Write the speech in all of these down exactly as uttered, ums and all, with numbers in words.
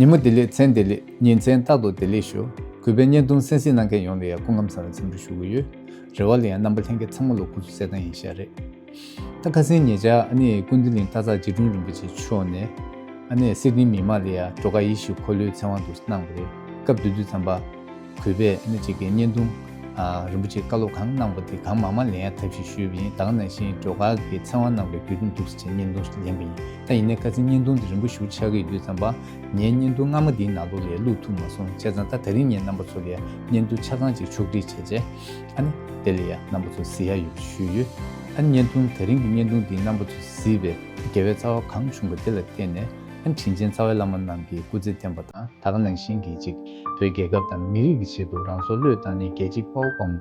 ཉིན་མོ་བདེ་ལེགས། མཚན་བདེ་ལེགས། ཉིན་མཚན་རྟག་ཏུ་བདེ་ལེགས་ཞུ། གུས་པའི་བརྙན་ཐུང་གསན་གཟིགས་གནང་མཁན་ཡོངས་ལ་ཡང་སྐུ་ཁམས་བཟང་བའི་འཚམས་འདྲི་ཞུ་གི་ཡོད། རེ་བ་ལ་ཡང་རྣམ་པ་ལྷན་རྒྱས་ཚང་མ་ལ་སྐུ་གཟུགས་གསལ་ཐང་ཡིན་ཤག་རེད། ད་ཁ་སང་ཉེ་ཆར་ཨ་ནི་ཀུན་བཏུས་གླིང་སྟག་ཚང་རྗེ་དྲུང་རིན་པོ་ཆེ་མཆོག་ནས་ཨ་ནི་སིད་ནི་མི་མང་ལ་ཡང་བྲོ་གར་ཡིད་བཞིན་འཁོར་ལོའི་ཚེ་དབང་དུ་གནང་བ་རེད། སྐབས་དེ་དུས་ཙམ་པ། གུས་པས་ཨ་ནི་གཅིག་གི་བརྙན་ཐུང་། ཨ། རིན་པོ་ཆེས་བཀའ་སློབ་གང་གནང་པ་དེ་གང་མང་མང་ལེན་ཡ་ཐབས་ཤེས་ཞུས་པ་ཡིན། ད་ག་ནང་བཞིན་བྲོ་གར་གྱི་ཚེ་དབང་གནང་བའི་བརྒྱུད་རིམ་འདུག་ཟེར་བྱས་བརྙན་ཐུང་ཞིག་ལེན་པ་ཡིན། ད་ཡིན་ནའི་ཁ་སང་བརྙན་ཐུང་དེ་རིང་པོ་ཞེ་པོ་ཆགས་ཀྱི་ཡོད་དུས་ཙམ་པ། ངས་བརྙན་ཐུང་སྔ་མ་འདིའི་ནང་ལོགས་ལ་བླུགས་ཐུབ་མ་སོང་། བྱས་ཙང་ད་དེ་རིང་ངས་རྣམ་པ་ཚོ་ལ་བརྙན་ཐུང་ཆ་ཚང་ཅིག་ཕྱོགས་སྒྲིག་བྱས་རྗེས། ཨ་ནི་དེ་ལ་ཡ་རྣམ་པ་ཚོ་གཟིགས་ཡ་ཡོད་པ་ཞུས་ཡོད། ཨ་ནི་བརྙན་ཐུང་དེ་རིང་གི་བརྙན་ཐུང་འདི་རྣམ་པ་ཚོས་གཟིགས་པའི་དགེ་བའི་རྩ་བ་གང་བྱུང་པ་དེ་ལ་བརྟེན་ནས། ཨ་ནི་དྲིན་ཅན་རྩ་བའི་བླ་མ་རྣམས་ཀྱིས་སྐུ་ཚེ་བརྟན་པ་དང་། ད་ག་ནང་བཞིན་གྱི་ཅིག་བོད་རྒྱལ་ཁབ་དང་མི་རིགས་ཀྱི་ཆེད་དུ་རང་སྲོག་བློས་བཏང་ནས་རྒྱལ་གཅེས་དཔའ་བོ་ཀོང་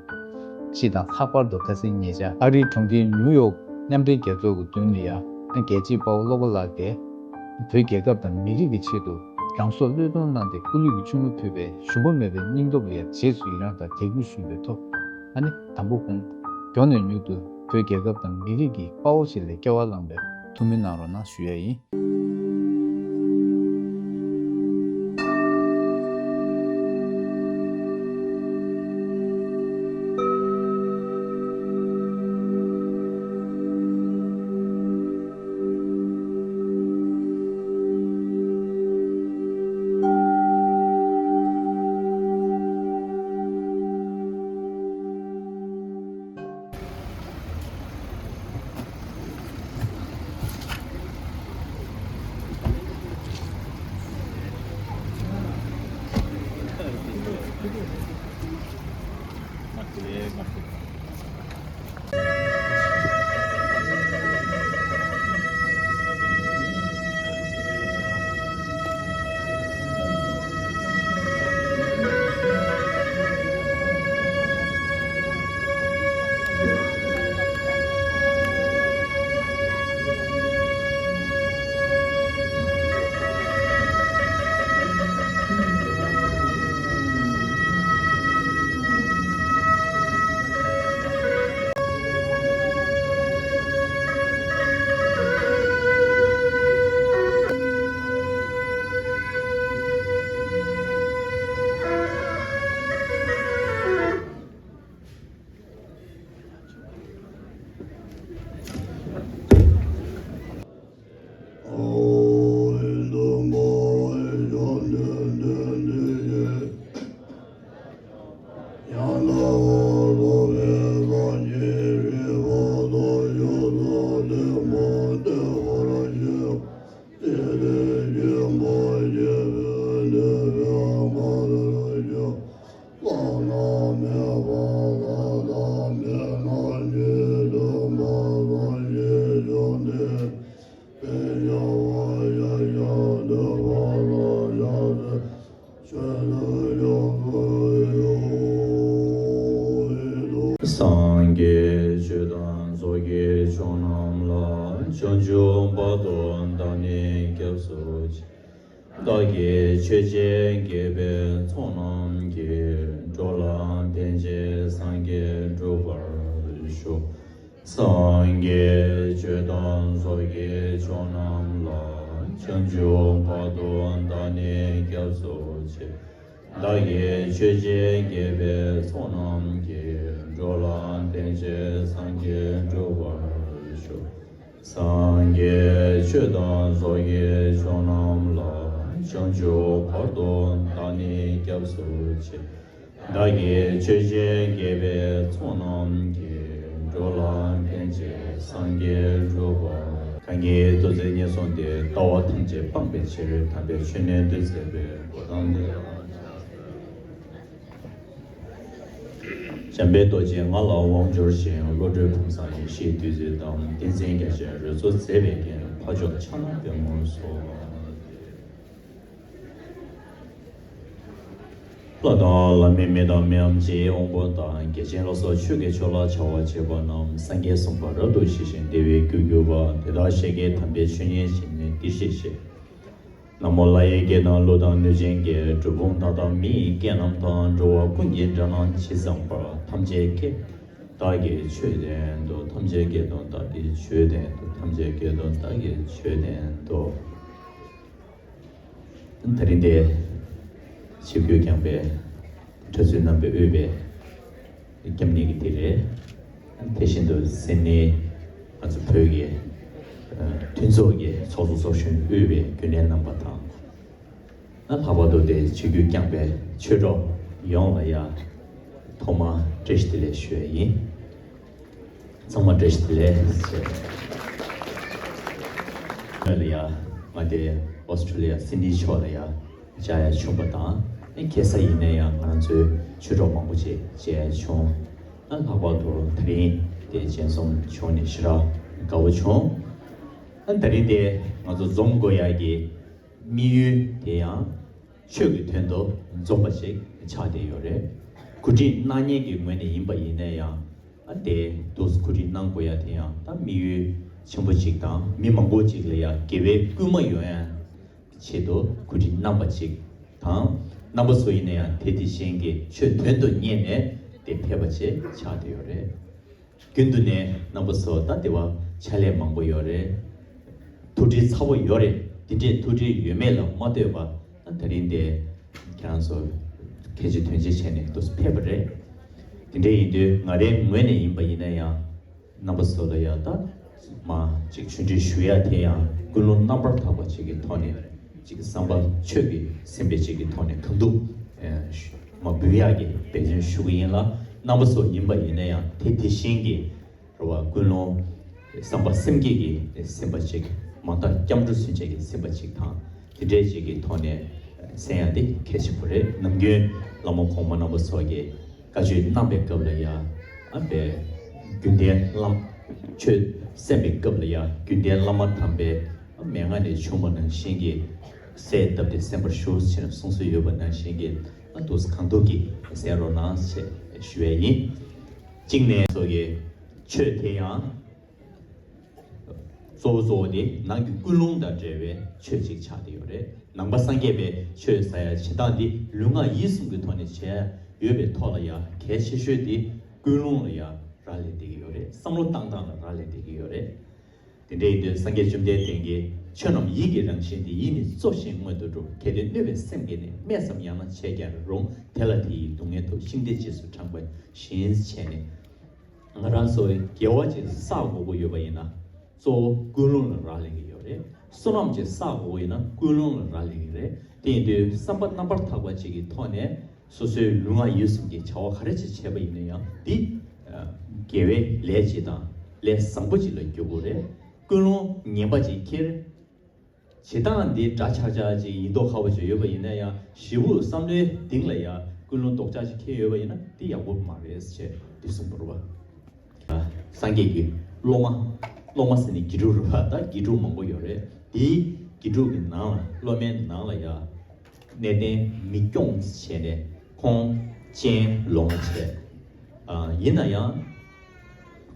སྤྱི་དང་། ལྷག་པར་དུ་ཁ་སང་ཉེ་ཆར་ཨ་རིའི་གྲོང་ཁྱེར་ནིའུ་ཡོག་མཉམ་འབྲེལ་རྒྱལ་ཚོགས་ཀྱི་མདུན་ལ་ཡ། ཨ་ནི་རྒྱལ་གཅེས་དཔའ་བོ་བློ་དགའ་ལགས་ཀྱིས་བོད་རྒྱལ་ཁབ་དང་མི་རིགས་ཀྱི་ཆེད་དུ་རང་སྲོག་བློས་གཏོང་གནང་སྟེ་སྐུ་ལུས་ཀྱི་བཅུད་མ་ཕུལ་བའི་ཞུམ་པ་མེད་པའི་སྙིང་སྟོབས་ལ་ཡ་རྗེས་སུ་ཡི་རངས་དང་དད་གུས་ཞུ་བའི་ཐོག་ཨ་ནི་དང་པོ་ཁོང་མགྱོགས་ནས་མྱུར་དུ་བོད་རྒྱལ་ཁབ་དང་མི་རིགས་ཀྱི་དཔའ་བོ་ཞིག་ལ་སྐྱེ་བ་བླངས་པའི་ཐུགས་སྨོན་གནང་རོགས་གནང་ཞུ་ཡ་ཡིན། སངས་རྒྱས་ཆོས་དང་ཚོགས་ཀྱི་མཆོག་རྣམས་ལ། བྱང་ཆུབ་བར་དུ་བདག་ནི་སྐྱབས་སུ་མཆི། བདག་གིས་ཆོས་བྱས་དགེ་བའི་ཚོགས་རྣམས་ཀྱིས། འགྲོ་ལ་ཕན་ཕྱིར་སངས་རྒྱས་འགྲུབ་པར་ཤོག། སངས་རྒྱས་ཆོས་དང་ཚོགས་ཀྱི་མཆོག་རྣམས་ལ། བྱང་ཆུབ་བར་དུ་བདག་ནི་སྐྱབས་སུ་མཆི། བདག་གིས་ཆོས་བྱས་དགེ་བའི་ཚོགས་རྣམས་ཀྱིས། འགྲོ་ལ་ཕན་ཕྱིར་སངས་རྒྱས་འགྲུབ་པར་ཤོག། སངས་རྒྱས་ཆོས་དང་ཚོགས་ཀྱི་མཆོག་རྣམས་ལ། བྱང་ཆུབ་བར་དུ་བདག་ནི་སྐྱབས་སུ་མཆི། བདག་གིས་ཆོས་བྱས་དགེ་བའི་ཚོགས་རྣམས་ཀྱིས། འགྲོ་ལ་ཕན་ཕྱིར་སངས་རྒྱས་འགྲུབ་པར། གང་གིས་ཐུགས་བརྩེ་ཉེར་བཟུང་སྟེ། ལྟ་བ་ཐམས་ཅད་སྤང་བའི་ཕྱིར། དམ་པའི་ཆོས་ནི་སྟོན་མཛད་པའི། གོ་ཏམ་དེ་ལ་འཇམ་དཔལ་རྡོ་རྗེས་ང་ལ་དབང་འབྱོར་ཞིང་། བློ་གྲོས་ཕུན་སུམ་ཡེ་ཤེས་བདུད་རྩི་དང་། ཏིང་འཛིན་རྒྱ་ཆེན་རོལ་མཚོ་མཛད་པའི་རྐྱེན། འཕགས་མཆོག་ཕྱག་ན་པདྨོ་སོགས། ལྷ་དང་ལྷ་མིན་མི་དང་མིའམ་ཅིའི་དབང་པོ་དང་། རྒྱལ་ཆེན་ལ་སོགས་ཆོས་ཀྱི་མཆོག་ལ་བྱ་བ་བྱེད་པ་རྣམས། སངས་རྒྱས་གསུངས་པ་རབ་ཏུ་ཞི་ཞིང་བདེ་བའི་རྒྱུར་གྱུར་པ། དེ་དག་ཤཱཀྱའི་དམ་པའི་ཆོས་ཉིད་ཡིན་ནི་འདི་ཤེས་ཤིག། ན་མོ་ལྷ་ཡི་སྐད་དང་ཀླུ་དང་གནོད་སྦྱིན་སྐད། གྲུལ་བུམ་དག་དང་མི་ཡི་སྐད་རྣམས་དང་། འགྲོ་བ་ཀུན་གྱི་སྒྲ་རྣམས་ཇི་ཙམ་པར། ཐམས་ཅད་སྐད་དུ་བདག་གིས་ཆོས་བསྟན་ཏོ། ཐམས་ཅད་སྐད་དུ་བདག་གིས་ཆོས་བསྟན་ཏོ། ཐམས་ཅད་སྐད་དུ་བདག་གིས་ཆོས་བསྟན་ཏོ། ད་རིང་འདིར་ཆིབས་བསྒྱུར་བསྐྱངས་པའི་གྲྭ་བཙུན་རྣམ་པས་དབུས་པའི་སྐྱབས་གནས་ཀྱི་འདི་རེད། དེ་བཞིན་དུ་སེར་སྣའི་ང་ཚོ་བོད་ཀྱི་མཐུན་ཚོགས་ཀྱི་ཚོགས་གཙོ་ཚོགས་གཞོན་དབུས་པའི་རྒྱུན་ལས་རྣམ་པ་དང་། ལྷག་པར་དུ་དེ་ཆིབས་བསྒྱུར་བསྐྱངས་པའི་ཆོས་གྲོགས་ཡོངས་ལ་ཡང་ཐོག་མར་བཀྲ་ཤིས་བདེ་ལེགས་ཞུ་ཡ་ཡིན། ཚང་མ་བཀྲ་ཤིས་བདེ་ལེགས་ཞེས། ལ་ཡ། ང་དེ་ཨོ་སི་ཁྲུ་ལི་ཡ་སིད་ནི་ཕྱོགས་ལ་ཡ་བཅར་ཡ་བྱུང་བ་དང་། ཨེ་ཁ་སང་ཡིན་ན་ཡང་ང་རང་ཚོའི་ཆོས་གྲོགས་མང་པོ་ཅིག་མཇལ་ཡ་བྱུང་། ཨ་ལྷག་པར་དུ་དེ་རིང་དེ་མཇལ་འཛོམས་བྱུང་ནས་ཞེ་དྲག་དགའ་བོ་བྱུང་། ཨ་དེ་རིང་དེ་ང་ཚོ་འཛོམས་དགོས་ཡ་གི་དམིགས་ཡུལ་དེ་ཡང་ཆོས་ཀྱི་དོན་དུ་འཛོམས་པ་ཞིག་ཆགས་བསྡད་ཡོད་རེད། གོ་སྒྲིག་གནང་མཁན་གྱི་ངོས་ནས་ཡིན་པ་ཡིན་ན་ཡང་། ཨ་དེ་འདུག་གོ་སྒྲིག་གནང་དགོས་ཡ་དེ་ཡང་ད་དམིགས་ཡུལ་ཆེན་པོ་ཅིག་དང་མི་མང་པོ་ཅིག་ལ་ཡ་དགེ་བའི་སྐུལ་མ་ཡོང་ཡ་ཆེད་དུ་གོ་སྒྲིག་གནང་པ་ཅིག་དང་། རྣམ་པ་ཚོ་ཡིན་ན་ཡང་དེ་དེ་བཞིན་གྱི་ཆོས་དོན་དུ་གཉེར་ནས་དེ་ཕེབས་པ་ཅིག་ཆགས་བསྡད་ཡོད་རེད། རྒྱུན་དུ་ནས་རྣམ་པ་ཚོ་ད་དེ་བ་ཕྱག་ལས་མང་པོ་ཡོད་རེད། ཐུགས་སྤྲོ་ཚ་པོ་ཡོད་རེད། དེ་འདྲའི་ཐུགས་སྤྲོ་ཡོད་མེད་ལ་མ་ལྟོས་པ། ད་དེ་རིང་དེ་ཁྱེད་རང་ཚོ་གལ་ཆེ་དོན་ཆེ་བྱས་ནས་འདུག་སེ་ཕེབས་པ་རེད། དེ་འདྲ་ཡིན་དུས་ང་རའི་ངོས་ནས་ཡིན་པ་ཡིན་ན་ཡང་། རྣམ་པ་ཚོ་ལ་ཡང་ད་མ་ཅིག་ཆོས་འབྲེལ་ཞུ་ཡ་དེ་ཡང་ཀུན་སློང་རྣམ་པར་དག་པ་ཅིག་གི་ཐོག་ནས་ཅིག་བསམ་པ་ཆོས་ཀྱི་སེམས་པའི་ཅིག་གི་ཐོག་ནས་གང་ཐུབ་མ་འབུལ་ཡག་གི་འབད་བརྩོན་ཞུ་གི་ཡིན་ལ། རྣམ་པ་ཚོ་ཡིན་པ་ཡིན་ན་ཡང་དེ་དེ་བཞིན་གྱི་རེ་བ་ཀུན་སློང་བསམ་པ་སེམས་བསྐྱེད་ཀྱི་སེམས་པ་ཅིག་མ་མཐའ་སྐྱབས་འགྲོ་ཚུན་ཆད་ཀྱི་སེམས་པ་ཅིག་དང་། དེ་འདྲའི་ཅིག་གི་ཐོག་ནས་གསན་ཡ་དེ་གལ་ཆེན་པོ་རེད། ནམ་རྒྱུན་བླ་མ་གོང་མ་རྣམ་པ་ཚོ་གིས་བཀའ་ཆོས་གནང་པའི་སྐབས་ལ་ཡ། ཨ་པའི་རྒྱུན་ལྡན་བླ་མ་ཆོས་གསན་པའི་སྐབས་ལ་ཡ་རྒྱུན་ལྡན་བླ་མ་དམ་པའི་མན་ངག་ནས་བྱུང་བ་ནང་བཞིན་གྱི་གསན་བཏབ་སྟེ་གསན་པར་ཞུ་ཞེས་གསུངས་སྲོལ་ཡོད་པ་ནང་བཞིན་གྱི། ཨ་འདུག་སེ་གང་ཐུབ་ཀྱིས་གསན་རོགས་གནང་ཞེས་ཞུ་ཡས་ཡིན། གཅིག་ནས་ཚོ་གི་ཆོས་དེ་ཡང་གཙོ་བོ་གཙོ་བོ་དེ་ནང་གི་ཀུན་སློང་དང་འབྲེལ་བའི་ཆོས་ཅིག་ཆགས་བསྡད་ཡོད་རེད། ནང་པ་སངས་རྒྱས་པའི་ཆོས་ཟེར་ཡ་བྱེད་སྟངས་འདི་ལུས་ངག་ཡིད་གསུམ་གྱི་ཐོག་ནས་བྱས་ཡོད་པའི་ཐོག་ལ་ཡ་གལ་ཆེ་ཤོས་དེ་ཀུན་སློང་ལ་ཡ་རག་ལས་བསྡད་ཀྱི་ཡོད་རེད། བསམ་བློ་བཏང་སྟངས་ལ་རག་ལས་བསྡད་ཀྱི་ཡོད་རེད། དེ་འདྲ་ཡིན་དུས་སངས་རྒྱས་བཅོམ་ལྡན་འདས་ཀྱིས་ཆོས་རྣམས་ཡིད་ཀྱི་རང་བཞིན་ཏེ། ཡིད་ནི་གཙོ་ཞིང་མངོན་དུ་གྲུབ། གལ་ཏེ་གནོད་པའི་སེམས་ཀྱིས་ནི། སྨྲས་སམ་ཡང་ན་བྱས་ཀྱང་རུང་། དེ་ལ་དེ་ཡི་སྡུག་བསྔལ་སྟོབས། ཤིང་རྟའི་རྗེས་སུ་འབྲངས་པ་བཞིན། བྱས་ནས། ང་རང་ཚོ་དགེ་བ་ཅིག་བསགས་དགོས་ཀྱི་ཡོད་པ་ཡིན་ན་གཙོ་བོ་ཀུན་སློང་ལ་རག་ལས་ཀྱི་ཡོད་རེད། བསོད་ནམས་ཅིག་བསགས་དགོས་ཀྱི་ཡིན་ན་ཀུན་སློང་ལ་རག་ལས་ཀྱི་རེད། དེ་ཡིན་དུས་བསམ་པ་རྣམ་པར་དག་པ་ཅིག་གི་ཐོག་ནས་སོ་སོའི་ལུས་ངག་ཡིད་གསུམ་གྱི་བྱ་བ་ག་རེ་ཅིག་བྱས་པ་ཡིན་ན་ཡང་འདི་དགེ་བའི་ལས་ཅིག་དང་ལས་བཟང་པོ་ཅིག་ལ་འགྱུར་དགོས་རེད། ཀུན་སློང་ངན་པ་ཅིག་འཁྱེར། བྱེད་སྟངས་འདི་འདྲ་ཆགས་ཆགས་ཅིག་ཡིན་མདོག་ཁ་པོ་ཅིག་ཡོད་པ་ཡིན་ན་ཡང་། ཞེ་པོ་བསམ་བློའི་གཏིང་ལ་ཡང་ཀུན་སློང་ལྡོག་ཆགས་ཅིག་འཁྱེར་ཡོད་པ་ཡིན་ན་འདི་ཡག་པོ་མ་རེད་ཅེས་འདི་གསུངས་པ་རེད་པ། སངས་རྒྱས་ཀྱི་སློབ་མ། སློབ་མ་ཟེར་ནས་དགེ་ཕྲུག་རེད་པ། ད་དགེ་ཕྲུག་མང་པོ་ཡོད་རེད། དེའི་དགེ་ཕྲུག་གི་ནང་ལ་སློབ་མའི་ནང་ལ་ཡང་གནས་བརྟན་མི་སྐྱོང་བྱས་ནས་ཁོང་སྤྱན་ལོག་བྱས། ཨ་ཡིན་ན་ཡང་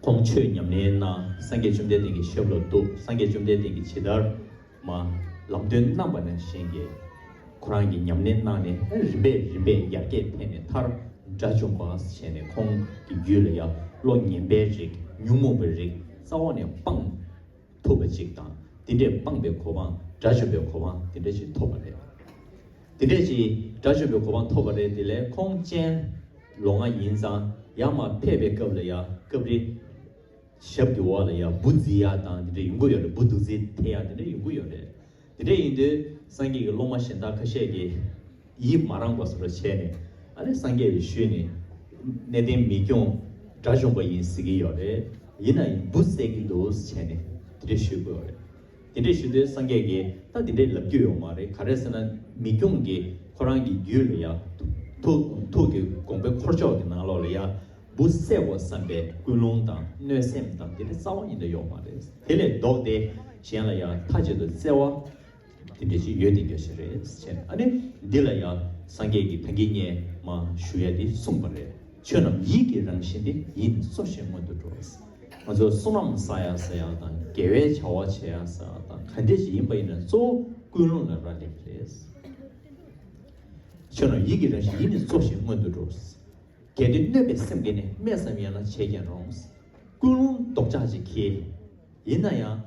ཁོང་ཆོས་ཉམས་ལེན་གནང་། སངས་རྒྱས་བཅོམ་ལྡན་འདས་ཀྱི་ཞབས་ལ་གཏུགས། སངས་རྒྱས་བཅོམ་ལྡན་འདས་ཀྱིས་ཇི་ལྟར་མ་ལམ་སྟོན་གནང་པ་ནང་བཞིན་གྱི་ཁོ་རང་གིས་ཉམས་ལེན་གནང་ནས་རིམ་པས་རིམ་པས་ཡར་རྒྱས་ཕེབས་ནས་མཐར་དགྲ་བཅོམ་པ་བྱས་ནས་ཁོང་གི་རྒྱུད་ལ་ཡང་བློ་ངན་པའི་རིགས་ཉོན་མོངས་པའི་རིགས་རྩ་བ་ནས་སྤངས་ཐུབ་པ་ཅིག་དང་། དེ་འདྲས་སྤངས་པའི་གོ་འཕང་དགྲ་བཅོམ་པའི་གོ་འཕང་དེ་འདྲས་ཅིག་ཐོབ་པ་རེད། དེ་འདྲས་ཅིག་དགྲ་བཅོམ་པའི་གོ་འཕང་ཐོབ་པ་རེད། དེ་ལས་ཁོང་སྤྱན་ལོག་ང་ཡིན་ཙང་ཡར་མར་ཕེབས་པའི་སྐབས་ལ་ཡང་སྐབས་རེ་ཞབས་ཀྱི་འོག་ལ་ཡང་འབུ་བརྫི་ཡག་དང་དེ་འདྲ་ཡོང་གི་ཡོད་རེད། འབུ་རྡོག་རྫི་འཐེན་ཡག་དེ་འདྲ་ཡོང་གི་ཡོད་རེད། དེ་འདྲ་ཡིན་དུས་སངས་རྒྱས་ཀྱི་སློབ་མ་གཞན་དག་ཁ་ཤས་ཀྱིས་ཡིད་མ་རངས་པ་བཟོ་འདྲ་བྱས་ནས། ཨ་ནི་སངས་རྒྱས་ཀྱི་ཤུལ་ནས་གནས་བརྟན་མི་སྐྱོང་དགྲ་བཅོམ་པ་ཡིན་ཟེར་གྱི་ཡོད་རེད། ཡིན་ན་ཡང་འབུ་བསད་ཀྱི་འདུག་བྱས་ནས་དེ་འདྲ་ཞུས་ཀྱི་ཡོད་རེད། དེ་འདྲ་ཞུ་དུས་སངས་རྒྱས་ཀྱིས་ད་དེ་འདྲའི་ལབ་རྒྱུ་ཡོད་མ་རེད། ག་རེ་ཟེར་ན་མི་སྐྱོང་གིས་ཁོ་རང་གི་རྒྱུད་ལ་ཡང་ཐུགས་ཐུགས་ཀྱི་དགོངས་པའི་འཁོར་ཕྱོགས་ཀྱི་ནང་ལོགས་ལ་ཡང་འབུ་བསད་དགོས་བསམ་པའི་ཀུན་སློང་དང་གནོད་སེམས་དང་དེ་འདྲ་རྩ་བ་ཉིད་ནས་ཡོད་མ་རེད། དེ་ལས་ལྡོག་སྟེ་གཞན་ལ་ཡང་མཐའ་གཅིག་ཏུ་བརྩེ་བ་དེ་འདྲ་ཞིག་ཡོད་བསྡད་རྒྱུ་ཞིག་རེད་ཟེར་ནས། ཨ་ནི་འདི་ལ་ཡང་སངས་རྒྱས་ཀྱིས་ད་གིན་ངས་མར་ཞུ་ཡ་འདི་གསུངས་པ་རེད། ཆོས་རྣམས་ཡིད་ཀྱི་རང་བཞིན་ཏེ། ཡིད་ནི་གཙོ་ཞིང་མངོན་དུ་འགྲོ། ང་ཚོ་བསོད་ནམས་བསགས་ཡ་ཟེར་ཡ་དང་དགེ་བའི་བྱ་བ་བྱེད་ཡ་ཟེར་ཡ་དང་ག་འདྲ་ཞིག་ཡིན་པ་ཡིན་ན་གཙོ་བོ་ཀུན་སློང་ལ་རག་ལས་ཀྱི་རེད། ཆོས་རྣམས་ཡིད་ཀྱི་རང་བཞིན། ཡིད་ནི་གཙོ་ཞིང་མངོན་དུ་འགྲོ། གལ་ཏེ་གནོད་པའི་སེམས་ཀྱིས་ནི། སྨྲས་སམ་ཡང་ན་བྱས་ཀྱང་རུང་། ཀུན་སློང་ལྡོག་ཆགས་ཅིག་གིས་ཡིན་ན་ཡང་།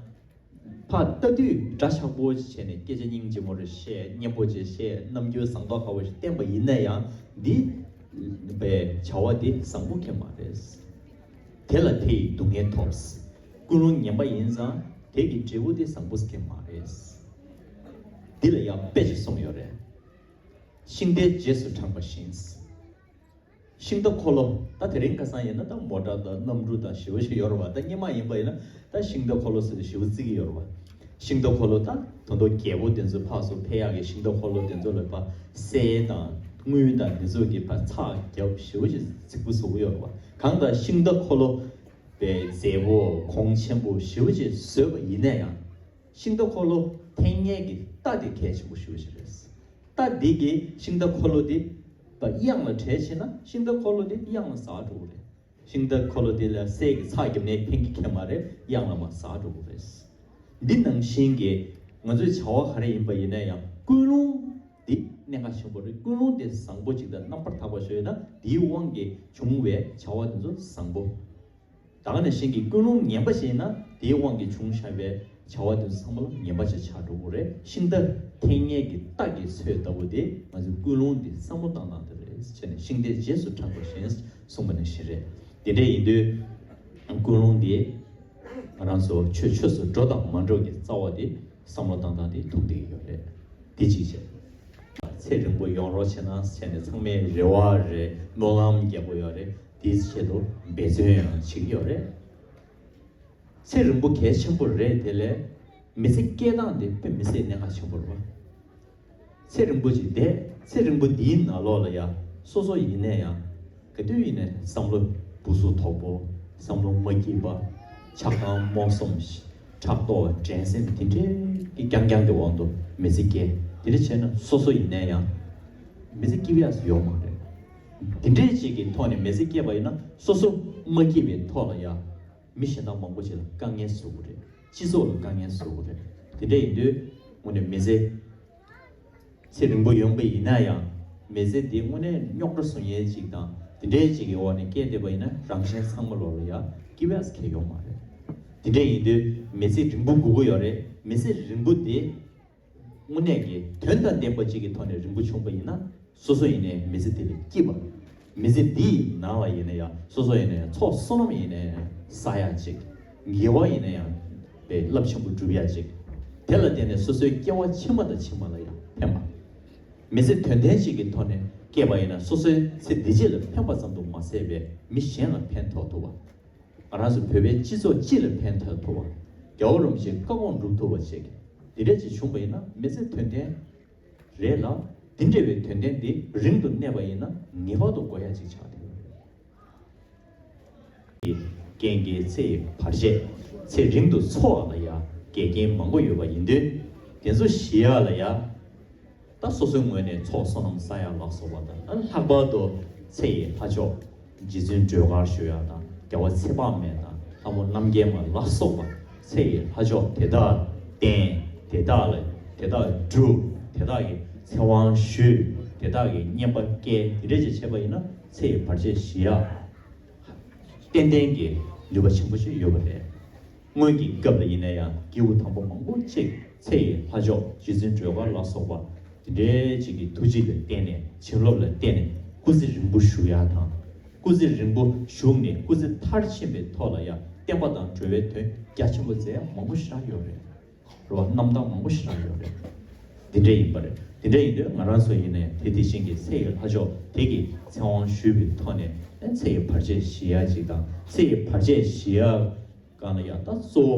ཕར་ལྟ་དུས་འདྲ་ཆགས་པོ་བྱས་ནས་སྐད་ཆ་སྙིང་རྗེ་མོ་རེ་བཤད། སྙན་པོ་ཅིག་བཤད། རྣམ་འགྱུར་བཟང་པོ་ཁ་བོ་ཞིག་བསྟན་པ་ཡིན་ན་ཡང་འདི་བའི་བྱ་བ་འདི་བཟང་པོ་གང་ཡང་མ་རེད། དེ་ལ་དེ་ཡི་སྡུག་བསྔལ་ཐོབ། ཀུན་སློང་ངན་པ་ཡིན་ཙང་དེ་གི་འབྲས་བུ་དེ་བཟང་པོ་ཞིག་མ་རེད། འདི་ལ་ཡང་དཔེ་ཅིག་གསུངས་ཡོད་རེད། ཤིང་རྟའི་རྗེས་སུ་འབྲངས་པ་བཞིན། ཤིང་རྟ་འཁོར་ལོ། ད་དེ་རིང་ཁ་སང་ཡིན་ན་ད་མོ་ཊ་དང་གནམ་གྲུ་དང་ཞེ་པོ་ཞིག་ཡོད་རེད་བ། ད་སྔོན་མ་ཡིན་པ་ཡིན་ན་ད་ཤིང་རྟ་འཁོར་ལོ་ཟེར་ཏེ་ཞེ་པོ་བརྩི་གི་ཡོད་རེད་བ། ཤིང་རྟ་འཁོར་ལོ་ད་ད་དུང་རྒྱལ་པོ་དེ་ཚོ་ཕར་ཚུར་ཕེབས་ཡག་གི་ཤིང་རྟ་འཁོར་ལོ་དེ་ཚོ་ལ་ཕར་གསེར་དང་དངུལ་དང་དེ་ཚོ་གི་ཕར་ཚགས་རྒྱབ་ཞེ་པོ་ཞིག་རྫིག་པོ་བཟོ་གི་ཡོད་རེད་བ། གང་ལྟར་ཤིང་རྟ་འཁོར་ལོ་པའི་མཛེས་པོ་གོང་ཆེན་པོ་ཞེ་པོ་ཅིག་བཟོས་པ་ཡིན་ན་ཡང་། ཤིང་རྟ་འཁོར་ལོ་འཐེན་མཁན་གྱི་རྟ་དེ་གལ་ཆེན་པོ་ཞེ་པོ་ཅིག་རེད། རྟ་འདི་གིས་ཤིང་རྟ་འཁོར་ལོ་འདི་གཡང་ལ་བྲེལ་ཕྱིན་ན་ཤིང་རྟ་འཁོར་ལོ་འདི་གཡང་ལ་ཟག་འགྲོ་གི་རེད། ཤིང་རྟ་འཁོར་ལོ་འདི་ལ་གསེར་གྱི་ཚགས་རྒྱབ་ནས་འཐེན་གྱི་ཁྱད་མ་རེད། གཡང་ལ་མར་ཟག་འགྲོ་གི་རེད། འདི་ནང་བཞིན་གྱི་ང་ཚོའི་བྱ་བ་ག་རེ་ཡིན་པ་ཡིན་ན་ཡང་ཀུན་སློང་འདི་གནད་འགག་ཆེན་པོ་རེད། ཀུན་སློང་དེ་བཟང་པོ་ཅིག་དང་རྣམ་པར་དག་པ་ཞིག་ཡོད་ན་དེའི་དབང་གིས་བྱུང་བའི་བྱ་བ་དེ་ཚོ་བཟང་པོ། ད་ག་ནང་བཞིན་གྱི་ཀུན་སློང་ངན་པ་ཞིག་ཡིན་ན་དེའི་དབང་གིས་བྱུང་བཞག་པའི་བྱ་བ་དེ་ཚོ་ཚང་མ་ལ་ངན་པ་ཞིག་ཆགས་འགྲོ་གི་རེད། ཤིང་རྟ་འཐེན་མཁན་གྱི་རྟ་གི་ཚོད་ལྟ་བུ་དེ་ང་ཚོའི་ཀུན་སློང་འདི་བསམ་བློ་བཏང་སྟངས་དེ་རེད་ཟེར་ནས་ཤིང་རྟའི་རྗེས་སུ་འབྲངས་པ་བཞིན་གསུངས་པ་ནང་བཞིན་རེད། དེ་འདྲ་ཡིན་དུས་ཀུན་སློང་འདི་ང་རང་ཚོ་ཆོས་ཆོས་སུ་འགྲོ་དང་མ་འགྲོ་གི་རྩ་བ་དེ་བསམ་བློ་བཏང་སྟངས་དེ་ཐུག་བསྡད་ཀྱི་ཡོད་རེད། དེ་གཅིག་བྱས། ཚེ་རིང་པོ་ཡོང་རོགས་བྱས་ན་བྱས་ནས་ཚང་མས་རེ་བ་རེད། སྨོན་ལམ་རྒྱག་གི་ཡོད་རེད། དེའི་ཆེད་དུ་འབད་བརྩོན་ཡང་བྱེད་ཀྱི་ཡོད་རེད། ཚེ་རིང་པོ་གལ་ཆེན་པོ་རེད། དེ་ལས་མི་ཚེ་སྐྱེལ་སྟངས་དེ་དཔེ་མི་སྲིད་གནད་འགག་ཆེན་པོ་རེད་བ། ཚེ་རིང་པོ་ཅིག་བསྡད། ཚེ་རིང་པོ་འདིའི་ནང་ལོགས་ལ་ཡ་སོ་སོ་ཡིན་ནའི་ཡང་ག་དུས་ཡིན་ནའི་བསམ་བློ་སྦུ་སུ་དོག་པོ། བསམ་བློ་མ་སྐྱིད་པ། ཆགས་སྡང་རྨོངས་གསུམ། ཕྲག་དོག་འགྲན་སེམས་དེ་འདྲའི་གི་རྐྱང་རྐྱང་གི་དབང་དུ་མི་ཚེ་སྐྱེལ། དེ་འདྲ་བྱས་ན་སོ་སོ་ཡིན་ནའི་ཡང་མི་ཚེ་སྐྱིད་པ་ཡོད་མ་རེད། དེ་འདྲའི་ཅིག་གི་ཐོག་ནས་མི་ཚེ་སྐྱེལ་བ་ཡིན་ན་སོ་སོ་མ་སྐྱིད་པའི་ཐོག་ལ་ཡ་མི་གཞན་དག་མང་པོ་ཅིག་ལ་དཀའ་ངལ་བཟོ་གི་རེད། སྤྱི་ཚོགས་ལ་དཀའ་ངལ་བཟོ་གི་རེད། དེ་འདྲ་ཡིན་དུས་དངོས་གནས་མི་ཚེ་ཚེ་རིང་པོ་ཡོང་པ་ཡིན་ན་ཡང་མི་ཚེ་འདི་དངོས་གནས་རྙོག་དྲ་བཟོ་མཁན་ཅིག་དང་དེ་འདྲའི་ཅིག་གི་འོག་ནས་སྐྱེས་བསྡད་པ་ཡིན་ན་རང་གཞན་ཚང་མ་ལོག་ལ་ཡ་སྐྱིད་པ་ཡོད་མཁན་ཡོད་མ་རེད། དེ་འདྲ་ཡིན་དུས་མི་ཚེ་རིང་པོ་དགོས་ཀྱི་ཡོད་རེད། མི་ཚེ་རིང་པོ་དེ་དངོས་གནས་ཀྱི་དོན་དང་ལྡན་པ་ཅིག་གི་ཐོག་ནས་རིང་པོ་བྱུང་པ་ཡིན་ན། སོ་སོ་ཡིན་ནའི་མི་ཚེ་དེ་ལ་སྐྱིད་པ། མི་ཚེ་འདིའི་ནང་ལ་ཡིན་ན་ཡང་སོ་སོ་ཡིན་ན་ཡང་ཚོགས་བསོད་ནམས་ཡིན་ན་ཡང་བསགས་ཡག་ཅིག་དགེ་བ་ཡིན་ན་ཡང་པའི་རླབས་ཆེན་པོ་སྒྲུབ་ཡག་ཅིག་དེ་ལ་བརྟེན་ནས་སོ་སོའི་སྐྱེ་བ་ཕྱི་མ་དང་ཕྱི་མ་ལ་ཡང་ཕན་པ། མི་ཚེ་དོན་ལྡན་ཅིག་གི་ཐོག་ནས་སྐྱེས་པ་ཡིན་ན་སོ་སོའི་ཚེ་འདི་ཕྱི་ལ་ཕན་པ་ཙམ་དུ་མ་ཟད་པའི་མི་གཞན་ལ་ཕན་ཐོགས་ཐུབ་པ། ང་རང་ཚོ་བོད་པའི་སྤྱི་ཚོགས་སྤྱི་ལ་ཕན་ཐོགས་ཐུབ་པ། རྒྱལ་བ་རིན་པོ་ཆེའི་བཀའ་དགོངས་སྒྲུབ་ཐུབ་པ་ཞིག་འདི་འདྲ་ཅིག་བྱུང་པ་ཡིན་ན་མི་ཚེ་དོན་ལྡན་རེད་ལ། འདི་འདྲ་བའི་དོན་ལྡན་འདི་རིང་དུ་གནས་པ་ཡིན་ན་ངེས་པར་དུ་དགོས་ཡ་ཅིག་ཆགས་བསྡད་ཡོད་རེད། རྐྱེན་གྱིས་ཚེ་ཡི་བར་ཆད་ཚེ་རིང་དུ་འཚོ་བ་ལ་ཡ་འགལ་རྐྱེན་མང་པོ་ཡོད་པ་ཡིན་དུས་དེ་ཚོ་ཞི་ཡ་ལ་ཡ། ད་སོ་སོའི་ངོས་ནས་ཚོགས་བསོད་ནམས་བསགས་ཡ་ལ་སོགས་པ་དང་། ལྷག་པར་དུ་ཚེ་ཡི་ལྷ་མཆོག་རྗེ་བཙུན་སྒྲོལ་དཀར་ཞུ་ཡ་དང་། རྒྱལ་བ་ཚེ་དཔག་མེད་དང་ལྷ་མོ་རྣམ་རྒྱལ་མ་ལ་སོགས་པ་ཚེ་ཡི་ལྷ་མཆོག་དེ་དག་བསྟེན། དེ་དག་ལ་དེ་དག་སྒྲུབ། དེ་དག་གི་ཚེ་དབང་ཞུས། དེ་དག་གི་བསྙེན་པ་བསྐྱལ། དེ་འདྲ་ཅིག་བྱས་པ་ཡིན་ན་ཚེ་ཡི་བར་ཆད་ཞི་ཡ། ཏན་ཏན་གྱི་ནུས་པ་ཆེན་པོ་ཞིག་ཡོད་པ་རེད། སྔོན་གྱི་སྐབས་ལ་ཡིན་ན་ཡང་སྐྱེས་བུ་དམ་པ་མང་པོ་ཅིག་ཚེ་ཡི་ལྷ་མཆོག་རྗེ་བཙུན་སྒྲོལ་དཀར་ལ་སོགས་པ་དེ་འདྲའི་ཅིག་གི་ཐུགས་རྗེ་ལ་བརྟེན་ནས་བྱིན་རླབས་ལ་བརྟེན་ནས་སྐུ་ཚེ་རིང་པོ་བཞུགས་ཡ་དང་། སྐུ་ཚེ་རིང་པོ་བཞུགས་ནས་སྐུ་ཚེ་མཐར་ཕྱིན་པའི་ཐོག་ལ་ཡང་བསྟན་པ་དང་འགྲོ་བའི་དོན་རྒྱ་ཆེན་པོ་མཛད་ཡ་མང་པོ་ཞེ་དྲག་ཡོད་རེད། རེད་བ། རྣམ་ཐར་མང་པོ་ཞེ་དྲག་ཡོད་རེད། དེ་འདྲ་ཡིན་པ་རེད། དེ་འདྲ་ཡིན་དུས་ང་རང་ཚོ་ཡིན་ནའི་དེ་དེ་བཞིན་གྱི་ཚེ་ཡི་ལྷ་མཆོག་དེ་གི་ཚེ་དབང་ཞུས་པའི་ཐོག་ནས་ཚེ་ཡི་བར་ཆད་ཞི་ཡ་ཅིག་དང་། ཚེ་ཡི་བར་ཆད་ཞི་ཡ་གང་ལ་ཡང་ད་གཙོ་བོ་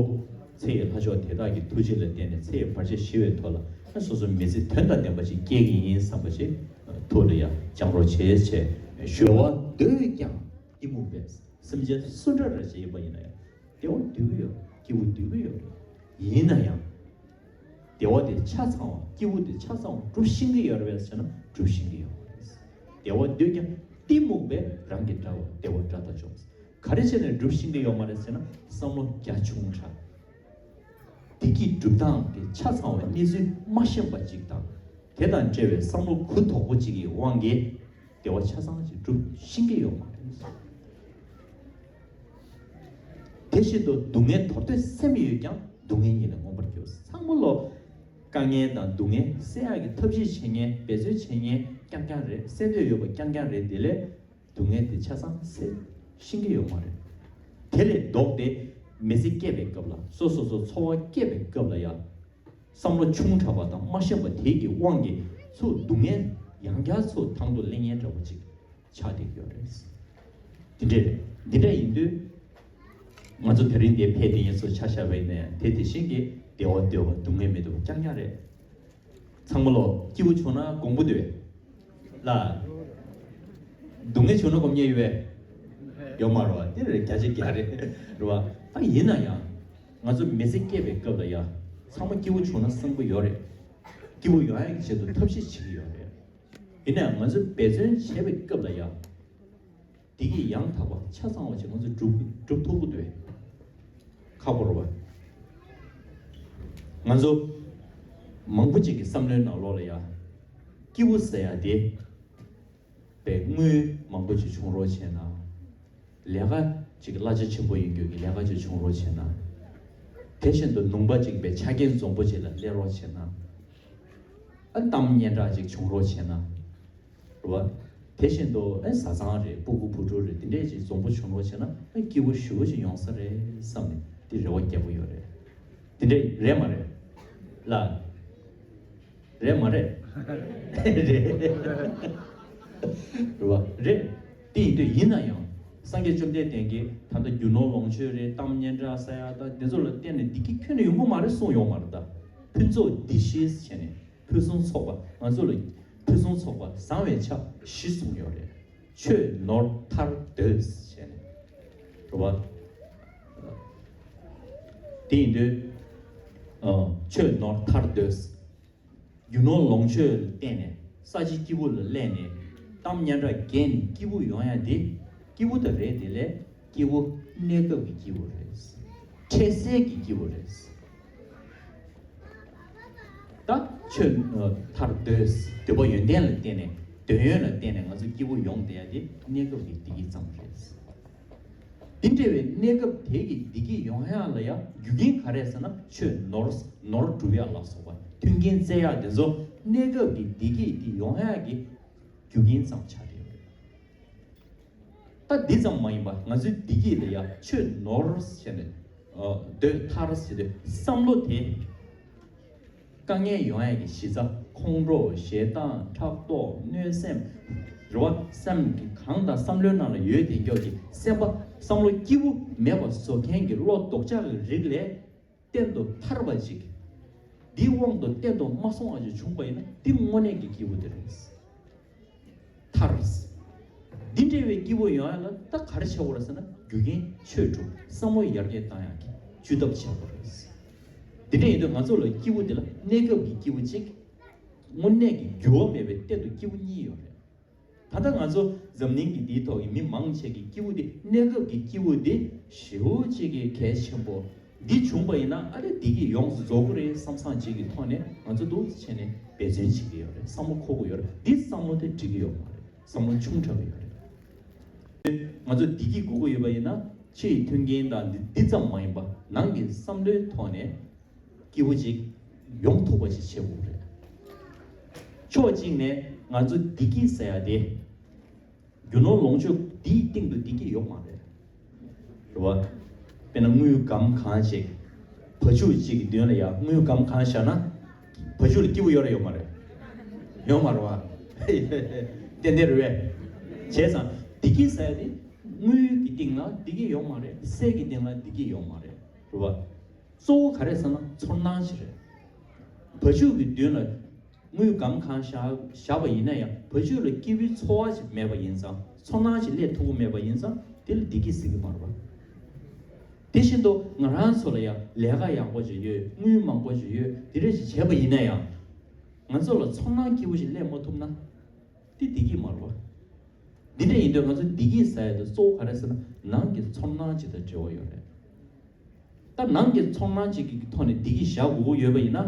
ཚེ་ཡི་ལྷ་མཆོག་དེ་དག་གི་ཐུགས་རྗེ་ལ་བརྟེན་ནས་ཚེ་ཡི་བར་ཆད་ཞི་བའི་ཐོག་ལ་སོ་སོ་མི་ཚེ་དོན་དང་ལྡན་པ་ཅིག་སྐྱེལ་གྱི་ཡིན་བསམ་པ་ཅིག་ཐུགས་ལ་ཡང་བཅངས་རོགས་བྱེད་ཅེས་ཞུ། བདེ་བ་འདོད་ཀྱང་གཏི་མུག་པས། སེམས་ཅན་སུ་འདྲ་རེ་ཅིག་ཡིན་པ་ཡིན་ན་ཡང་། བདེ་བ་འདོད་ཀྱི་ཡོད། སྐྱིད་པོ་འདོད་ཀྱི་ཡོད། ཡིན་ན་ཡང་། བདེ་བ་དེ་ཆ་ཚང་བ། སྐྱིད་པོ་དེ་ཆ་ཚང་བ་སྒྲུབ་ཤེས་ཀྱི་ཡོད་རེད་པས་ཟེར་ན་སྒྲུབ་ཤེས་ཀྱི་ཡོད་མ་རེད། བདེ་བ་འདོད་ཀྱང་གཏི་མུག་པས། རང་གི་དགྲ་བོ་བདེ་བ་དགྲ་ལྟར་འཇོམས། ག་རེ་བྱས་ནས་སྒྲུབ་ཤེས་ཀྱི་ཡོད་མ་རེད་ཟེར་ན་བསམ་བློ་རྒྱ་ཆུང་དྲགས། བདེ་སྐྱིད་སྒྲུབ་སྟངས་དེ་ཆ་ཚང་བའི་གནས་ཚུལ་མ་ཤེས་པ་ཅིག་དང་། དེ་དང་འབྲེལ་བའི་བསམ་བློ་གུ་དོག་པོ་ཅིག་གི་དབང་གིས་བདེ་བ་ཆ་ཚང་ཅིག་སྒྲུབ་ཤེས་ཀྱི་ཡོད་མ་རེད། དེ་བཞིན་དུ་སྡུག་བསྔལ་དོར་འདོད་སེམས་ཡོད་ཀྱང་སྡུག་བསྔལ་ཉིད་ལས་མངོན་པར་ ཚང་མ་ལོ་དཀའ་ངལ་དང་སྡུག་བསྔལ་སེལ་ཡག་གི་ཐབས་ཤེས་བྱེད་མཁན་འབད་བརྩོན་བྱེད་མཁན་རྐྱང་རྐྱང་རེད། སེལ་འདོད་ཡོད་པ་རྐྱང་རྐྱང་རེད། དེ་ལས་སྡུག་བསྔལ་དེ་ཆ་ཚང་སེལ་ཤེས་ཀྱི་ཡོད་མ་རེད། དེ་ལས་ལྡོག་སྟེ་མི་ཚེ་སྐྱེལ་བའི་སྐབས་ལ་སོ་སོ་སོ་འཚོ་བ་སྐྱེལ་བའི་སྐབས་ལ་ཡང་བསམ་བློ་ཆུང་དྲགས་པ་དང་མ་ཤེས་པ་དེ་གི་དབང་གིས་ཚུར་སྡུག་བསྔལ་ཡང་བསྐྱར་ཚུར་དང་དུ་ལེན་མཁན་འདྲ་པོ་ཅིག་ཆགས་བསྡད་ཀྱི་ཡོད་རེད། འདི་འདྲ་རེད། འདི་འདྲ་ཡིན་དུས་ང་ཚོ་དེ་རིང་འདིར་ཕེབས་དེ་ཡིན་སོ་ཆ་བཞག་པ་ཡིན་ན་ཡང་དེ་དེ་བཞིན་གྱི་བདེ་བ་འདོད་པ་སྡུག་བསྔལ་མི་འདོད་པ་རྐྱང་རྐྱང་རེད། ཚང་མ་ལོ་སྐྱིད་པོ་བྱུང་ན་དགོངས་པ་འདོད་ལ། སྡུག་བསྔལ་བྱུང་ན་སྒོམ་ཉེས་ཡོད་པས། ཡོད་མ་རེད་བ། དེ་རེད། བརྒྱ་ཆ་བརྒྱ་རེད་རེད་བ། ད་ཡིན་ན་ཡང་ང་ཚོ་མི་ཚེ་སྐྱེལ་བའི་སྐབས་ལ་ཡང་ཚང་མ་སྐྱིད་པོ་བྱུང་ན་བསམ་གྱི་ཡོད་རེད། སྐྱིད་པོ་ཡོང་ཡག་གི་ཆེད་དུ་ཐབས་ཤེས་བྱེད་ཀྱི་ཡོད་རེད། ཡིན་ན་ཡང་ང་ཚོས་འབད་བརྩོན་བྱེད་པའི་སྐབས་ལ་ཡང་བདེ་སྐྱིད་ཡང་དག་པ་ཆ་ཚང་བ་ཞིག་ང་ཚོས་སྒྲུབ་སྒྲུབ་ཐུབ་ཀྱི་འདུག་ཁག་པོ་རེད་བ། ང་ཚོ་མང་པོ་ཅིག་གི་བསམ་བློའི་ནང་ལོགས་ལ་ཡང་སྐྱིད་པོ་ཟེར་ཡག་དེ་པའི་དངུལ་མང་པོ་ཅིག་བྱུང་རོགས་བྱས་ན། ལས་ཀ་ཅིག་གླ་ཆ་ཆེན་པོ་ཡིན་རྒྱུ་གི་ལས་ཀ་ཅིག་བྱུང་རོགས་བྱས་ན། དེ་བཞིན་དུ་ནུས་པ་ཅིག་པའི་ཆ་རྐྱེན་འཛོམས་པོ་ཅིག་ལ་སླེབས་རོགས་བྱས་ན། ཨ་གཏམ་སྙན་གྲགས་ཅིག་བྱུང་རོགས་བྱས་ན། རེད་བ། དེ་བཞིན་དུ་ཨ་བཟའ་ཚང་རེད། སྤུ་གུ་བུ་ཕྲུག་རེད། དེ་འདྲས་ཅིག་འཛོམས་པོ་བྱུང་རོགས་བྱས་ན་ཨ་སྐྱིད་པོ་ཞེ་པོ་ཅིག་ཡོང་ས་རེད་བསམ་ནས་དེ་རེ་བ་རྒྱག་གི་ཡོད་རེད། དེ་འདྲས་རེད་མ་རེད། ལ། རེད་མ་རེད། རེད། རེད་བ། རེད། དེ་ཡིན་དུས་ཡིན་ན་ཡང་སངས་རྒྱས་བཅོམ་ལྡན་འདས་ཀྱིས་ད་ལྟ་རྒྱུ་ནོར་ལོངས་སྤྱོད་རེད། གཏམ་སྙན་གྲགས་ཟེར་ཡག་དང་དེ་ཚོ་ལ་བརྟེན་ནས་བདེ་སྐྱིད་ཁྱོན་ནས་ཡོང་གི་མ་རེད་གསུངས་ཡོད་མ་རེད། ད་ཕུན་ཚོགས་འདི་ཤེས་བྱས་ནས་ཕུན་སུམ་ཚོགས་པ་ང་ཚོ་ལ་ཕུན་སུམ་ཚོགས་པ་བཟང་བའི་ཆ་བཞི་གསུངས་ཡོད་རེད། ཆོས་ནོར་ཐར་འདོད་བྱས་ནས་རེད་བ། དེ་ཡིན་དུས་ཆོས་ནོར་ཐར་འདོད། རྒྱུ་ནོར་ལོངས་སྤྱོད་ལ་བརྟེན་ནས་ས་གཞི་སྐྱིད་པོ་ལ་སླེབས་ནས་གཏམ་སྙན་གྲགས་རྒྱས་ནས་སྐྱིད་པོ་ཡོང་ཡ་དེ་སྐྱིད་པོ་ད་རེད། དེ་ལས་སྐྱིད་པོ་གནས་སྐབས་ཀྱི་སྐྱིད་པོ་རེད། འཕྲལ་སེལ་གྱི་སྐྱིད་པོ་རེད། ད་ཆོས་ཐར་འདོད་འདོད་པ་ཡོན་ཏན་ལ་བརྟེན་ནས་འདོད་ཡོན་ལ་བརྟེན་ནས་ང་ཚོ་སྐྱིད་པོ་ཡོང་བསྡད་ཡ་དེ་གནས་སྐབས་ཀྱི་བདེ་སྐྱིད་ཙམ་རེད། དེ་འདྲ་བའི་གནས་སྐབས་དེ་གི་བདེ་སྐྱིད་ཡོང་ཡག་ལ་ཡང་རྒྱུ་རྐྱེན་ག་རེ་ཟེར་ན་ཆོས་ནོར་ནོར་སྒྲུབ་ཡག་ལ་སོགས་པ་མཐུན་རྐྱེན་བཙལ་ཡག་དེ་ཚོ་གནས་སྐབས་ཀྱི་བདེ་སྐྱིད་དེ་ཡོང་ཡག་གི་རྒྱུ་རྐྱེན་ཙམ་ཆགས་བསྡད་ཡོད་རེད། ད་འདི་ཙམ་མ་ཡིན་པ་ང་ཚོའི་བདེ་སྐྱིད་ལ་ཡང་ཆོས་ནོར་ཟེར་ནས་འདོད་ཐར་ཟེར་དུས་བསམ་བློ་དེ། དཀའ་ངལ་ཡོང་ཡག་གི་གཞི་རྩ་ཁོང་ཁྲོ་ཞེ་སྡང་ཕྲག་དོག་གནོད་སེམས་རེ་བ་སེམས་ཀྱི་གང་དང་བསམ་བློའི་ནང་ལ་ཡོད་དེ་མགྱོགས་ཀྱི་སེམས་པ་བསམ་བློ་སྐྱིད་པོ་མེད་པ་བཟོ་མཁན་གྱི་བློ་ལྡོག་ཕྱག་གི་རིགས་ལས་གཏན་དུ་ཐར་བ་ཅིག་འདིའི་དབང་དུ་གཏན་དུ་མ་སོང་བ་ཅིག་བྱུང་པ་ཡིན་ན་འདི་དངོས་གནས་ཀྱི་སྐྱིད་པོ་དེ་རེད། ཐར། འདི་འདྲ་བའི་སྐྱིད་པོ་ཡོང་ཡ་ལ་ད་ག་རེ་བྱེད་དགོས་རེད་ཟེར་ན་རྒྱུ་རྐྱེན་ཆོས་སྒྲུབ་བསམ་བློ་ཡར་རྒྱས་བཏང་ཡག་གི་བཅུད་ཐབས་བྱེད་དགོས་རེད། འདི་འདྲ་ཡིན་དུས་ང་ཚོ་ལ་སྐྱིད་པོ་འདི་ལ་གནས་སྐབས་ཀྱི་སྐྱིད་པོ་གཅིག་དངོས་གནས་ཀྱི་འགྱུར་བ་མེད་པའི་གཏན་དུ་སྐྱིད་པོ་གཉིས་ཡོད་རེད། ད་ལྟ་ང་ཚོ་འཛམ་གླིང་གི་འདིའི་ཐོག་གི་མི་མང་ཆེ་གི་སྐྱིད་པོ་འདི་གནས་སྐབས་ཀྱི་སྐྱིད་པོ་འདི་ཞེ་པོ་ཅིག་གི་གལ་ཆེན་པོ། འདི་བྱུང་པ་ཡིན་ན་ཨ་རེ་བདེ་སྐྱིད་ཡོངས་སུ་རྫོགས་ཀྱི་རེད་བསམ་བསམ་ཅིག་གི་ཐོག་ནས་ང་ཚོ་འདུག་བྱས་ནས་འབད་བརྩོན་བྱེད་ཀྱི་ཡོད་རེད། བསམ་བློ་འཁོར་གྱི་ཡོད་རེད། འདི་བསམ་བློ་དེ་འགྲིག་གི་ཡོད་མ་རེད། བསམ་བློ་ཆུང་དྲགས་ཀྱི་ཡོད་རེད། ང་ཚོ་བདེ་སྐྱིད་དགོས་ཀྱི་ཡོད་པ་ཡིན་ན་ཕྱི་ཡི་མཐུན་རྐྱེན་དང་འདི་འདི་ཙམ་མ་ཡིན་པ་ནང་གི་བསམ་བློའི་ཐོག་ནས་སྐྱིད་པོ་ཅིག་ཡོང་ཐུབ་པ་ཞིག་བྱེད་དགོས་རེད། ཕྱོགས་གཅིག་ནས་ང་ཚོ་བདེ་སྐྱིད་ཟེར་ཡ་དེ། རྒྱུ་ནོར་ལོངས་སྤྱོད་འདིའི་སྟེང་དུ་བདེ་སྐྱིད་ཡོད་མ་རེད། རེད་བ། དཔེར་ན་དངུལ་སྒམ་གང་ཞིག་བ་ཕྱུགས་གཅིག་གི་མདུན་ལ་ཡ་དངུལ་སྒམ་གང་བཞག་ན། བ་ཕྱུགས་ལ་སྐྱིད་པོ་ཡོད་རེད་ཡོད་མ་རེད། ཡོད་མ་རེད་བ། ཏན་ཏན་རེད་བས། བྱས་ཙང་བདེ་སྐྱིད་ཟེར་ཡ་དེ་དངུལ་གྱི་སྟེང་ལ་བདེ་སྐྱིད་ཡོད་མ་རེད། སྲས་ཀྱི་སྟེང་ལ་བདེ་སྐྱིད་ཡོད་མ་རེད། རེད་བ། གཙོ་བོ་ག་རེ་ཟེར་ན་ཚོར་སྣང་ཞིག་རེད། བ་ཕྱུགས་ཀྱི་མདུན་ལ་དངུལ་སྒམ་གང་བཞག་བཞག་པ་ཡིན་ན་ཡང་བ་ཕྱུགས་ལ་སྐྱིད་པོའི་ཚོར་བ་ཞིག་མེད་པ་ཡིན་ཙང་ཚོར་སྣང་ཞིག་སླེབས་ཐུབ་ཀྱི་མེད་པ་ཡིན་ཙང་དེ་ལ་བདེ་སྐྱིད་ཟེར་གྱི་མ་རེད་པ། དེ་བཞིན་དུ་ང་རང་ཚོ་ལ་ཡང་ལས་ཀ་ཡག་པོ་ཞིག་ཡོད། དངུལ་མང་པོ་ཞིག་ཡོད། དེ་འདྲ་ཞིག་བྱས་པ་ཡིན་ན་ཡང་ང་ཚོ་ལ་ཚོར་སྣང་སྐྱིད་པོ་ཞིག་སླེབས་མ་ཐུབ་ན། དེ་བདེ་སྐྱིད་མ་རེད་བ། འདི་འདྲ་ཡིན་དུས་ང་ཚོ་བདེ་སྐྱིད་ཟེར་ཡ་དེ་གཙོ་བོ་ག་རེ་ཟེར་ན་ནང་གི་ཚོར་སྣང་ཅིག་དང་འབྲེལ་བ་ཡོད་རེད། ད་ནང་གི་ཚོར་སྣང་ཅིག་གི་ཐོག་ནས་བདེ་སྐྱིད་བཞག་དགོས་ཀྱི་ཡོད་པ་ཡིན་ན།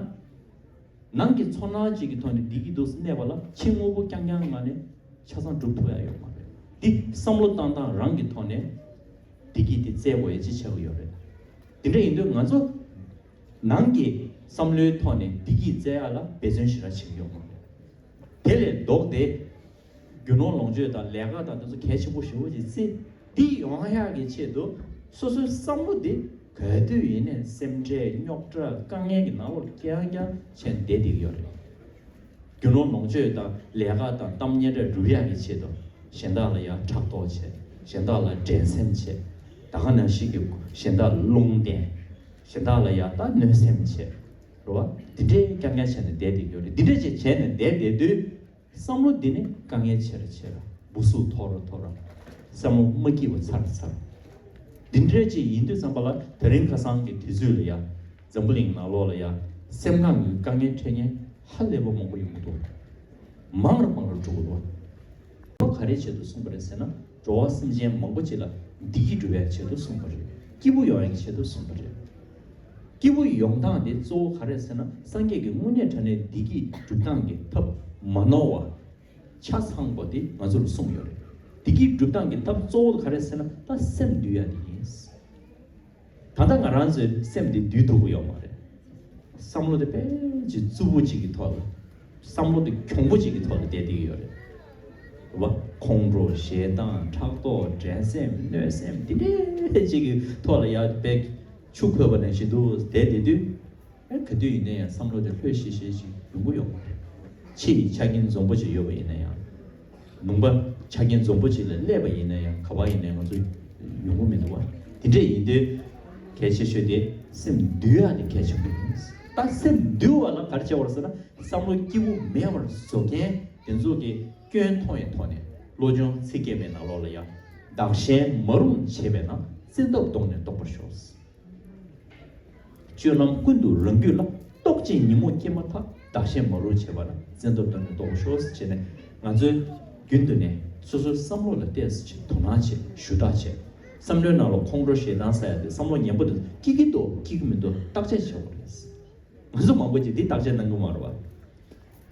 ནང་གི་ཚོར་སྣང་ཅིག་གི་ཐོག་ནས་བདེ་སྐྱིད་འདུག་སེ་གནས་པ་ལ་ཕྱི་དངོས་པོ་རྐྱང་རྐྱང་ངང་ནས་ཆ་ཚང་སྒྲུབ་ཐུབ་ཡ་ཡོད་མ་རེད། འདི་བསམ་བློ་བཏང་སྟངས་རང་གི་ཐོག་ནས་བདེ་སྐྱིད་དེ་བཙལ་དགོས་ཡ་ཅིག་ཆགས་ཀྱི་ཡོད་རེད། དེ་འདྲ་ཡིན་དུས་ང་ཚོ། ནང་གི་ བསམ་བློའི་ཐོག་ནས་བདེ་སྐྱིད་བཙལ་ཡག་ལ་འབད་བརྩོན་ཞེ་དྲག་བྱེད་ཀྱི་ཡོད་མ་རེད། དེ་ལས་ལྡོག་སྟེ། རྒྱུ་ནོར་ལོངས་སྤྱོད་དང་ལས་ཀ་དང་དེ་ཚོ་གལ་ཆེན་པོ་ཞེ་པོ་ཅིག་བརྩིས། འདི་ཡོང་ཡག་གི་ཆེད་དུ་སོ་སོའི་བསམ་བློ་འདི་ག་དུས་ཡིན་ནའི་སེམས་ཁྲལ་རྙོག་དྲ་དཀའ་ངལ་གྱི་ནང་ལོགས་རྐྱང་རྐྱང་བྱས་བསྡད་བསྡད་ཀྱི་ཡོད་རེད། རྒྱུ་ནོར་ལོངས་སྤྱོད་དང་ལས་ཀ་དང་གཏམ་སྙན་གྲགས་སྒྲུབ་ཡག་གི་ཆེད་དུ་གཞན་དག་ལ་ཡང་ཕྲག་དོག་བྱས། གཞན་དག་ལ་འགྲན་སེམས་བྱས། ད་ག་ནང་བཞིན་གྱི་གཞན་དག་ལ་རླུང་བསྟན། གཞན་དག་ལ་ཡང་ད་གནོད་སེམས་བྱས། རེད་བ། འདི་འདྲའི་རྐྱང་རྐྱང་བྱས་ནས་བསྡད་བསྡད་ཀྱི་ཡོད་རེད། འདི་འདྲ་ཅིག་བྱས་ནས་བསྡད་བསྡད་དུས། བསམ་བློ་འདི་ནི་དཀའ་ངལ་ཆེ་རུ་ཆེ་རུ། འབུ་སུབ་མཐོ་རུ་མཐོ་རུ། བསམ་བློ་མ་སྐྱིད་པ་ཚ་རུ་ཚ་རུ། འདི་འདྲ་ཅིག་ཡིན་དུས་ཙམ་པ་ལ་དེ་རིང་ཁ་སང་གི་དུས་ཚོད་ལ་ཡ། འཛམ་བུ་གླིང་ནང་ལོགས་ལ་ཡ། སེམས་ཁམས་ཀྱི་དཀའ་ངལ་འཕྲད་མཁན་ཧ་ལས་པ་མང་པོ་ཡོང་གི་འདུག་མང་རུ་མང་རུ་འགྲོ་གི་འདུག་ག་རེ་ཆེད་དུ་གསུངས་པ་རེད་ཟེར་ན། འགྲོ་བ་སེམས་ཅན་མང་པོ་ཅིག་ལ་བདེ་སྐྱིད་སྒྲུབ་པའི་ཆེད་དུ་གསུངས་པ་རེད། སྐྱིད་པོ་ཡོང་ཡག་གི་ཆེད་དུ་གསུངས་པ་རེད། སྐྱིད་པོ་ཡོང་སྟངས་དེ་གཙོ་བོ་ག་རེ་ཟེར་ན། སངས་རྒྱས་ཀྱིས་དངོས་གནས་དྲང་གནས་བདེ་སྐྱིད་སྒྲུབ་སྟངས་ཀྱི་ཐབས་མ་ནོར་བ། ཆ་ཚང་པོ་དེ་ང་ཚོ་ལ་གསུངས་ཡོད་རེད། བདེ་སྐྱིད་སྒྲུབ་སྟངས་ཀྱི་ཐབས་གཙོ་བོ་ག་རེ་ཟེར་ན། ད་སེམས་འདུལ་ཡག་དེ་ཡིན། ད་ལྟ་ང་རང་ཚོའི་སེམས་དེ་འདུལ་ཐུབ་ཀྱི་ཡོད་མ་རེད། བསམ་བློ་དེ་དཔེ་ཅིག་རྩུབ་པོ་ཅིག་གི་ཐོག་ལ། བསམ་བློ་དེ་གྱོང་པོ་ཅིག་གི་ཐོག་ལ་བསྡད་བསྡད་ཀྱི་ཡོད་རེད། རེད་བ། ཁོང་ཁྲོ་ཞེ་སྡང་ཕྲག་དོག་འགྲན་སེམས་གནོད་སེམས་དེ་འདྲས་ཅིག་གི་ཐོག་ལ་ཡ་དཔེ་ཆུ་ཁོལ་བ་ནང་བཞིན་དུ་བསྡད་བསྡད་དུས། ཨེ་ག་དུས་ཡིན་ན་ཡང་བསམ་བློ་དེ་ལྷོད་ཤིག་ཤིག་ཅིག་ཡོང་གི་ཡོད་མ་རེད། ཕྱི་ཡི་ཆ་རྐྱེན་འཛོམས་པོ་ཅིག་ཡོད་པ་ཡིན་ན་ཡང་། ལུང་པ་ཆ་རྐྱེན་འཛོམས་པོ་ཅིག་ལ་སླེབས་པ་ཡིན་ན་ཡང་། ག་པར་ཡིན་ན་ཡང་ང་ཚོ་ཡོང་གི་མི་འདུག་བ། དེ་འདྲས་ཡིན་དུས་གལ་ཆེ་ཤོས་དེ་སེམས་འདུལ་ཡག་དེ་གལ་ཆེན་པོ་ཡིན། ད་སེམས་འདུལ་བ་ལ་ག་རེ་བྱེད་དགོས་རེད་ཟེར་ན། བསམ་བློ་སྐྱིད་པོ་མེད་པར་བཟོ་མཁན་དེ་ཚོ་གི་སྐྱོན་མཐོང་བའི་ཐོག་ནས། བློ་སྦྱོང་ཚིག་བརྒྱད་པའི་ནང་ལོགས་ལ་ཡང་། བདག་གཞན་མ་རུངས་བྱེད་པས་ན། བཙན་ཐབས་གདོང་ནས་རྟོགས་པར་ཤོག་སྤྱོད་ལམ་ཀུན་ཏུ་རང་རྒྱུད་ལ། རྟོག་བཅས་ཉོན་མོངས་སྐྱེས་མ་ཐག་བདག་གཞན་མ་རུངས་བྱེད་པ་ན། བཙན་ཐབས་གདོང་ནས་རྟོགས་ཤོག་ཟེར་བྱས་ནས། ང་ཚོས་རྒྱུན་དུ་ནས་སོ་སོའི་བསམ་བློ་ལ་ཏོག་ཙམ་ཅིག་དོ་སྣང་བྱེད། ཞུ་དག་བྱེད། བསམ་བློའི་ནང་ལ་ཁོང་ཁྲོ་ཞེ་སྡང་ཟེར་ཡ་དེ་བསམ་བློ་ངན་པ་དེ་སྐྱེ་གི་འདུག་སྐྱེ་གི་མི་འདུག་བརྟག་དཔྱད་བྱེད་དགོས་རེད། ང་ཚོ་མང་པོ་ཅིག་འདི་བརྟག་དཔྱད་གནང་གི་མ་རེད་བ།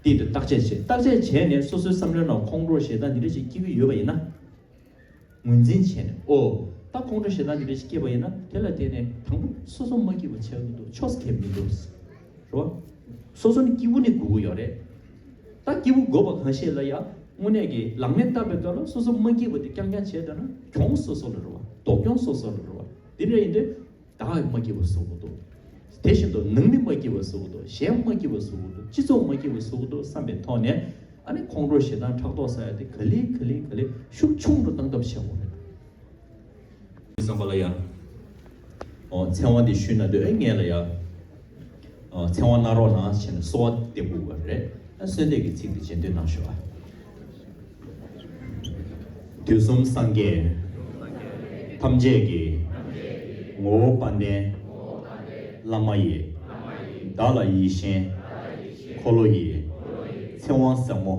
འདི་དུ་བརྟག་དཔྱད་བྱེད། བརྟག་དཔྱད་བྱས་ནས་སོ་སོའི་བསམ་བློའི་ནང་ཁོང་ཁྲོ་ཞེ་སྡང་འདི་འདྲ་ཞིག་སྐྱེ་གི་ཡོད་པ་ཡིན་ན། ངོས་འཛིན་བྱས་ནས། ཨོ། ད་ཁོང་ཁྲོ་ཞེ་སྡང་འདི་འདྲ་ཞིག་སྐྱེས་པ་ཡིན་ན། དེ་ལ་བརྟེན་ནས་དང་པོ་སོ་སོ་མ་སྐྱིད་པ་བྱེད་ཀྱི་འདུག་ཆོས་ཁེབས་མི་འདུག་རེད་བ། སོ་སོ་ནི་སྐྱིད་པོ་ནི་དགོས་ཀྱི་ཡོད་རེད། ད་སྐྱིད་པོ་དགོས་པ་གང་ཤེས་ལ་ཡ། དངོས་གནས་ཀྱི་ལག་ལེན་བསྟར་བའི་སྐབས་ལ་སོ་སོ་མ་སྐྱིད་པ་དེ་རྐྱང་རྐྱང་བྱས་བསྡད་ན་གྱོང་སོ་སོ་ལ་རེད་བ། ལྡོག་གྱོང་སོ་སོ་ལ་རེད་བ། དེ་འདྲ་ཡིན་དུས། བདག་མ་སྐྱིད་པ་བཟོ་གི་འདུག་དེ་བཞིན་དུ་ནང་མི་མ་སྐྱིད་པ་བཟོ་གི་འདུག་གཞན་མ་སྐྱིད་པ་བཟོ་གི་འདུག་སྤྱི་ཚོགས་མ་སྐྱིད་པ་བཟོ་གི་འདུག་བསམ་པའི་ཐོག་ནས། ཨ་ནི་ཁོང་ཁྲོ་ཞེ་སྡང་ཕྲག་དོག་ཟེར་ཡ་དེ་ག་ལེ་ག་ལེ་ག་ལེ་ཤུགས་ཆུང་རུ་བཏང་ཐབས་བྱེད་དགོས་རེད། བསམ་པ་ལ་ཡ། ཨོ། ཚེ་དབང་འདི་ཞུས་ན་འདོད། ཨེ་ངས་ལ་ཡ། ཨོ། ཚེ་དབང་གནང་རོགས་གནང་བྱས་ནས་གསོལ་བ་འདེབས་དགོས་པ་རེད། ཨ། གསོལ་འདེབས་ཀྱི་ཚིག་འདི་རྗེས་ཟློས་གནང་ཞུ་བ། དུས་གསུམ་སངས་རྒྱས་ཐམས་ཅད་ཀྱི་ངོ་བོ་དཔལ་ལྡན་བླ་མ་ཡི། བདག་ལ་ཡིད་བཞིན་འཁོར་ལོ་ཡི། ཚེ་དབང་ཟབ་མོ་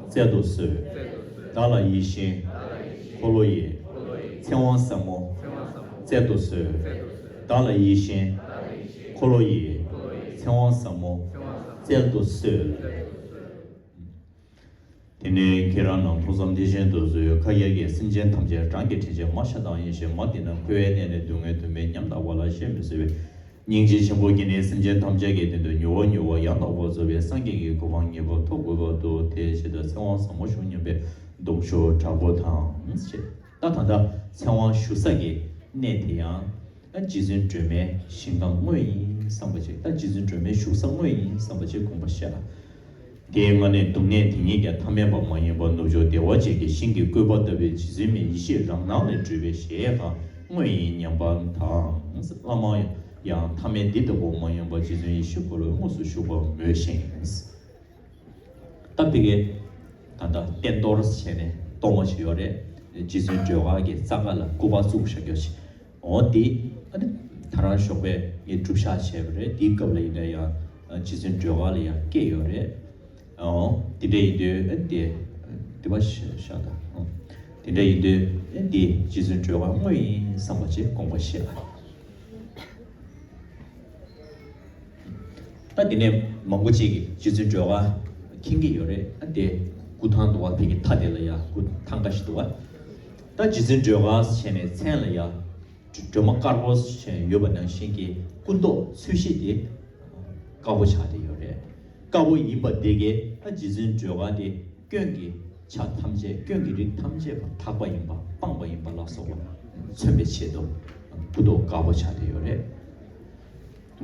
སྩལ་དུ་གསོལ། བདག་ལ་ཡིད་བཞིན་འཁོར་ལོ་ཡི། ཚེ་དབང་ཟབ་མོ་སྩལ་དུ་གསོལ། བདག་ལ་ཡིད་བཞིན་འཁོར་ལོ་ཡི། ཚེ་དབང་ཟབ་མོ་སྩལ་དུ་གསོལ། དེ་ནས་ཁྱེད་རང་རྣམས་ཐུགས་བསམ་བདེ་ཆེན་དུ་གསོལ། ཁ་ཡ་གིས་སེམས་ཅན་ཐམས་ཅད་རང་གི་དྲིན་ཅན་མ་ཤ་སྟག་ཡིན་ཞེས་མ་བསྟེན་ན། འཁོར་བའི་གནས་ནས་སྡུག་བསྔལ་དུ་མས་ཉམ་ཐག་པ་ལ་བཤད་མི་བཟོད་པའི་སྙིང་རྗེ་ཆེན་པོ་བརྒྱུད་ནས་སེམས་ཅན་ཐམས་ཅད་ཀྱི་དོན་དུ་མྱུར་བ་མྱུར་བ་ཡང་དག་པར་རྫོགས་པའི་སངས་རྒྱས་ཀྱི་གོ་འཕང་ངེས་པར་ཐོབ་དགོས་པར་འདུག་དེའི་ཕྱིར་དུ་ཚེ་དབང་ཟབ་མོ་ཞུ་སྙམ་པའི་གདུང་ཤུགས་དྲག་པོ་དང་ཞེས། ད་ད་ལྟ་ཚེ་དབང་ཞུ་ས་ཀྱི་གནས་དེ་ཡང་། ད་རྗེ་བཙུན་སྒྲོལ་མའི་ཞིང་ཁམས་དངོས་ཡིན་བསམ་པ་ཅིག་ད་རྗེ་བཙུན་སྒྲོལ་མའི་བཞུགས་ས་དངོས་ཡིན་བསམ་པ་ཅིག་དགོངས་པ་བཞེས་ལ། དེའི་སྔ་ནས་སྡུག་བསྔལ་དེ་ཉིད་ཀྱང་ཐ་མལ་པ་མ་ཡིན་པར་ནུབ་ཕྱོགས་བདེ་བ་ཅན་གྱི་ཞིང་གི་བཀོད་པ་ལྟ་བུའི་རྗེ་བཙུན་མའི་ཡེ་ཤེས་རང་སྣང་ལས་སྤྲུལ་པའི་གཞལ་ཡས་ཁང་དངོས་ཡིན་སྙམ་པ་དང་། བླ་མ་ཡང་ཐ་མལ་འདི་ལྟ་བུ་མ་ཡིན་པར་རྗེ་བཙུན་ཡེ་ཤེས་འཁོར་ལོའི་དངོས་སུ་བཞུགས་པར་མོས་ཤིང་། ད་ཕ་གི་ད་ལྟ་རྟེན་གཏོར་བྱས་ནས་གཏོར་མ་ཞིག་ཡོད་རེད། རྗེ་བཙུན་སྒྲོལ་དཀར་གྱི་རྩ་ཁ་ལ་སྐུ་པར་བཙུགས་བཞག་རྒྱུ་ཞིག་འོ་དེ་ཨ་ནི་ད་རང་ཞོགས་པའི་ངས་སྒྲུབ་ཞག་བྱས་པ་རེད། དེའི་སྐབས་ལ་ཡིན་ན་ཡང་རྗེ་བཙུན་སྒྲོལ་དཀར་ལ་ཡང་སྐྱེས་ཡོད་རེད། འོ་དེ་འདྲ་ཡིན་དུས་ཨ་ནི་དེ་དེ་པ་ཞག་དང་། འོ་དེ་འདྲ་ཡིན་དུས་ཨ་ནི་དེ་རྗེ་བཙུན་སྒྲོལ་དཀར་དངོས་ཡིན་བསམ་པ་ཅིག་དགོངས་པ་བཞེས་ལ། ད་དེ་ནས་མང་པོ་ཅིག་གིས་རྗེ་བཙུན་སྒྲོལ་དཀར་མཁྱེན་གྱི་ཡོད་རེད། ཨ་དེ་སྐུ་ཐང་འདུག་བ། ཕ་གི་མཐའ་དེ་ལ་ཡ་སྐུ་ཐང་འགའ་ཞིག་འདུག་བ། ད་རྗེ་བཙུན་སྒྲོལ་དཀར་བྱས་ནས་མཚན་ལ་ཡ་སྒྲོལ་མ་དཀར་པོ་བྱས་ཡོད་པ་ནང་བཞིན་གྱི་སྐུ་མདོག་ཚོས་གཞི་དེ་ དཀར་པོ་ཆགས་བསྡད་ཡོད་རེད། དཀར་པོ་ཡིན་པ་དེ་གས་ཨ་རྗེ་བཙུན་སྒྲོལ་དཀར་དེ་སྐྱོན་གྱི་ཆ་ཐམས་ཅད་སྐྱོན་གྱི་རིགས་ཐམས་ཅད་པ་དག་པ་ཡིན་པ་སྤངས་པ་ཡིན་པ་ལ་སོགས་པ་མཚོན་པའི་ཆེད་དུ་སྐུ་མདོག་དཀར་པོ་ཆགས་བསྡད་ཡོད་རེད།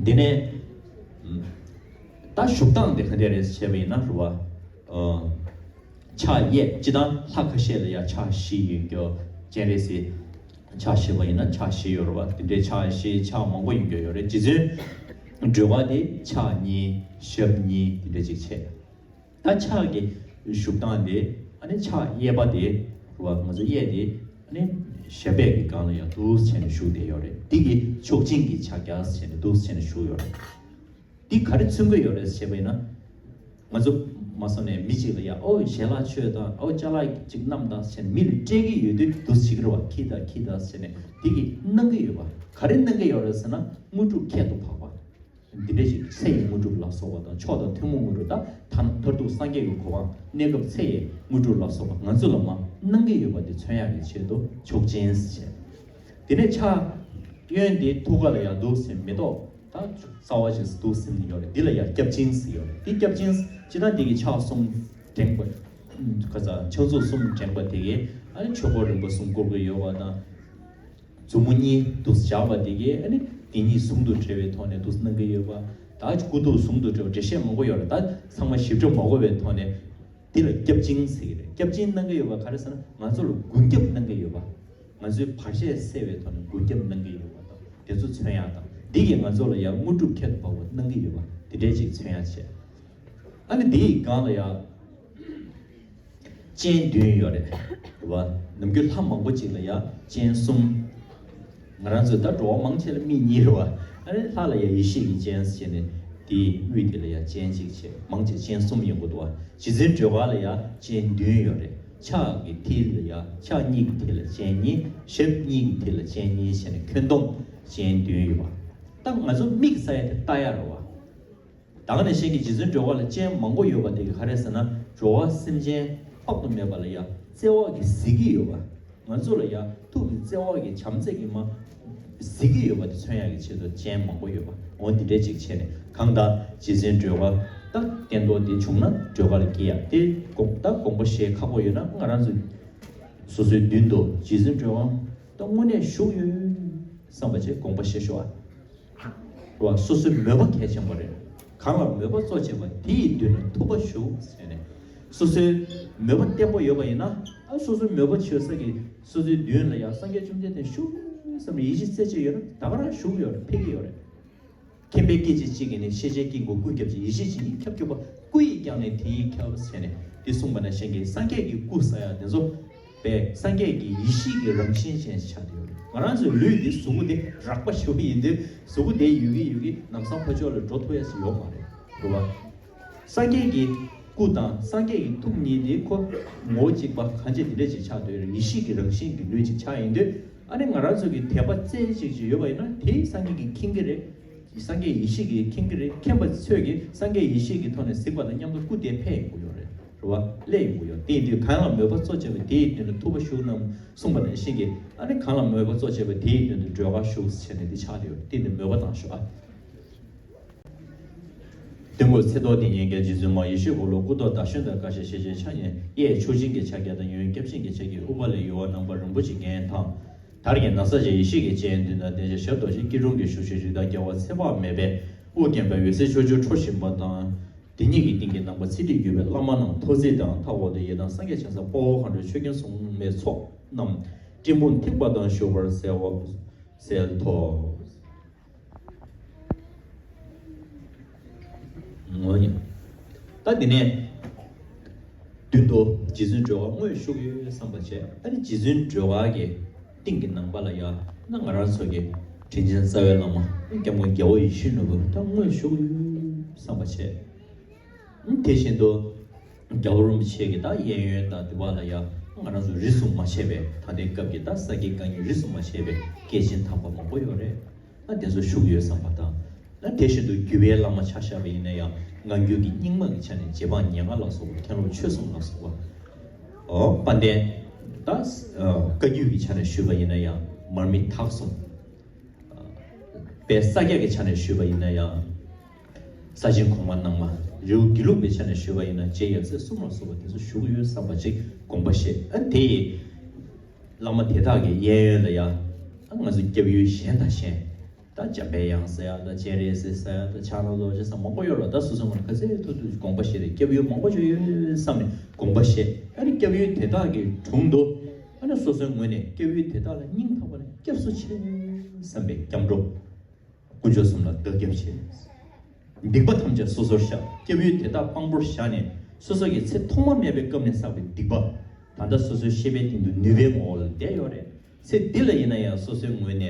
དེ་ནས་ད་བཞུགས་སྟངས་དེ་ག་འདྲ་རེད་ཟེར་བྱས་པ་ཡིན་ན་རེད་བ། ཕྱག་གཡས་སྤྱིར་བཏང་ལྷ་ཁ་ཤས་ལ་ཡང་ཕྱག་བཞི་ཡོད་རྒྱུ་ཅན་རེད་ཟེར། ཕྱག་བཞི་པ་ཡིན་ན་ཕྱག་བཞི་ཡོད་རེད་བ། དེ་འདྲའི་ཕྱག་བཞི་ཕྱག་མང་པོ་ཡོད་རྒྱུ་ཡོད་རེད། རྗེ་བཙུན་སྒྲོལ་དཀར་དེ་ཕྱག་གཉིས་ཞབས་གཉིས་དེ་འདྲ་ཅིག་བྱས། ད་ཕྱག་གི་བཞུགས་སྟངས་དེ་ཨ་ནི་ཕྱག་གཡས་པ་དེ་རེད་བ། ང་ཚོ་གཡས་དེ་ཨ་ནི་ཞབས་པད་ཀྱི་སྒང་ལ་ཡང་འདུག་བྱས་ནས་བཞུགས་བསྡད་ཡོད་རེད། འདི་གི་མཆོག་སྦྱིན་གྱི་ཕྱག་རྒྱ་བྱས་ནས་འདུག་བྱས་ནས་བཞུགས་ཡོད་རེད། འདི་ག་རེ་མཚོན་གྱི་ཡོད་རེད་ཟེར་བ་ཡིན་ན། ང་ཚོ་མ་སོང་ནས་མི་གཅིག་ལ་ཡ་ཨོ་ཞལ་ལག་མཆོད་དང་ཨོ་ཅ་ལག་ཅིག་བསྣམས་དང་ཟེར་ནས་མི་ལ་སྤྲད་ཀྱི་ཡོད་དུས་འདུག་བྱེད་ཀྱི་རེད་བ། ཁྱི་དང་ཁྱི་དང་ཟེར་ནས་འདི་གིས་གནང་གི་ཡོད་པ། ག་རེ་གནང་གི་ཡོད་རེད་ཟེར་ན་དངོས་གྲུབ་ཁྱད་དུ་འཕགས་པ། འདི་འདྲ་ཞིག་ཚེ་ཡི་དངོས་གྲུབ་ལ་སོགས་པ་དང་མཆོག་དང་ཐུན་མོང་དངོས་གྲུབ་དང་ཐ་ན་མཐར་ཐུག་སངས་རྒྱས་ཀྱི་གོ་འཕང་གནས་སྐབས་ཚེ་ཡི་དངོས་གྲུབ་ལ་སོགས་པ་ང་ཚོ་ལ་མ་གནང་གི་ཡོད་པ་འདི་མཚོན་ཡག་གི་ཆེད་དུ་མཆོག་སྦྱིན་ཟེར། དེ་ནས་ཕྱག་གཡོན་དེ་ཐུགས་ཀ་ལ་ཡར་འདུག་སེ་མེ་ཏོག་ད་རྩ་བ་ཞིག་འདུག་སེ་ནི་ཡོད་རེད། འདི་ལ་ཡར་སྐྱབས་སྦྱིན་ཟེར་ཡོད་རེད། འདི་སྐྱབས་སྦྱིན་ཅི་ན་འདི་གི་ཕྱག་གསུམ་བསྒྲེངས་པ། ཁ་ཚ་ཕྱག་མཛུབ་གསུམ་བསྒྲེངས་པ་དེ་གའི་ཨ་ནི་ཆོས་འཁོར་རིམ་པ་གསུམ་བསྐོར་གྱི་ཡོད་པ་དང་། མཛུབ་མོ་གཉིས་འདུག་སེ་བཞག་པ་དེ་གའི་ཨ་ནི་དེ་གཉིས་ཟུང་དུ་འབྲེལ་བའི་ཐོག་ནས་འདུག་སེ་གནང་གི་ཡོད་པ། ད་སྐུ་གདུང་ཟུང་དུ་འབྲེལ་བ་འགྲེལ་བཤད་མང་པོ་ཡོད་རེད། ད་ཚང་མ་ཞིབ་ཕྲ་མ་གོ་བའི་ཐོག་ནས། འདི་ལ་སྐྱབས་སྦྱིན་ཟེར་གྱི་རེད། སྐྱབས་སྦྱིན་གནང་གི་ཡོད་པ་ག་རེ་ཟེར་ན་ང་ཚོ་ལ་མགོན་སྐྱབས་གནང་གི་ཡོད་པ། ང་ཚོའི་བར་ཆད་སེལ་བའི་ཐོག་ནས་མགོན་སྐྱབས་གནང་གི་ཡོད་པ་དང་དེ་ཚོ་མཚོན་ཡག་དང་། འདི་གིས་ང་ཚོ་ལ་ཡང་དངོས་གྲུབ་ཁྱད་དུ་འཕགས་པ་གནང་གི་ཡོད་པ་དེ་འདྲའི་ཅིག་མཚོན་ཡག་བྱས། ཨ་ནི་འདིའི་སྒང་ལ་ཡང་སྤྱན་བདུན་ཡོད་རེད། རེད་བ། ནམ་རྒྱུན་ལྷ་མང་པོ་ཅིག་ལ་ཡང་སྤྱན་གསུམ། ང་རང་ཚོས་ད་འགྲོ་བ་མང་ཆེ་ལ་མིག་གཉིས་རེད་བ། ཨ་ནི་ལྷ་ལ་ཡང་ཡེ་ཤེས་ཀྱི་སྤྱན་ཟེར་ནས་དེའི་དབུས་དེ་ལ་ཡང་སྤྱན་གཅིག་བྱས། མང་ཆེ་སྤྱན་གསུམ་ཡོང་གི་འདུག་བ། རྗེ་བཙུན་སྒྲོལ་དཀར་ལ་ཡང་སྤྱན་བདུན་ཡོད་རེད། ཕྱག་གི་མཐིལ་ལ་ཡང་ཕྱག་གཉིས་ཀྱི་མཐིལ་ལ་སྤྱན་གཉིས། ཞབས་གཉིས་ཀྱི་མཐིལ་ལ་སྤྱན་གཉིས་བྱས་ནས་ཁྱོན་བསྡོམས་སྤྱན་བདུན་ཡོད་བ། ད་ང་ཚོ་མིག་ས་ཡ་དེ་ལྟ་ཡ་རེད་བ། ད་ག་ནང་བཞིན་གྱི་རྗེ་བཙུན་སྒྲོལ་དཀར་ལ་སྤྱན་མང་པོ་ཡོད་པ་དེ་ག་རེ་ཟེར་ན་འགྲོ་བ་སེམས་ཅན་དཔག་ཏུ་མེད་པ་ལ་ཡང་བརྩེ་བ་གིས་གཟིགས་ཀྱི་ཡོད་པ། ང་ཚོ་ལ་ཡང་ཐུགས་ཀྱི་བརྩེ་བ་གིས་བྱམས་བརྩེ་གིས་མ་གཟིགས་ཀྱི་ཡོད་པ་དེ་མཚོན་ཡག་གི་ཆེད་དུ་སྤྱན་མང་པོ་ཡོད་པ་འོ་འདི་འདྲའི་ཅིག་བྱས་ནས་གང་ལྟར་རྗེ་བཙུན་སྒྲོལ་དཀར་ད་བསྟན་རྡོར་འདི་བྱུང་ན་སྒྲོལ་དཀར་ལ་སྐྱེ་ཡག་དེ་དགོངས་ད་དགོངས་པ་བཞེས་ཁག་པོ་ཡོད་ན་ང་རང་ཚོ་སོ་སོའི་མདུན་དུ་རྗེ་བཙུན་སྒྲོལ་དཀར་ད་དངོས་གནས་བཞུགས་ཡོད་བསམ་པ་བྱས་དགོངས་པ་བཞེས་ཤོག་ཨ། རེད་བ། སོ་སོའི་མོས་པ་གལ་ཆེན་པོ་རེད། གང་ལ་མོས་པ་གཙོ་བྱས་པ་དེ་ཡི་མདུན་ན་ཐུབ་པ་བཞུགས་ཟེར་ནས། སོ་སོའི་མོས་པ་བརྟན་པོ་ཡོད་པ་ཡིན་ན་ཨ་སོ་སོའི་མོས་པ་བྱེད་ས་གི་སོ་སོའི་མདུན་ལ་ཡང་སངས་རྒྱས་བཅོམ་ལྡན་འདས་བཞུགས་བསམ་ནས་ཡིད་ཆེས་རྩེ་གཅིག་ཡོད་ན་ད་ག་རང་བཞུགས་ཡོད་རེད། ཕེབས་ཀྱི་ཡོད་རེད། མཁྱེན་པའི་སྐད་ཅིག་གཅིག་གིས་ནི་ཤེས་བྱའི་དཀྱིལ་འཁོར་ཀུན་ཁྱབ་ཅིང་། ཡེ་ཤེས་ཇི་སྙེད་ཁྱབ་གྱུར་པ། སྐུ་ཡིས་ཀྱང་ནི་དེ་ཡི་ཁྱབ་ཟེར་ནས་འདི་གསུངས་པ་ནང་བཞིན་གྱི་སངས་རྒྱས་ཀྱི་སྐུ་ཟེར་ཡ་དེ་ཚོ་པས་སངས་རྒྱས་ཀྱི་ཡེ་ཤེས་ཀྱི་རང་བཞིན་ཅན་ཆགས་ཏེ་ཡོད་རེད། ང་རང་ཚོའི་ལུས་འདི་གཟུགས་པོ་འདི་རགས་པ་ཞེ་པོ་ཡིན་དུས་གཟུགས་པོ་དེ་ཡོད་ཀྱི་ཡོད་ཀྱི་ལམ་སང་ཕར་ཕྱོགས་ལ་འགྲོ་ཐུབ་ཡ་ཞིག་ཡོད་མ་རེད། རེད་བ། སངས་རྒྱས་ཀྱི་སྐུ་དང་སངས་རྒྱས་ཀྱི་ཐུགས་གཉིས་དེ་ཁོ་ངོ་བོ་གཅིག་པ་གང་ཅི་འདི་འདྲ་ཅིག་ཆགས་སྡོད་རེད། ཡེ་ཤེས་ཀྱི་རང་བཞིན་གྱི་ལུས་ཅིག་ཆགས་ཡིན་དུས་ཨ་ནི་ང་རང་ཚོ་གི་དད་པ་རྩེ་གཅིག་ཅིག་ཡོད་པ་ཡིན་ན་དེ་སངས་རྒྱས་ཀྱིས་མཁྱེན་གྱི་རེད། སངས་རྒྱས་ཡེ་ཤེས་ཀྱིས་མཁྱེན་གྱི་རེད། མཁྱེན་པ་ཚོས་ཀྱིས་སངས་རྒྱས་ཡེ་ཤེས་ཀྱི་ཐོག་ནས་གཟིགས་པ་དང་མཉམ་དུ་སྐུ་དེ་འཕེལ་ཡོང་གི་ཡོད་རེད། རེད་བ། སླེབས་ཡོང་གི་ཡོད། དེ་ཡིན་དུས་གང་ལ་མོས་པ་གཙོ་བྱས་པ་དེ་ཡི་མདུན་ལ་ཐུབ་པ་བཞུགས་གནང་གསུངས་པ་ནང་བཞིན་གྱི་ཨ་ནི་གང་ལ་མོས་པ་གཙོ་བྱས་པ་དེ་ཡི་མདུན་དུ་སྒྲོལ་དཀར་བཞུགས་ཟེར་ནས་འདི་ཆགས་བསྡད་ཡོད། དེ་ནི་མོས་པ་དང་ཞུ་ཨ། སྟོན་འཁོར་ཚེ་ཏོག་དེ་ཉིད་ཀྱང་རྗེ་བཙུན་མ་ཡེ་ཤེས་འཁོར་ལོ་སྐུ་མདོག་ཟླ་གཞོན་དང་དཀར་ཞལ་ཞལ་ཅན་ཕྱག་གཡས་གཡས་མཆོག་སྦྱིན་གྱི་ཕྱག་རྒྱ་དང་གཡོན་སྐྱབས་སྦྱིན་གྱི་ཕྱག་རྒྱའི་དབུ་པ་ལས་ཡུ་བ་རྣམ་པར་རིན་པོ་ཆེའི་རྒྱན་དང་། དར་གྱི་ན་བཟའ་བཅས་ཡེ་ཤེས་ཀྱི་སྤྱན་བདུན་དང་ལྡན་ཞིང་ཞབས་རྡོ་རྗེ་སྐྱིལ་ཀྲུང་གིས་བཞུགས་ཤིང་རིགས་དང་རྒྱལ་བ་ཚེ་དཔག་མེད་པས་དབུ་བརྒྱན་པའི་འོད་ཟེར་ཕྱོགས་བཅུར་འཕྲོ་བཞིན་པ་དང་། དེ་ཉིད་ཀྱི་སྟེང་གི་ནམ་མཁར་ཚེ་ཁྲིད་བརྒྱུད་པའི་བླ་མ་རྣམས་ཐོག་བརྩེགས་དང་མཐའ་འོག་ཏུ་ཡི་དམ་སངས་རྒྱས་བྱང་སེམས་དཔའ་བོ་མཁའ་འགྲོའི་ཆོས་རྒྱལ་སྲུང་མའི་ཚོགས་རྣམས་སྤྲིན་ཕུང་ཐིགས་པ་དང་བཞུགས་པར་གསལ་བ་གསལ་ཐོག་ངོ་ཉིད། ད་དེ་ནས་མདུན་དུ་རྗེ་བཙུན་སྒྲོལ་དཀར་དངོས་བཞུགས་ཡོད་བསམ་པ་བྱས། ཨ་ནི་རྗེ་བཙུན་སྒྲོལ་དཀར་གྱི་སྟེང་གི་ནམ་མཁའ་ལ་ཡ་ན་ང་རང་ཚོ་གི་དྲིན་ཅན་རྩ་བའི་བླ་མ་སྐྱབས་མགོན་རྒྱལ་བ་ཡིད་བཞིན་ནོར་བུ་ད་དངོས་བཞུགས་ཡོད་བསམ་པ་བྱས། དེ་བཞིན་དུ་རྒྱལ་བ་རིན་པོ་ཆེ་གི་ད་གཡས་གཡོན་དང་དེ་བ་ལ་ཡ་ང་རང་ཚོ་རིས་སུ་མ་ཆད་པའི་ད་ལྟའི་སྐབས་ཀྱི་ད་ས་དགེ་བཀའ་རྙིང་རིས་སུ་མ་ཆད་པའི་སྐྱེས་ཆེན་དམ་པ་མང་པོ་ཡོད་རེད། ཨ་དེ་ཚོ་བཞུགས་ཡོད་བསམ་པ་དང་། ཨ་དེ་བཞིན་དུ་བརྒྱུད་པའི་བླ་མ་ཆ་བཞག་པ་ཡིན་ན་ཡང་སྔ་འགྱུར་གྱི་རྙིང་མ་གི་ཆ་ནས་རྗེ་འབངས་ཉེར་ལྔ་ལ་སོགས་པ་མཁན་སློབ་ཆོས་གསུམ་ལ་སོགས་པ། ཨོ་དཔལ་ལྡན་ད་བཀའ་བརྒྱུད་ཀྱི་ཆ་ནས་ཞུས་པ་ཡིན་ན་ཡང་མར་མི་དྭགས་གསུམ། དཔལ་ས་སྐྱ་གི་ཆ་ནས་ཞུས་པ་ཡིན་ན་ཡང་ ས་ཆེན་གོང་མ་ནང་མ་རི་བོ་དགེ་ལུགས་པའི་ཆ་ནས་ཞུས་པ་ཡིན་ན་རྗེ་ཡབ་སྲས་གསུམ་ལ་སོགས་པ་དེ་ཚོ་བཞུགས་ཡོད་བསམ་པ་ཅིག་དགོངས་པ་བཞེས། ཨ་དེ་ཡི་བླ་མ་དེ་དག་གི་གཡས་གཡོན་ལ་ཡ་ཨ་ང་ཚོ་སྐྱབས་ཡུལ་གཞན་དང་གཞན། ད་འཇམ་པའི་དབྱངས་ཟེར་ཡ་ད་སྤྱན་རས་གཟིགས་ཟེར་ཡ་ད་ཕྱག་ན་རྡོ་རྗེ་ཟེར་མང་པོ་ཡོད་རེད། ད་སོ་སོའི་ངོས་ནས་ག་ཚོད་ཐུབ་ཐུབ་དགོངས་པ་བཞེས་རེད། སྐྱབས་ཡུལ་མང་པོ་ཅིག་ཡོད་བསམ་ནས་དགོངས་པ་བཞེས། ཨ་ནི་སྐྱབས་ཡུལ་དེ་དག་གི་དྲུང་དུ་ཨ་ནི་སོ་སོའི་ངོས་ནས་སྐྱབས་ཡུལ་དེ་དག་ལ་སྙིང་ཐག་པ་ནས་སྐྱབས་སུ་མཆི་བསམ་པའི་སྐྱབས་འགྲོ། དཀོན་མཆོག་གསུམ་ལ་བདག་སྐྱབས་མཆི། སྡིག་པ་ཐམས་ཅད་སོ་སོར་བཤགས། སྐྱབས་ཡུལ་དེ་དག་དཔང་པོར་བཞག་ནས་སོ་སོ་གི་ཚེ་ཐོག་མ་མེད་པའི་སྐབས་ནས་བསགས་པའི་སྡིག་པ་ད་ལྟ་སོ་སོའི་ཤེས་པའི་སྟེང་དུ་ནུས་པའི་ངོ་བོ་ལ་བསྡད་ཡོད་རེད། ཚེ་འདི་ལ་ཡིན་ན་ཡང་སོ་སོའི་ངོས་ནས་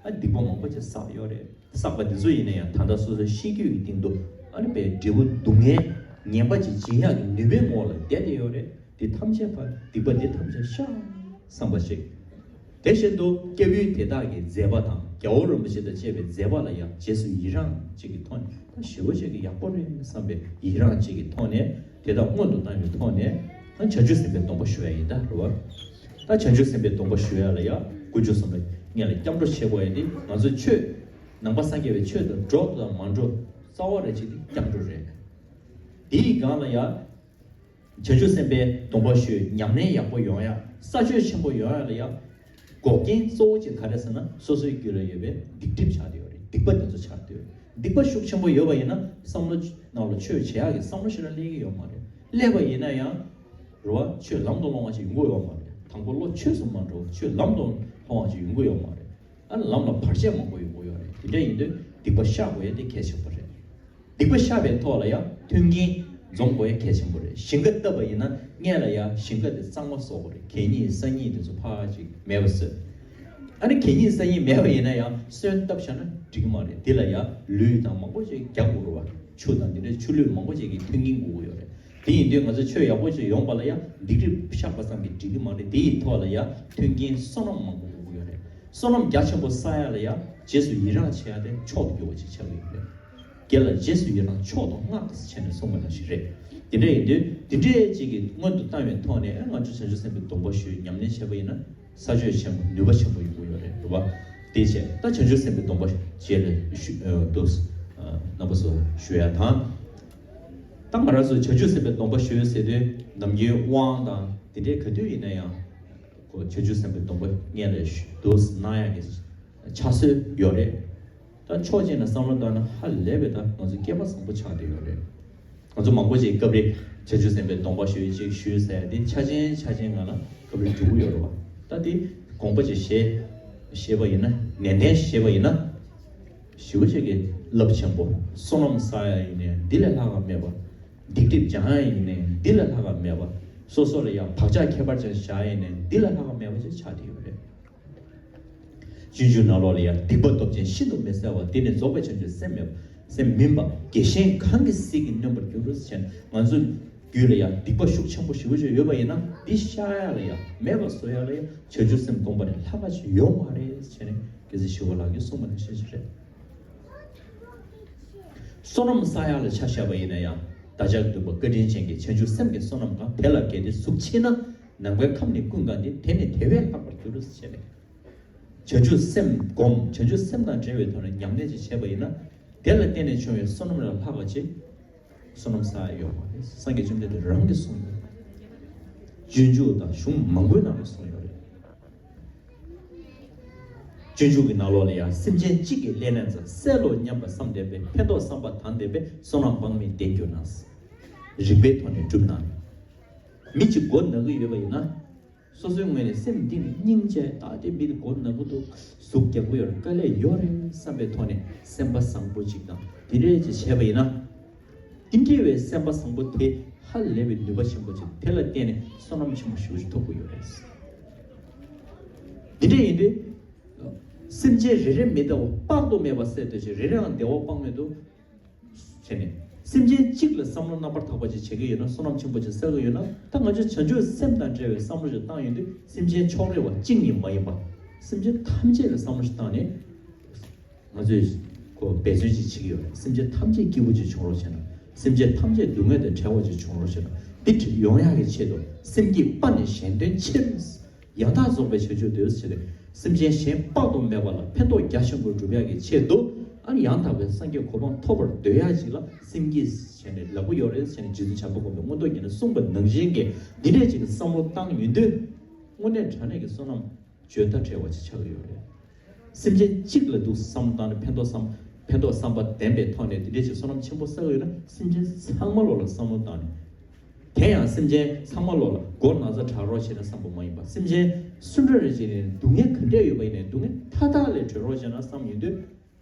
ཨ་སྡིག་པ་མང་པོ་ཅིག་བསགས་ཡོད་རེད། བསགས་པ་འདི་ཚོ་ཡིན་ན་ཡང་ད་ལྟ་སོ་སོའི་ཤེས་རྒྱུད་ཀྱི་སྟེང་དུ་ཨ་ནི་པའི་འབྲས་བུ་སྡུག་བསྔལ་ངན་པ་ཅིག་འབྱིན་ཡག་གི་ནུས་པའི་ངོ་བོ་ལ་བསྡད་དེ་ཡོད་རེད། འདི་ཐམས་ཅད་ཕར་སྡིག་པ་འདི་ཐམས་ཅད་བཤགས་བསམ་པ་ཞིག་དེ་བཞིན་དུ་སྐྱབས་ཡུལ་དེ་དག་གི་མཛད་པ་དང་རྒྱལ་བ་རིན་པོ་ཆེ་དང་བཅས་པའི་མཛད་པ་ལ་ཡང་རྗེས་སུ་ཡི་རང་ཅིག་གི་ཐོག་ནས་ད་ཞེ་པོ་ཅིག་གི་ཡག་པོ་རེད་བསམ་པའི་ཡི་རང་ཅིག་གི་ཐོག་ནས་དེ་དག་སྔོན་དུ་བཏང་བའི་ཐོག་ནས་ད་བྱང་ཆུབ་སེམས་དཔའི་སྡོམ་པ་ཞུ་ཡ་ཡིན་ད་རེད་བ། ད་བྱང་ཆུབ་སེམས་དཔའི་སྡོམ་པ་ཞུ་ཡ་ལ་ཡང་དཀོན་མཆོག་གསུམ་ལ་སྔོན་ལ་སྐྱབས་འགྲོ་བྱེད་དགོས་ཡ་དེ་ང་ཚོའི་ཆོས་ནང་པ་སངས་རྒྱས་པའི་ཆོས་དང་འགྲོ་དང་མ་འགྲོ་རྩ་བ་རེ་གཅིག་དེ་སྐྱབས་འགྲོ་རེད། དེའི་སྒང་ལ་ཡང་། བྱང་ཆུབ་སེམས་དཔའི་སྡོམ་པ་ཞུས་ཉམས་ལེན་ཡག་པོ་ཡོང་ཡ་ས་ཆོད་ཆེན་པོ་ཡོང་ཡ་ལ་ཡ། འགོག་རྐྱེན་གཙོ་བོ་གཅིག་ག་རེ་ཟེར་ན་སོ་སོའི་རྒྱུད་ལ་ཡོད་པའི་སྡིག་སྒྲིབ་ཆགས་བསྡད་ཡོད་རེད། སྡིག་པ་དེ་ཚོ་ཆགས་བསྡད་ཡོད་རེད། སྡིག་པ་ཤུགས་ཆེན་པོ་ཡོད་པ་ཡིན་ན་བསམ་བློ་ནང་ལ་ཆོས་བྱེད་ཡག་གི་བསམ་བློ་ཞིག་རང་སླེབས་ཀྱི་ཡོད་མ་རེད། སླེབས་པ་ཡིན་ན་ཡང་རེད་བ་ཆོས་ལམ་དུ་སློང་བ་ཞིག་ཡོང་གི་ཡོད་མ་རེད། དང་པོ་བློ་ཆོས་སུ་མ་འགྲོ་ཆོས་ལམ་དུ་སློང་བ་ཞིག་ཡོང་གི་ཡོད་མ་རེད། ཨ་ལམ་ལ་བར་ཆད་མང་པོ་ཡོང་གི་ཡོད་རེད། དེ་འདྲ་ཡིན་དུས་སྡིག་པ་བཤགས་དགོས་ཡ་དེ་གལ་ཆེན་པོ་རེད། སྡིག་པ་བཤགས་པའི་ཐོག་ལ་ཡང་མཐུན་རྐྱེན་འཛོམས་དགོས་ཡ་གལ་ཆེན་པོ་རེད། ཞིང་ཁ་བཏབ་པ་ཡིན་ན་སྔོན་ལ་ཡང་ཞིང་ཁ་དེ་གཙང་མ་བཟོ་དགོས་རེད། གད་སྙིགས་སང་སྙིགས་དེ་ཚོ་ཕར་ཅིག་མེད་པ་བཟོས། ཨ་ནི་གད་སྙིགས་སང་སྙིགས་མེད་པ་ཡིན་ན་ཡང་སོན་བཏབ་བཞག་ན་འགྲིག་གི་མ་རེད། དེ་ལ་ཡང་ལུད་དང་མང་པོ་ཅིག་རྒྱག་དགོས་རེད་བ། ཆུ་དང་དེ་འདྲའི་ཆུ་ལུད་མང་པོ་ཅིག་གི་མཐུན་རྐྱེན་དགོས་ཀྱི་ཡོད་རེད། དེ་ཡིན་དུས་ང་ཚོ་ཆོས་ཡག་པོ་ཅིག་ཡོང་བ་ལ་ཡང་སྡིག་སྒྲིབ་བཤགས་པ་ཙམ་གྱིས་འགྲིག་གི་མ་རེད། དེ་ཡི་ཐོག་ལ་ཡང་མཐུན་རྐྱེན་བསོད་ནམས་མང་པོ་དགོས་ཀྱི་ཡོད་རེད། བསོད་ནམས་རྒྱ་ཆེན་པོ་བསགས་ཡ་ལ་ཡང་རྗེས་སུ་ཡི་རང་བྱེད་ཡ་དེ་མཆོག་ཏུ་གྱུར་པ་ཅིག་ཆགས་ཀྱི་ཡོད་རེད། དགེ་ལ་རྗེས་སུ་ཡི་རང་མཆོག་ཏུ་བསྔགས་ཏེ་བྱས་ནས་གསུངས་པ་ནང་བཞིན་རེད། དེ་འདྲ་ཡིན་དུས་དེ་འདྲའི་ཅིག་གི་སྔོན་དུ་བཏང་བའི་ཐོག་ནས་ང་ཚོ་བྱང་ཆུབ་སེམས་དཔའི་སྡོམ་པ་ཞུས་ཉམས་ལེན་བྱས་པ་ཡིན་ན་ས་ཆོད་ཆེན་པོ་ནུས་པ་ཆེན་པོ་ཡོང་གི་ཡོད་རེད་རེད་བ། དེ་བྱས་ད་བྱང་ཆུབ་སེམས་དཔའི་སྡོམ་པ་རྗེས་ལ་ཞུ་ཨ་འདུག་ཨ་རྣམ་པ་ཚོ་ཞུ་ཡ་དང་། ད་ང་རང་ཚོ་བྱང་ཆུབ་སེམས་དཔའི་སྡོམ་པ་ཞུས་ཟེར་དུས་ནམ་རྒྱུན་དབང་དང་དེ་འདྲའི་ག་དུས་ཡིན་ན་ཡང་ཁོ་བྱང་ཆུབ་སེམས་དཔའི་སྡོམ་པ་སྔོན་ལ་འདུག་གནང་ཡག་གི་ཕྱག་སྲོལ་ཡོད་རེད། ད་ཕྱོགས་གཅིག་ནས་བསམ་བློ་བཏང་ན་ཧ་ལས་པའི་ད་ང་ཚོ་སྐལ་པ་བཟང་པོ་ཆགས་བསྡད་ཡོད་རེད། ང་ཚོ་མང་པོ་ཅིག་སྐབས་རེ་བྱང་ཆུབ་སེམས་དཔའི་སྡོམ་པ་ཞུ་ཡི་ཅིག་ཞུས་ཟེར་ཡ་དེ་ཆ་ཆེན་ཆ་ཆེན་ངང་ལ་སྐབས་རེ་འགྲོ་གི་ཡོད་རེད་བ། ད་དེ་དགོངས་པ་ཅིག་བཞེས་བཞེས་པ་ཡིན་ན་ནན་ཏན་བཞེས་པ་ཡིན་ན། ཞེ་པོ་ཅིག་གི་རླབས་ཆེན་པོ། བསོད་ནམས་བསགས་ཡ་ཡིན་ནའི་འདི་ལས་ལྷག་ག་མེད་པ། སྡིག་སྒྲིབ་སྦྱང་ཡ་ཡིན་ནའི་འདི་ལས་ལྷག་ག་མེད་པ། སོ་སོ་ལ་ཡང་བག་ཆགས་ཁྱད་པར་ཅན་བཞག་ཡ་ཡིན་ནའི་འདི་ལས་ལྷག་ག་མེད་པ་ཅིག་ཆགས་བསྡད་ཡོད་རེད། སྤྱོད་འཇུག་ནང་ལོགས་ལ་ཡང་སྡིག་པ་སྟོབས་ཆེན་ཤིན་ཏུ་མི་བསལ་བ། དེ་ནི་རྫོགས་པའི་བྱང་ཆུབ་སེམས་མེད་པ། སེམས་མིན་པ། བགེགས་གཞན་གང་གིས་ཟིལ་གྱིས་གནོན་པར་འགྱུར་ཟེར་ནས་ང་ཚོ་རྒྱུད་ལ་ཡང་སྡིག་པ་ཤུགས་ཆེན་པོ་ཞེ་པོ་ཅིག་ཡོད་པ་ཡིན་ན་འདི་བཤགས་ཡ་ལ་ཡང་མེད་པ་བཟོ་ཡ་ལ་ཡང་བྱང་ཆུབ་སེམས་སྒོམ་པ་ནི་ལྷག་པ་ཅིག་ཡོད་མ་རེད་ཟེར་ནས་རྒྱལ་སྲས་ཞི་བ་ལྷ་གིས་གསུངས་པ་ནང་བཞིན་ཞིག་རེད། བསོད་ནམས་བསགས་ཡ་ལ་ཆ་བཞག་པ་ཡིན་ན་ཡང་བདག་ཅག་འདུན་པ་བཀའ་དྲིན་ཅན་གྱི་བྱང་ཆུབ་སེམས་ཀྱི་བསོད་ནམས་གང་དེ་ལ་གལ་ཏེ་གཟུགས་མཆིས་ན་ནམ་མཁའི་ཁམས་ནི་ཀུན་གང་སྟེ། དེ་ནི་དེ་བས་ལྷག་པར་འགྱུར་ཟེར་ནས། བྱང་ཆུབ་སེམས་སྒོམ་བྱང་ཆུབ་སེམས་དང་འབྲེལ་བའི་ཐོག་ནས་ཉམས་ལེན་ཅིག་བྱས་པ་ཡིན་ན། དེ་ལ་བརྟེན་ནས་བྱུང་བའི་བསོད་ནམས་ལས་ལྷག་པ་ཅིག་བསོད་ནམས་བསགས་ཡ་ཡོད་མ་རེད། སངས་རྒྱས་བཅོམ་ལྡན་འདས་རང་གིས་གསུངས་ཡོད། སྤྱོད་འཇུག་དང་གཞུང་མང་པོའི་ནང་ལ་གསུངས་ཡོད་རེད། སྤྱོད་འཇུག་གི་ནང་ལོགས་ལ་ཡང་སེམས་ཅན་གཅིག་གི་ཀླད་ནས་ཙམ་གསལ་ལོ་སྙམ་པ་བསམ་བསྡད་པས་ཕན་འདོགས་བསམ་པ་དང་ལྡན་པས་བསོད་ནམས་དཔག་མེད་ལྡན་གྱུར་ན། རིགས་པའི་ཐོག་ནས་བསྒྲུབས་ན། མི་གཅིག་མགོ་ན་གི་ཡོད་པ་ཡིན་ན། སོ་སོའི་ངོས་ནས་སེམས་གཏིང་ནས་སྙིང་རྗེ་ད་དེ་མི་དེ་མགོ་ན་གི་འདུག་ཟུག་རྒྱག་གི་ཡོད་རེད། དཀའ་ལས་ཡོད་རེད་བསམ་པའི་ཐོག་ནས་སེམས་པ་བཟང་པོ་ཅིག་དང་དེ་འདྲས་ཅིག་བྱས་པ་ཡིན་ན། དེ་འདྲ་བའི་སེམས་པ་བཟང་པོ་དེ་ཧ་ལས་པའི་ནུས་པ་ཆེན་པོ་ཅིག་དེ་ལ་བརྟེན་ནས་བསོད་ནམས་ཆེན་པོ་ཞེ་པོ་ཅིག་ཐོབ་ཀྱི་ཡོད་རེད། དེ་འདྲ་ཡིན་དུས། སེམས་ཅན་རེ་རེ་མི་བདེ་བ་དཔག་ཏུ་མེད་པ་བསལ་འདོད་ཅིང་། རེ་རེའང་བདེ་བ་དཔག་མེད་དུ་བྱས་ནས། སེམས་ཅན་གཅིག་ལ་བསམ་བློ་རྣམ་པར་དག་པ་ཅིག་བྱེད་ཀྱི་ཡོད་ན་བསོད་ནམས་ཆེན་པོ་ཅིག་བསགས་ཀྱི་ཡོད་ན། ད་ང་ཚོས་བྱང་ཆུབ་སེམས་དང་འབྲེལ་བའི་བསམ་བློ་ཞིག་བཏང་ཡོང་དུས་སེམས་ཅན་ཕྱོགས་རེ་བ་གཅིག་གཉིས་མ་ཡིན་པ། སེམས་ཅན་ཐམས་ཅད་ལ་བསམ་བློ་ཞིག་བཏང་ནས། ང་ཚོས་ཁོ་འབད་བརྩོན་ཅིག་བྱེད་ཀྱི་ཡོད་རེད། སེམས་ཅན་ཐམས་ཅད་སྐྱིད་པོ་ཅིག་བྱུང་རོགས་བྱས་ན། སེམས་ཅན་ཐམས་ཅད་སྡུག་བསྔལ་དང་བྲལ་བ་ཅིག་བྱུང་རོགས་བྱས་ན། འདི་ཡོང་ཡག་གི་ཆེད་དུ་སེམས་བསྐྱེད་པ་ནི་གཞན་དོན་ཕྱིར། ཡང་དག་རྫོགས་པའི་བྱང་ཆུབ་འདོད་ཟེར་ཏེ། སེམས་ཅན་གཞན་དཔག་ཏུ་མེད་པ་ལ་ཕན་ཐོགས་རྒྱ་ཆེན་པོ་སྒྲུབ་ཡག་གི་ཆེད་དུ། ཨ་ནི་ཡང་དག་པའི་སངས་རྒྱས་གོ་འཕང་ཐོབ་པར་འདོད་ཡ་ཅིག་ལ་སེམས་བསྐྱེད་བྱས་ནས་ལབ་ཀྱི་ཡོད་རེད་ཟེར་ནས་རྗེ་བཙུན་བྱམས་པ་མགོན་པོས་མངོན་རྟོགས་རྒྱན་ནས་གསུངས་པ་ནང་བཞིན་གྱི་འདི་འདྲས་ཅིག་ལ་བསམ་བློ་བཏང་ཡོང་དུས། དངོས་གནས་དྲང་གནས་ཀྱི་བསོད་ནམས་བརྗོད་ལྟ་བྲལ་བ་ཅིག་ཆགས་ཀྱི་ཡོད་རེད། སེམས་ཅན་གཅིག་ལ་འདུག་བསམ་བློ་བཏང་ནས་ཕན་ཐོགས་བསམ་ཕན་ཐོགས་བསམ་པ་ལྡན་པའི་ཐོག་ནས་འདི་འདྲས་ཅིག་བསོད་ནམས་ཆེན་པོ་བསགས་ཡོད་ན། སེམས་ཅན་ཚང་མ་ལོག་ལ་བསམ་བློ་བཏང་ནས། དེ་ཡང་སེམས་ཅན་ཚང་མ་ལོག་ལ་མགོ་ན་ཚ་དྲག་རོགས་བྱས་ན་བསམ་པ་མ་ཡིན་པ། སེམས་ཅན་སུ་འདྲ་རེ་བྱས་ནས་སྡུག་བསྔལ་ག་འདྲས་ཡོད་པ་ཡིན་ནའི་སྡུག་བསྔལ་མཐའ་དག་ལས་གྲོལ་རོགས་བྱས་ན་བསམ་ཡོང་དུས།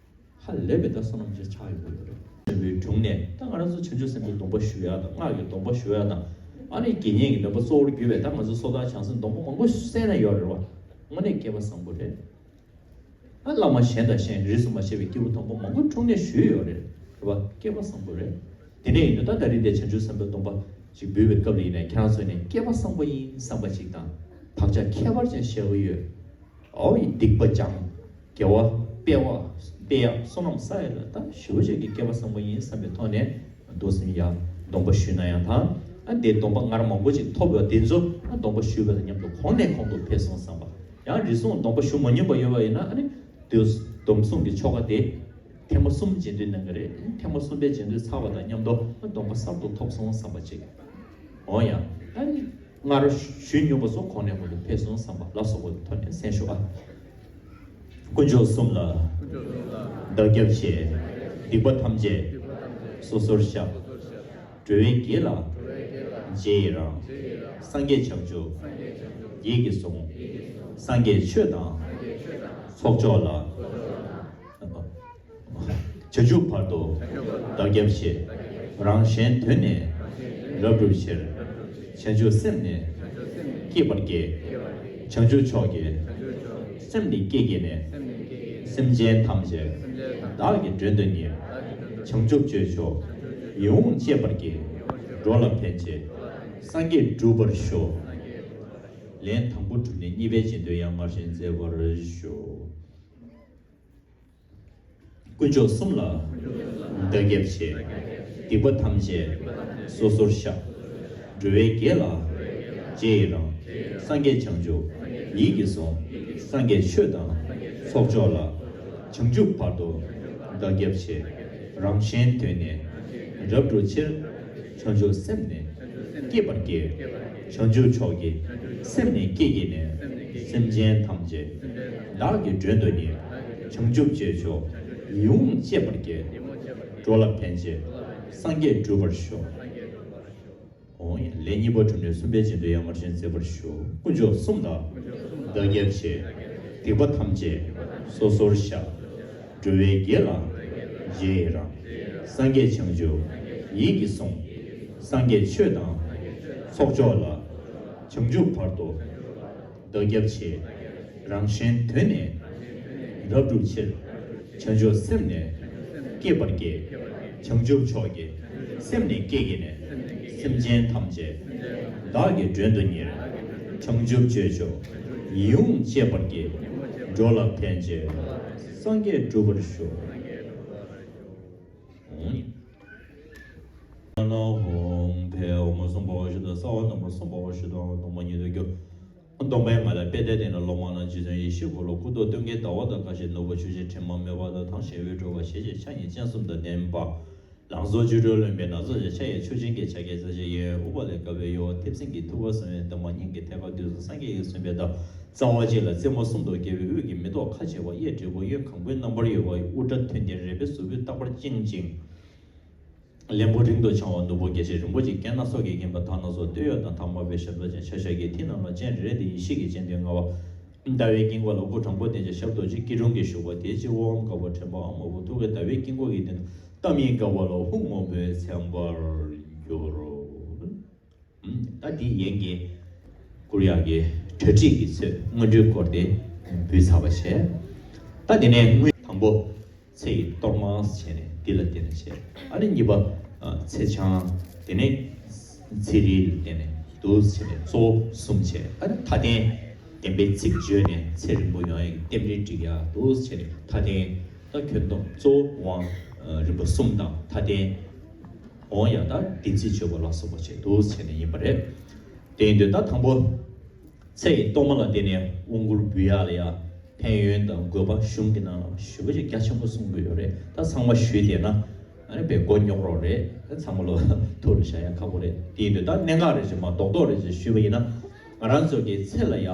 ཧ་ལས་པའི་ད་བསོད་ནམས་ཅན་ཆགས་ཡོང་གི་ཡོད་རེད། ཆེན་པོའི་དྲུང་ནས་ད་ང་རང་ཚོ་བྱང་ཆུབ་སེམས་དཔའི་སྡོམ་པ་ཞུ་ཡ་དང་། སྔགས་ཀྱི་སྡོམ་པ་ཞུ་ཡ་དང་། ཨ་ནི་དགེ་བསྙེན་གྱི་སྡོམ་པ་གཙོ་བོར་གྱུར་པའི་ད་ང་ཚོ་སོ་ཐར་བྱང་སེམས་སྡོམ་པ་མང་པོ་གསན་ན་ཡོད་རེད་བ། དངོས་གནས་སྐལ་པ་བཟང་པོ་རེད། ཨ་བླ་མ་གཞན་དང་གཞན་རིས་སུ་མ་ཆད་པའི་སྐྱེས་བུ་དམ་པ་མང་པོ་དྲུང་ནས་ཞུས་ཡོད་རེད། རེད་བ། སྐལ་པ་བཟང་པོ་རེད། དེ་འདྲ་ཡིན་དུས་ད་ད་རིང་འདིར་བྱང་ཆུབ་སེམས་དཔའི་སྡོམ་པ་ཅིག་འབུལ་བའི་སྐབས་ལ་ཡིན་ནའི་ཁྱེད་རང་ཚོ་ནས་སྐལ་པ་བཟང་པོ་ཡིན་བསམ་པ་ཅིག་དང་། བག་ཆགས་ཁྱད་པར་ཅན་བཞག་གི་ཡོད། ཨོ་ཡི་སྡིག་པ་སྦྱང་། དགེ་བ་སྤེལ་བ་སྤེལ་ཡག་བསོད་ནམས་བསགས་ཡག་ལ་ད་ཞེ་པོ་ཅིག་གི་སྐལ་པ་བཟང་པོ་ཡིན་བསམ་པའི་ཐོག་ནས་མདོ་སེམས་ཡ་སྡོམ་པ་ཞུས་ན་ཡང་དང་། ཨ་འདིར་སྡོམ་པ་སྔར་མང་པོ་ཅིག་ཐོབ་ཡོད་དེ་ཚོ་ཨ་སྡོམ་པ་ཞུས་པ་དང་མཉམ་དུ་གོང་ནས་གོང་དུ་འཕེལ་སོང་བསམ་པ། ཡང་རེ་ཟུང་སྡོམ་པ་ཞུ་མ་མྱོང་པ་ཡོད་པ་ཡིན་ན། ཨ་ནི་དུས་སྡོམ་བཟུང་གི་ཆོ་ག་དེ་ཐེངས་མ་གསུམ་རྗེས་ཟློས་གནང་གི་རེད། ཐེངས་མ་གསུམ་པའི་རྗེས་ཟློས་ཚར་བ་དང་མཉམ་དུ་ཨ་སྡོམ་པ་གསར་དུ་ཐོབ་སོང་བསམ་པ་ཅིག་འོ་ཡ། ཨ་ནི་སྔར་ཞུས་མྱོང་པ་ཚོ་གོང་ནས་གོང་དུ་འཕེལ་སོང་བསམ་པ་ལ་སོགས་པའི་ཐོག་ནས་གསན་ཞུ་ཨ། དཀོན་མཆོག་གསུམ་ལ་བདག་སྐྱབས་མཆི། སྡིག་པ་ཐམས་ཅད་སོ་སོར་བཤགས། འགྲོ་བའི་དགེ་ལ་རྗེས་ཡི་རང་། སངས་རྒྱས་བྱང་ཆུབ་ཡིད་ཀྱིས་བཟུང་། སངས་རྒྱས་ཆོས་དང་ཚོགས་མཆོག་ལ། བྱང་ཆུབ་བར་དུ་བདག་སྐྱབས་མཆི། རང་གཞན་དོན་ནི་རབ་བསྒྲུབ་ཕྱིར། བྱང་ཆུབ་སེམས་ནི་བསྐྱེད་པར་བགྱི། བྱང་ཆུབ་མཆོག་གི་སེམས་ནི་བསྐྱེད་བགྱིས་ནས། སེམས་ཅན་ཐམས་ཅད་བདག་གིས་མགྲོན་དུ་གཉེར། བྱང་ཆུབ་སྤྱོད་མཆོག་ཡིད་འོང་སྤྱད་པར་བགྱི། འགྲོ་ལ་ཕན་ཕྱིར་སངས་རྒྱས་འགྲུབ་པར་ཤོག་ལན་དང་པོ་གྲུབ་ནས་གཉིས་པའི་རྗེས་ཟློས་ཡང་སྔར་བཞིན་མཛད་པར་ཞུ། དཀོན་མཆོག་གསུམ་ལ་བདག་སྐྱབས་མཆི། སྡིག་པ་ཐམས་ཅད་སོ་སོར་བཤགས། འགྲོ་བའི་དགེ་ལ་རྗེས་ཡི་རང་། སངས་རྒྱས་བྱང་ཆུབ་ཡིད་ཀྱིས་བཟུང་། སངས་རྒྱས་ཆོས་དང་ཚོགས་མཆོག་ལ། བྱང་ཆུབ་བར་དུ་བདག་སྐྱབས་མཆི། རང་གཞན་དོན་ནི་རབ་བསྒྲུབ་ཕྱིར། བྱང་ཆུབ་སེམས་ནི་བསྐྱེད་པར་བགྱི། བྱང་ཆུབ་མཆོག་གི་སེམས་ནི་བསྐྱེད་བགྱིས་ནས། སེམས་ཅན་ཐམས་ཅད་བདག་གིས་མགྲོན་དུ་གཉེར། བྱང་ཆུབ་སྤྱོད་མཆོག་ཡིད་འོང་སྤྱད་པར་བགྱི། འགྲོ་ལ་ཕན་ཕྱིར་སངས་རྒྱས་འགྲུབ་པར་ཤོག་འོང་ཡ། ལན་གཉིས་པ་གྲུབ་ནས་གསུམ་པའི་རྗེས་ཟློས་ཡང་སྔར་བཞིན་མཛད་པར་ཞུ། དཀོན་མཆོག་གསུམ་ལ་བདག་སྐྱབས་མཆི། སྡིག་པ་ཐམས་ཅད་སོ་སོར་བཤགས། འགྲོ་བའི་དགེ་ལ་རྗེས་ཡི་རང་། སངས་རྒྱས་བྱང་ཆུབ་ཡིད་ཀྱིས་བཟུང་། སངས་རྒྱས་ཆོས་དང་ཚོགས་མཆོག་ལ། བྱང་ཆུབ་བར་དུ་བདག་སྐྱབས་མཆི། རང་གཞན་དོན་ནི་རབ་བསྒྲུབ་ཕྱིར། བྱང་ཆུབ་སེམས་ནི་བསྐྱེད་པར་བགྱི། བྱང་ཆུབ་མཆོག་གི་སེམས་ནི་བསྐྱེད་བགྱིས་ནས། སེམས་ཅན་ཐམས་ཅད་བདག་གིས་མགྲོན་དུ་གཉེར། བྱང་ཆུབ་སྤྱོད་མཆོག་ཡིད་འོང་སྤྱད་པར་བགྱི། འགྲོ་ལ་ཕན་ཕྱིར་སངས་རྒྱས་འགྲུབ་པར་ཤོག་ཨོཾ། ཕཊ་ཧཱུྃ་ཕཊ། འོག་མ་གསུམ་པ་བ་ཞུ་དང་། རྩ་བ་ནང་པ་གསུམ་པ་བ་ཞུ་དང་། གདོང་པ་ཉིད་དུ་གྱུར། གདོང་པའི་ངང་ལས་པད་ཟླའི་སྟེང་ན་ལོ་མང་ལ་རྗེ་བཙུན་ཡེ་ཤེས་འཁོར་ལོ་སྐུ་མདོག་སྟོན་ཀའི་ཟླ་བ་དང་ཁ་ཕྱེ། ནུབ་པ་ཆུ་སྐྱེས་དྲི་མ་མེད་པ་དང་། དྭངས་ཤིང་འོད་འཕྲོ་བ། ཞལ་གཅིག་ཕྱག་གཉིས་སྤྱན་གསུམ་དང་ལྡན་པ། ལང་ཚོ་བཅུ་དྲུག་རློན་པའི་ནགས་ཚལ་ཞིག །ཕྱག་གཡས་མཆོག་སྦྱིན་གྱི་ཕྱག་རྒྱའི་རྩེ་གཅིག་གཡོན། དབུ་བ་ལས་དགའ་བའི་ཡུ་བ། མཐེབ་སྲིན་གྱི་ཐུ་བ་བཟུང་བའི་འདབ་མ། སྙིང་གི་ཐད་ཀར་དུས་གསུམ་སངས་རྒྱས་ཀྱིས་བཟུང་བའི་མདའ། རྩ་བ་གཅིག་ལ་རྩེ་མོ་གསུམ་དུ་གྱེས་པའི་དབུས་ཀྱི་མེ་ཏོག་ཁ་འབྱེད་པ། གཡས་དྲིལ་བུ་གཡོན་གང་པོའི་རྣམ་པར་གཡོ་བ། དབུ་སྐྲ་ཐོན་ཏེ་རལ་པའི་གཟུགས་པོས་རྟག་པར་བཅིངས་ཤིང་། ལན་བུ་རིང་དུ་འཕྱང་བ། ནོར་བུ་རྒྱ་ཆེར་རིང་པོ་ཅན། རྐན་སྣ་ཚོགས་ཀྱིས་བརྒྱན་པ། དར་སྣ་ཚོགས་སྟོད་གཡོགས་དང་། དར་དམར་པོའི་ཞབས་རྡོལ་ཅན། ཕྱག་ཞབས་ཀྱི་མཐིལ་རྣམས་ལ་སྤྱན་རེ་རེ་སྟེ་ཡེ་ཤེས་ཀྱི་སྤྱན་ལྡན་ལྔ་པ། ཟླ་བའི་དཀྱིལ་འཁོར་ལ་སྐུ་དྲང་པོ་བསྟན་ཅིང་ཞབས་རྡོ་རྗེ་སྐྱིལ་ཀྲུང་གིས་བཞུགས་པ། དེའི་སྤྱི་བོའམ་ག་པར་དྲན་པའམ་དབང་པོ་ཐུགས་ཀའི་ཟླ་བའི་དཀྱིལ་འཁོར་གྱི་སྟེང་དུ་ཏཱཾ་ཡིག་ག་པ་ལ་ཧཱུྃ་སྔོན་པོས་མཚན་པར་འགྱུར་རོ། ད་འདི་ཡན་གྱི་བསྐུར་ཡག་གི་གྲ་སྒྲིག་གི་ཚོད་སྔོན་འགྲོའི་སྐོར་དེ་འབུལ་ཚར་བ་བྱས། ད་དེ་ནས་དངུལ་དང་པོ་ཚེ་ཡི་གཏོར་མ་བྱས་ནས་འདི་ལ་བརྟེན་ནས་བྱས། ཨ་ནི་གཉིས་པ་ཚེ་ཆང་། དེ་ནས་ཚེ་རིལ་ལ་བརྟེན་ནས་འདུག་བྱས་ནས་གཙོ་བོ་གསུམ་བྱས། ཨ་ནི་མཐའ་རྟེན་བདེན་པའི་ཚིག་བརྗོད་ནས་ཚེ་རིང་པོ་ཡོང་ཡག་གི་རྟེན་འབྲེལ་སྒྲིག་ཡག་འདུག་བྱས་ནས་མཐའ་རྟེན། ད་ཁྱོན་བསྡོམས་གཙོ་བོ་དབང་རིམ་པ་གསུམ་དང་། མཐའ་རྟེན། འོང་ཡང་ད་བདེན་ཚིག་བརྗོད་པ་ལ་སོགས་པ་བྱས་འདུག་བྱས་ནས་ཡིན་པ་རེད། དེ་ཡིན་དུས་ད་དང་པོ་ཚེ་ཡི་གཏོར་མ་ལ་བརྟེན་ནས་དབང་བསྐུར་འབུལ་ཡག་ལ་ཡ། ཕན་ཡོན་དང་དགོས་པ་གཞུང་གི་ནང་ལ་ཞེ་པོ་ཅིག་རྒྱ་ཆེན་པོ་གསུང་གི་ཡོད་རེད། ད་ཚང་མ་ཞུས་བསྡད་ན་ཨ་ནི་དཔེ་མགོ་རྙོག་རོགས་རེད། ད་ཚང་མ་ལོ་ཐུགས་ལ་བཞག་ཡ་ཁག་པོ་རེད། དེ་ཡིན་དུས་ད་གནད་འགག་རེ་ཅིག་མ་རྡོག་རྡོག་རེ་ཅིག་ཞུས་པ་ཡིན་ན། ང་རང་ཚོ་གི་ཚེ་ལ་ཡ་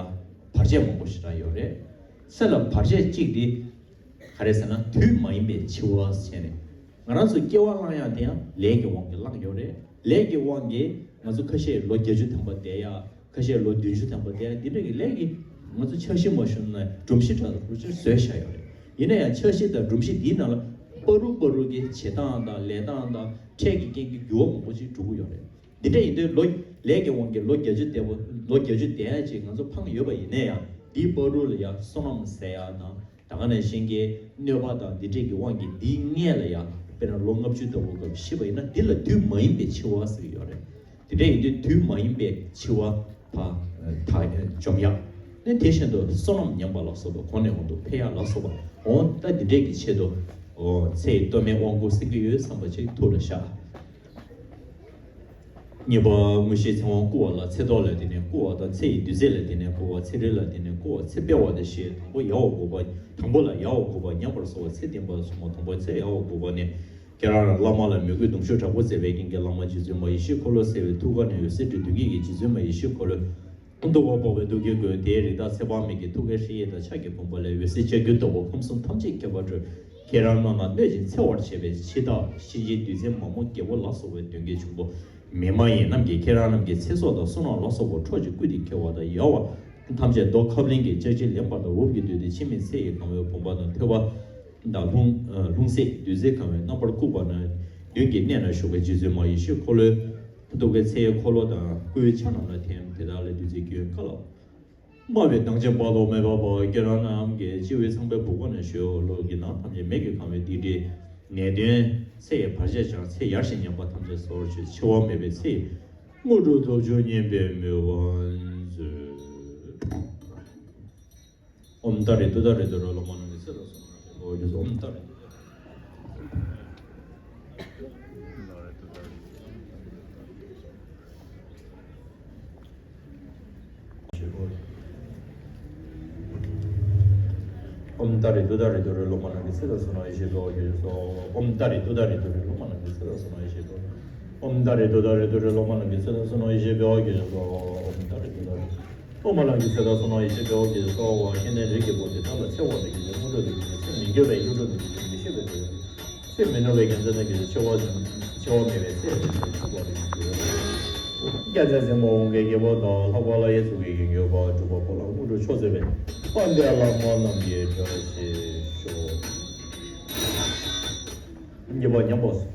བར་ཆད་མང་པོ་ཞེ་དྲག་ཡོད་རེད། ཚེ་ལ་བར་ཆད་གཅིག་དེ་ག་རེ་ཟེར་ན། དུས་མ་ཡིན་པའི་འཆི་བ་ཟེར་ནས། ང་རང་ཚོ་སྐྱེ་བ་བླངས་ཡག་དེ་ཡང་ལས་ཀྱི་དབང་གིས་བླངས་ཡོད་རེད། ལས་ཀྱི་དབང་གིས་ང་ཚོ་ཁ་ཤས་ལོ་བརྒྱད་ཅུ་ཐམ་པ་བསྡད་ཡག་ཁ་ཤས་ལོ་བདུན་ཅུ་ཐམ་པ་བསྡད་ཡག་འདི་འདྲ་གི་ལས་ཀྱིས་ང་ཚོ་འཆར་གཞི་མ་ཤོར་ན་སྒྲོམ་གཞི་འདྲ་པོ་ཅིག་བཟོས་བཞག་ཡོད་རེད། ཡིན་ན་ཡང་འཆར་གཞི་དང་སྒྲོམ་གཞི་འདིའི་ནང་ལ་བར་དུ་བར་དུ་གི་བྱེད་སྟངས་དང་ལས་སྟངས་དང་འཕྲལ་གྱི་རྐྱེན་གྱིས་འགྱུར་བ་མང་པོ་ཅིག་འགྲོ་གི་ཡོད་རེད། འདི་འདྲ་ཡིན་དུས་ལོ་ལས་ཀྱི་དབང་གིས་ལོ་བརྒྱད་ཅུ་བསྡད་པ་ལོ་བརྒྱད་ཅུ་བསྡད་ཡག་ཅིག་ང་ཚོ་འཕངས་ཡོད་པ་ཡིན་ན་ཡང་འདིའི་བར་དུ་ལ་ཡང་བསོད་ནམས་ཟེར་ཡག་དང་། ད་ག་ནང་བཞིན་གྱི་གནོད་པ་དང་འདི་འདྲས་ཀྱི་དབང་གིས་འདིའི་སྔས་ལ་ཡང་དཔེར་ན་ལོ་ལྔ་བཅུ་ལྟ་བུ་སྐབས་ཤི་བ་ཡིན་ན་འདི་ལ་དུས་མ་ཡིན་པའི་འཆི་བ་ཟེར་གྱི་ཡོད་རེད། དེ་འདྲ་ཡིན་དུས་དུས་མ་ཡིན་པའི་འཆི་བ་ཕར་ད་འཇོམས་ཡག་ནི་དེ་བཞིན་དུ་བསོད་ནམས་ཉམས་པ་ལ་སོགས་པ་གོང་ནས་གོང་དུ་འཕེལ་ཡག་ལ་སོགས་པ་འོ་ད་འདི་འདྲས་ཀྱི་ཆེད་དུ་འོ་ཚེ་ཡི་སྟོད་སྨད་དབང་བསྐུར་གསན་གྱི་ཡོད་བསམ་པ་ཅིག་ཐུགས་ལ་བཞག་གཉིས་པ་དངོས་གཞིའི་ཚེ་དབང་བསྐུར་བ་ལ་ཚེ་ཐོག་ལ་བརྟེན་ནས་བསྐུར་བ་དང་། ཚེ་ཡི་དུས་ཚོད་ལ་བརྟེན་ནས་བསྐུར་བ། ཚེ་རིལ་ལ་བརྟེན་ནས་བསྐུར་བ། ཚེ་སྤེལ་བ་དང་ཞེས་དང་པོ་ཡལ་བ་དགུ་པ། དང་པོ་ལ་ཡལ་བ་དགུ་པ། ཉམས་པར་གསོལ་བ་ཚེ་བརྟན་པ་གསུམ་པ། དང་པོ་ཚེ་ཡལ་བ་དགུ་པ་ནི། ཁྱེད་རང་རང་བླ་མ་ལ་མོས་གུས་གདུང་ཤུགས་དྲག་པོ་མཛད་པའི་རྐྱེན་གྱིས་བླ་མ་རྗེ་བཙུན་མ་ཡེ་ཤེས་འཁོར་ལོ་གསལ་བའི་ཐུགས་ཀ་ནས་འོད་ཟེར་འཕྲོས་མདུན་བསྐྱེད་ཀྱི་རྗེ་བཙུན་མ་ཡེ་ཤེས་འཁོར་ལོའི་ཐུགས་ཀར་ཕོག་པའི་མདོ་རྒྱུད་ཀུན་དེའི་རིགས་བདག་ཚེ་དཔག་མེད་ཀྱི་ཐུགས་ཀའི་སྲིད་ཡིག་དང་ཕྱག་གི་བུམ་པ་ལས་འོད་ཟེར་ལྕགས་ཀྱུ་ལྟ་བུ་ཁམས་གསུམ་ཐམས་ཅད་ཁྱབ་པར་སྤྲོས། ཁྱེད་རང་རྣམས་ལ་གནོད་ཅིང་འཚེ་བར་བྱེད་པའི་འཆི་བདག་གཤིན་རྗེའི་བདུད་རྩི་མ་མོ་རྒྱལ་པོ་ལ་སོགས་པའི་གདོན་བགེགས་འབྱུང་པོ་མི་མ་ཡིན་རྣམས་ཀྱིས་ཁྱེད་རང་རྣམས་ཀྱི་ཚེ་སྲོག་དང་བསོད་ནམས་ལ་སོགས་པ་འཕྲོག་ཅིང་བརྐུས་ཏེ་ཁྱེར་བ་དང་། ཡལ་བ་ཐམས་ཅད་རྡོ་ཁ་བརླན་གྱི་ལྕགས་ཀྱུས་ལེན་པ་དང་། འུབ་ཀྱིས་བསྡུས་ཏེ་འཆི་མེད་ཚེ་ཡིས་གང་བའི་བུམ་པ་དང་། ཐོད་པ་དང་ལྷུང་ལྷུང་བཟེད་བདུད་རྩིས་གང་བའི་རྣམ་པར་བཀུག་པ་ན། མདུན་གྱི་གནས་ན་བཞུགས་པའི་རྗེ་བཙུན་མ་ཡེ་ཤེས་འཁོར་ལོའི་ཐུགས་ཀའི་ཚེ་ཡི་འཁོར་ལོ་དང་སྐུའི་ཆ་རྣམས་ལ་ཐིམ། དེ་དག་ལས་བདུད་རྩིའི་རྒྱུན་བཀག་ལ། དམར་བའི་མདངས་ཅན་དཔག་ཏུ་མེད་པ་པོ་ཁྱེད་རང་རྣམས་ཀྱི་སྤྱི་བོའི་ཚངས་པའི་བུ་ག་ནས་བཞུགས། ལུས་ཀྱི་ནང་ཐམས་ཅད་མེ་གིས་གང་བའི་སྡིག་སྒྲིབ་ནད་གདོན་ཚེ་ཡི་བར་ཆད་བྱང་ཚེ་ཡར་ཞིང་ཉམས་པ་ཐམས་ཅད་སོར་ཆུད། འཆི་བ་མེད་པའི་ཚེ་ཡི་དངོས་གྲུབ་ཐོབ་ཕྱིར་སྙེག་པའི་མོས་པ་མཛོད། ཨོཾ་ཏཱ་རེ་ཏུཏྟཱ་རེ་ཏུ་རེ་ལོ་མ་ནང་གི་ཚེ་ལ་སོགས་ན་ཞེས་པའོ། ཨོཾ་ཏཱ་རེ་ཏུཏྟཱ་རེ། ཨོཾ་ཏཱ་རེ་ཏུཏྟཱ་རེ་ཏུ་རེ་ལོ་མ་ནང་གི་ཚེ་ལ་སོགས་ན་ཞེས་པའོ། ཨོཾ་ཏཱ་རེ་ཏུཏྟཱ་རེ་ཏུ་རེ་ལོ་མ་ནང་གི་ཚེ་ལ་སོགས་ན་ཞེས་པའོ། ཨོཾ་ཏཱ་རེ་ཏུཏྟཱ་རེ་ཏུ་རེ་ལོ་མ་ནང་གི་ཚེ་ལ་སོགས་ན་ཞེས་པའོ། ཨོཾ་ཏཱ་རེ་ཏུཏྟཱ་རེ། ཨོཾ་ཨ་ལ་གི་ཚེ་དང་བསོད་ནམས་ཡེ་ཤེས་འབེལ་བ་གི་སོགས་པ་ཤེས་ལྡན་རིགས་ཀྱི་བུ་དེ་དག་ལ་འཚེ་བ་དང་གི་ཚེ་དངོས་གྲུབ་དང་གི་ཚེ་མི་འགྱུར་བའི་གཡུ་འབྲུག་དང་གི་ཚེ་མི་ཤིགས་པའི་དུས་ཚེ་མི་ནུབ་པའི་རྒྱལ་མཚན་དང་གི་ཚེ་འཆི་བ་དང་འཆི་བ་མེད་པའི་ཚེ་ཡི་དུས་ཚེ་ཆགས་པ་དང་གི་ཚེ། རྒྱལ་མཚན་སྲིན་མོ་འོང་གི་རྒྱལ་པོ་དང་ལྷག་པ་ལ་ཡེ་སུ་གི་ཡིན་ཡོད་པ་འབྲུག་པ་ཕོ་ལ་དངོས་གྲུབ་མཆོག་སྩོལ་བའི་དཔལ་ལྡན་བླ་མ་རྣམས་ཀྱི་བཀྲ་ཤིས་ཤོག། གཉིས་པ་ཉམས་པ།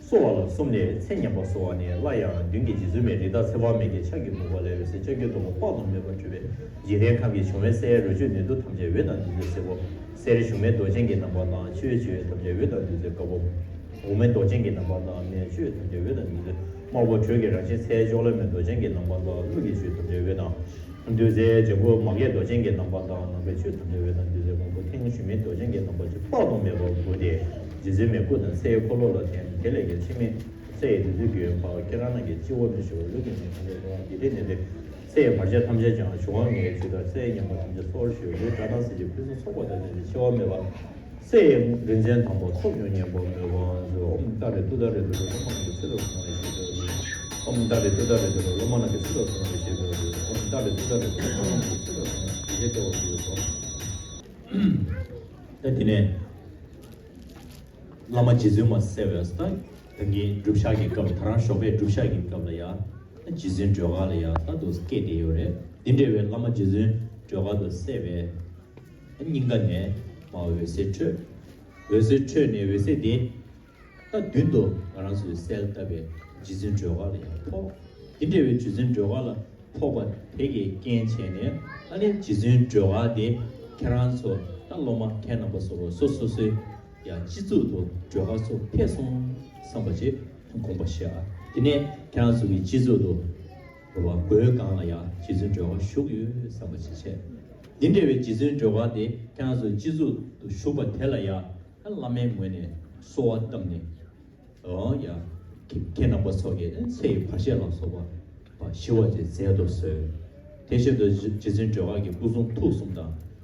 གསོ་བ་ལ་གསུམ་ལས་ཚེ་ཉམས་པ་གསོ་བ་ནི། སླར་ཡང་མདུན་གྱི་རྗེ་བཙུན་མའི་རིགས་བདག་ཚེ་དཔག་མེད་ཀྱི་ཕྱག་གི་བུམ་པ་ལས་འོད་ཟེར་ལྕགས་ཀྱུ་ལྟ་བུ་དཔག་ཏུ་མེད་པ་འཕྲོས་པས་འཇིག་རྟེན་ཁམས་ཀྱི་འབྱུང་བའི་སའི་རི་ཆུ་ནུས་མཐུ་ཐམས་ཅད་འོད་དང་བདུད་རྩི་སེར་པོ། གསེར་ཞུན་མའི་མདོག་ཅན་གྱི་རྣམ་པ་དང་། ཆུའི་ཆུ་ཡོས་ཐམས་ཅད་འོད་དང་བདུད་རྩི་དཀར་པོ། འོ་མའི་མདོག་ཅན་གྱི་རྣམ་པ་དང་། མེའི་ཆུ་ཡོས་ཐམས་ཅད་འོད་དང་བདུད་རྩི་དམར་པོ། དྲོད་ཀྱི་རང་བཞིན་ཚེ་ཅོག་ལེ་མའི་མདོག་ཅན་གྱི་རྣམ་པ་དང་། ཀླུ་གི་ཆུ་ཡོས་ཐམས་ཅད་འོད་དང་། བདུད་རྩིའི་བྱང་བུ་མ་གའི་མདོག་ཅན་གྱི་རྣམ་པ་དང་། ནམ་མཁའི་ཆུ་ཐམས་ཅད་འོད་དང་བདུད་རྩིའི་དབང་པོ་ཐིང་ཞུན་མའི་མདོག་ཅན་གྱི་རྣམ་པ་ཅན་དཔག་ཏུ་མེད་པ་དགུ་སྟེ། རྗེ་བཙུན་མའི་སྐུ་དང་ཚེ་ཡི་འཁོར་ལོ་ལ་ཐིམ། དེ་ལས་ཀྱང་འཆི་མེད་ཚེ་ཡི་བདུད་རྩི་རྒྱུན་བཀག། ཁྱེད་རང་རྣམས་ཀྱི་སྤྱི་བོ་ནས་ཞུ་བ་ལུས་ཀྱི་ནད་ཐམས་ཅད་སྤངས། འཇིག་རྟེན་ནད་གདོན་ཚེ་ཡི་བར་ཆད་ཐམས་ཅད་བྱང་། འབྱུང་བ་ལྔའི་ཆུ་ཟླ་ཚེ་ཡི་ཉམས་པ་ཐམས་ཅད་སོར་ཆུད། ལུས་སྒྲ་དང་ཟིལ་གྱིས་ཕུན་སུམ་ཚོགས་པ་དང་ལྡན་ཅིང་འཆི་བ་མེད་པ། ཚེ་ཡི་རིན་ཆེན་དང་པོ་ཐོབ་མྱོང་སྙམ་པའི་མོས་པ་མཛོད། ཨོཾ་ཏཱ་རེ་ཏུཏྟཱ་རེ་ཏུ་རེ་ལོ་མ་ནང་གི་ཚེ་ལ་སོགས་ན་ཡེ་ཤེས་འབེལ་བ་ཞེས་པའོ། ཨོཾ་ཏཱ་རེ་ཏུཏྟཱ་རེ་ཏུ་རེ་ལོ་མ་ནང་གི་ཚེ་ལ་སོགས་ན་ཡེ་ཤེས་འབེལ་བ་ཞེས་པའོ། ཨོཾ་ཏཱ་རེ་ཏུཏྟཱ་རེ་ཏུ་རེ་ལོ་མ་ནང་གི་ཚེ་ལ་སོགས་ན་ཡེ་ཤེས་འབེལ་བ་ཞེས་པའོ། ད་དེ་ནས་བླ་མ་རྗེ་བཙུན་མ་གསལ་བའི་ད་ད་གིན་སྒྲུབ་ཞག་གི་སྐབས། ད་རང་ཞོགས་པའི་སྒྲུབ་ཞག་གི་སྐབས་ལ་ཡ། རྗེ་བཙུན་སྒྲོལ་དཀར་ལ་ཡ་ད་དུ་སྐད་དེ་ཡོད་རེད། འདི་འདྲ་བའི་བླ་མ་རྗེ་བཙུན་སྒྲོལ་དཀར་དུ་གསལ་བའི་སྙིང་ག་ནས་མར་འོད་ཟེར་འཕྲོས། འོད་ཟེར་འཕྲོས་ནས་འོད་ཟེར་དེ་ད་མདུན་དུ་ང་རང་ཚོའི་གསལ་བཏབ་པའི་རྗེ་བཙུན་སྒྲོལ་དཀར་ལ་ཡང་ཕོག། དེ་འདྲ་བའི་རྗེ་བཙུན་སྒྲོལ་དཀར་ལ་ཕོག་པ་དེ་གའི་རྐྱེན་བྱས་ནས་ཨ་ནི་རྗེ་བཙུན་སྒྲོལ་དཀར་དེ་ཁྱེད་རང་ཚོ་ད་སློབ་མ་ཁྱེད་རྣམ་པ་ཚོ་སོ་སོ་སོའི་ཡང་སྤྱི་གཙུག་ཏུ་སྒྲོལ་དཀར་ཚོ་ཕེབས་སོང་བསམ་པ་ཅིག་དགོངས་པ་བཞེས་ཨ། དེ་ནས་ཁྱེད་རང་ཚོ་གི་སྤྱི་གཙུག་ཏུ་རེད་བ། སྒོའི་སྒང་ལ་ཡང་རྗེ་བཙུན་སྒྲོལ་དཀར་བཞུགས་ཡོད་བསམ་པ་ཅིག་བྱས། འདི་འདྲ་བའི་རྗེ་བཙུན་སྒྲོལ་དཀར་དེ་ཁྱེད་རང་ཚོ་སྤྱི་གཙུག་ཏུ་བཞུགས་པ་དེ་ལ་ཡང་ད་བླ་མའི་ངོས་ནས་གསོལ་བ་བཏབ་ནས། འོ་ཡ། ཁྱེད་ཁྱེད་རྣམ་པ་ཚོ་གིས་ཚེ་ཡི་བར་ཆད་ལ་སོགས་པ་ཞི་བ་ཅིག་མཛད་དུ་གསོལ། དེ་བཞིན་དུ་རྗེ་རྗེ་བཙུན་སྒྲོལ་དཀར་གྱི་སྐུ་གསུང་ཐུགས་གསུམ་དང་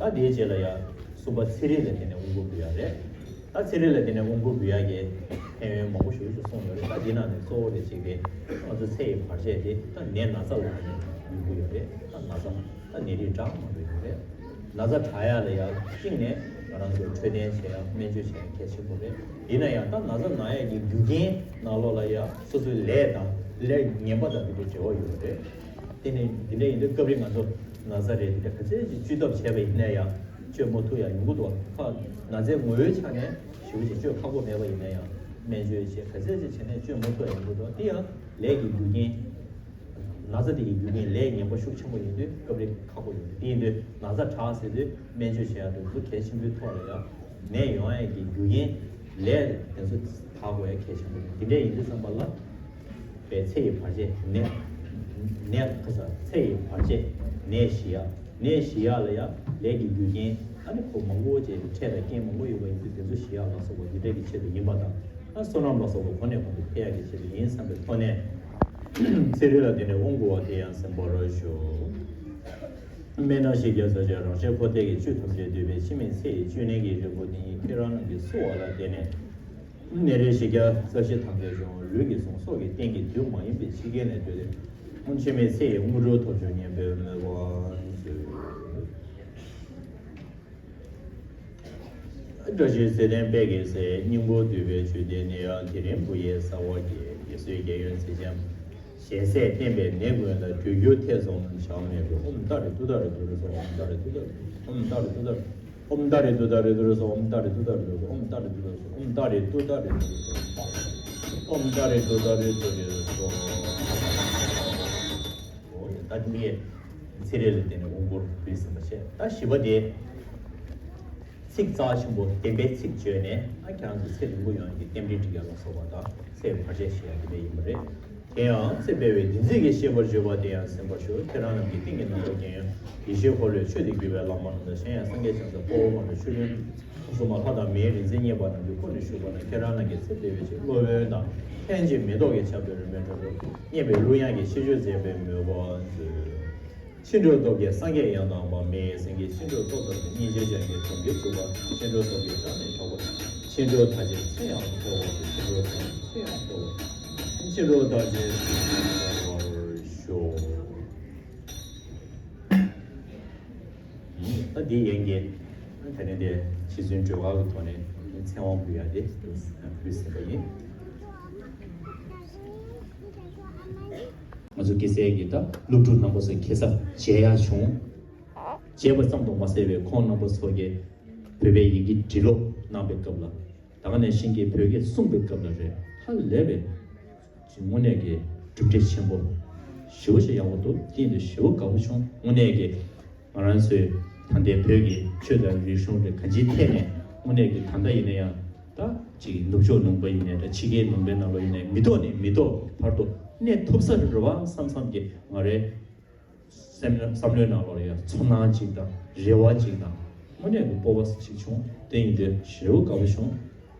ཨ་ནི་ད་དེའི་རྗེས་ལ་ཡ་གསུམ་པ་ཚེ་རིང་ལ་དེ་ནས་དབུ་འགོ་འབུལ་ཡ་རེད། ད་ཚན་རིག་ལ་བརྟེན་ནས་དབང་བསྐུར་འབུལ་ཡག་གི་ཕན་ཡོན་མང་པོ་ཞེ་པོ་ཅིག་གསུངས་ཡོད་རེད། ད་འདི་ནང་ནས་གཙོ་བོ་དེ་གཅིག་དེ་ང་ཚོ་ཚེ་ཡི་བར་ཆད་དེ་ད་ནད་ན་ཚ་ལ་ནི་འབུལ་གྱི་ཡོད་རེད། ད་ན་ཚ་ད་ནད་རིགས་གྲངས་མང་པོ་ཡོད་རེད། ན་ཚ་དྲག་ཡག་ལ་ཡང་གཅིག་ནས་ང་རང་ཚོ་འཕྲོད་བསྟེན་བྱེད་ཡག་སྨན་བཅོས་བྱེད་ཡག་གལ་ཆེན་པོ་རེད། ཡིན་ན་ཡང་ད་ན་ཚ་ན་ཡག་གི་རྒྱུ་རྐྱེན་ནང་ལོགས་ལ་ཡང་སོ་སོའི་ལས་དང་ལས་ངན་པ་དང་དེ་འདྲའི་འབྲེལ་བ་ཡོད་རེད། དེ་ནི་འདི་འདྲ་ཡིན་དུས་སྐབས་རེ་ང་ཚོ་ན་ཚ་རེད་དེ་འདྲ་ག་ཚད་ཅིག་བཅོས་ཐབས་བྱས་པ་ཡིན་ན་ཡང་བཅོས་མ་ཐུབ་ཡག་ཡོང་གི་འདུག་ཁ་ན་ཚའི་ངོ་བོའི་ཆ་ནས་ཞེ་པོ་ཅིག་བཅོས་ཁག་པོ་མེད་པ་ཡིན་ན་ཡང་སྨན་བཅོས་བྱས་ག་ཚད་ཅིག་བྱས་ནས་བཅོས་མ་ཐུབ་ཡག་ཡོང་གི་འདུག་དེ་ཡང་ལས་ཀྱི་རྒྱུ་རྐྱེན། ན་ཚ་དེ་ཡི་རྒྱུ་རྐྱེན་ལས་ངན་པ་ཤུགས་ཆེན་པོ་ཡིན་དུས་སྐབས་རེ་ཁག་པོ་ཡོང་དུས། དེ་ཡིན་དུས་ན་ཚ་དྲག་ཟེར་དུས་སྨན་བཅོས་བྱེད་ཡག་དེ་ཚོ་གལ་ཆེན་པོའི་ཐོག་ལ་ཡང་ནད་ཡོང་ཡག་གི་རྒྱུ་རྐྱེན་ལས་དེ་ཚོ་དག་དགོས་ཡག་གལ་ཆེན་པོ་རེད། དེ་འདྲ་ཡིན་དུས་ཙམ་པ་ལ་པའི་ཚེ་ཡི་བར་ཆད་ནད་ནད་ཁ་ས་ཚེ་ཡི་བར་ཆད་ནད་ཞི་ཡག་ནད་ཞི་ཡག་ལ་ཡང་ལས་ཀྱི་རྒྱུ་རྐྱེན་ཨ་ནི་ཁོ་མང་པོ་བྱས་ཏེ་འཕྲད་དང་རྐྱེན་མང་པོ་ཡོད་པ་ཡིན་དུས་དེ་ཚོ་ཞི་ཡག་ལ་སོགས་པ་འདི་འདྲ་གི་ཆེད་དུ་ཡིན་པ་དང་། ཨ་བསོད་ནམས་ལ་སོགས་པ་གོང་ནས་གོང་དུ་འཕེལ་ཡག་གི་ཆེད་དུ་ཡིན་བསམ་པའི་ཐོག་ནས། ཚེ་རིལ་ལ་བརྟེན་ནས་དབང་བསྐུར་བ་དེ་ཡང་གསན་པར་ཞུ། སྨན་ནང་བཞི་བརྒྱ་རྩ་བཞི་རང་གཞན་འཁོར་འདས་ཀྱི་བཅུད་ཐམས་ཅད་འདུས་པའི་འཆི་མེད་ཚེ་ཡི་བཅུད་ལེན་གྱི་རིལ་བུ་འདི་ཉིད་ཁྱེད་རང་རྣམས་ཀྱིས་གསོལ་བ་ལ་བརྟེན་ནས། ནད་རིགས་བཞི་བརྒྱ་རྩ་བཞི་ཐམས་ཅད་བྱུང་། ལུས་ཀྱི་ཟུངས་སོགས་ཀྱི་རྟེན་གྱི་དུས་མ་ཡིན་པའི་འཆི་ཁའི་ནད་བཏོལ་ཏེ། འཆི་མེད་ཚེ་ཡི་དངོས་གྲུབ་ཐོབ་བྱུང་སྙམ་པའི་མོས་པ་མཛོད། བཀྲ་ཤིས་ཚེ་བརྟན་དཔལ་གྱི་སྲས། སྙིང་པོ་འདུས་པའི་མཆོད་རྟེན་ནི་ཡང་། དེ་རིང་བུ་ཡི་ས་འོག་གི། འདི་སོས་རྒྱལ་ཡོན་ཚེ་རྒྱམ། ཞལ་ཟས་བསྟེན་པའི་ནད་ཀུན་ལ། དུས་འགྱུར་ཐེ་ཚོམ་བྱར་མེད་པའི། ཨོཾ་ཏཱ་རེ་ཏུཏྟཱ་རེ་ཏུ་རེ་སྭཱ་ཧཱ། ཨོཾ་ཏཱ་རེ་ཏུཏྟཱ་རེ་ཏུ་རེ་སྭཱ་ཧཱ། ཨོཾ་ཏཱ་རེ་ཏུཏྟཱ་རེ་ཏུ་རེ་སྭཱ་ཧཱ། ཨོཾ་ཏཱ་རེ་ཏུཏྟཱ་རེ་ཏུ་རེ་སྭཱ་ཧཱ། ཨོཾ་ཏཱ་རེ་ཏུཏྟཱ་རེ་ཏུ་རེ་སྭཱ་ཧཱ། ཨོཾ་ཏཱ་རེ་ཏུཏྟཱ་རེ་ཏུ་རེ་སྭཱ་ཧཱ། ཨོ་ཡ། ད་འདི་ཚེ་རིལ་ལ་བརྟེན་ནས་དབང་བསྐུར་ཕུལ་ཟིན་པ་བྱས། ད་བཞི་པ་དེ། ཚིག་རྩ་ཆེན་པོ་བདེན་པའི་ཚིག་བརྗོད་ནས་ཨ་ཁྱེད་རང་ཚོ་ཚེ་རིང་པོ་ཡོང་ཡག་གི་རྟེན་འབྲེལ་སྒྲིག་ཡག་ལ་སོགས་པ་དང་ཚེ་བར་ཆད་ཞི་ཡག་དེ་འདྲ་ཡིན་པ་རེད། དེ་ཡང་ཚེ་འཕེལ་བའི་བདུད་རྩི་གི་གཤེད་པར་བརྗོད་པ་དེ་ཡང་གསན་པར་ཞུ། ཁྱེད་རང་རྣམས་ཀྱི་རྟེན་གྱི་ནང་དུ་རྒྱལ་ཡོན་ཡེ་ཤེས་འཁོར་ལོས་མཆོད་དེ་གུས་པའི་བླ་མ་རྣམས་དང་། གཞན་ཡང་སངས་རྒྱས་བྱང་སེམས་དཔའ་བོ་མ་ལུས་ཆོས་ཀུན་གསུམ་མ་ལྷ་དང་མིའི་རིག་འཛིན་བརྙེས་པ་རྣམས་ཀྱི་སྐུ་ནས་ཞུགས་པ་ན། ཁྱེད་རང་རྣམས་ཀྱི་ཚེ་འཕེལ་བའི་ཕྱིར་སློབ་དཔོན་དང་ལྷན་ཅིག་མེ་ཏོག་གི་ཆར་འབེབས་རོལ་མོའི་སྒྲ་སྒྲོགས། སྙན་པའི་གླུ་དབྱངས་ཀྱིས་ཤིས་བརྗོད་མཛད་པའི་མོས་པ་མཛོད། ཕྱིན་དྲུག་སྟོབས་ཀྱིས་སངས་རྒྱས་ཡང་དག་པ། མི་ཡི་སེང་གེ་ཕྱིན་དྲུག་སྟོབས་ཐམས་ཅད། སྙིང་རྗེ་སྤྱང་ཀིས་གྲོང་ཁྱེར་སྤྲུལ་པ། ཕྱིན་དྲུག་སྟོབས་ཀྱིས་བདག་ནི་འཕགས་པ། ཕྱིན་དྲུག་མཐའ་ཅན་ཚེ་ཡང་འཕེལ་བར་ཤོག་ཕྱིན་དྲུག་མཐའ་ཅན་ཚེ་ཡང་འཕེལ་བར། ཕྱིན་དྲུག་མཐའ་ཅན་ཚེ་ཡང་འཕེལ་བར་ཤོག་ད་འདི་ཡན་གྱི་ད་ནི་དེ་ཕྱི་ཚུལ་སྒྲོལ་དཀར་གྱི་ཐོག་ནས་ཚེ་དབང་ཕུལ་ཡ་དེ་ཕུལ་ཟིན་པ་ཡིན། ང་ཚོ་སྐྱེ་སའི་གི་ད་སློབ་ཕྲུག་རྣམ་པ་ཚོ་ཁ་སང་མཇལ་ཡ་བྱུང་། མཇལ་བ་ཙམ་དུ་མ་ཟད་པའི་ཁོང་རྣམ་པ་ཚོ་གིས་བོད་པའི་ཡི་གེ་འབྲི་ཀློག་གནང་པའི་སྐབས་ལ། ད་ག་ནང་བཞིན་གྱི་བོད་སྐད་གསུངས་པའི་སྐབས་ལ་རེད། ཧ་ལས་པའི་དངོས་གནས་ཀྱི་གྲུབ་འབྲས་ཆེན་པོ་ཞེ་པོ་ཞིག་ཡག་པོ་འདུག་དེ་ཡིན་དུས་ཞེ་པོ་དགའ་པོ་བྱུང་། དངོས་གནས་ཀྱི་ང་རང་ཚོའི་ད་ལྟའི་བོད་ཀྱི་ཆོས་དང་རིག་གཞུང་རེད། གང་ཅིའི་ཐད་ནས་དངོས་གནས་ཀྱི་ད་ལྟ་ཡིན་ན་ཡང་ད་ཅིག་ནུབ་ཕྱོགས་ལུང་པ་ཡིན་ནའི་འདྲ། ཕྱི་རྒྱལ་ལུང་པའི་ནང་ལོགས་ཡིན་ནའི་མི་ཐོག་ནས་མི་ཐོག་བར་དུ་གནས་ཐུབ་ས་རེད་པ་བསམ་བསམ་གྱི་ང་རའི་སེམས་བསམ་བློའི་ནང་ལོགས་ལ་ཡང་ཚོར་སྣང་ཅིག་དང་རེ་བ་ཅིག་དང་དངོས་གནས་ཀྱི་སྤོབས་པ་ཞིག་བྱུང་། དེ་ཡིན་དུས་ཞེ་པོ་དགའ་པོ་བྱུང་།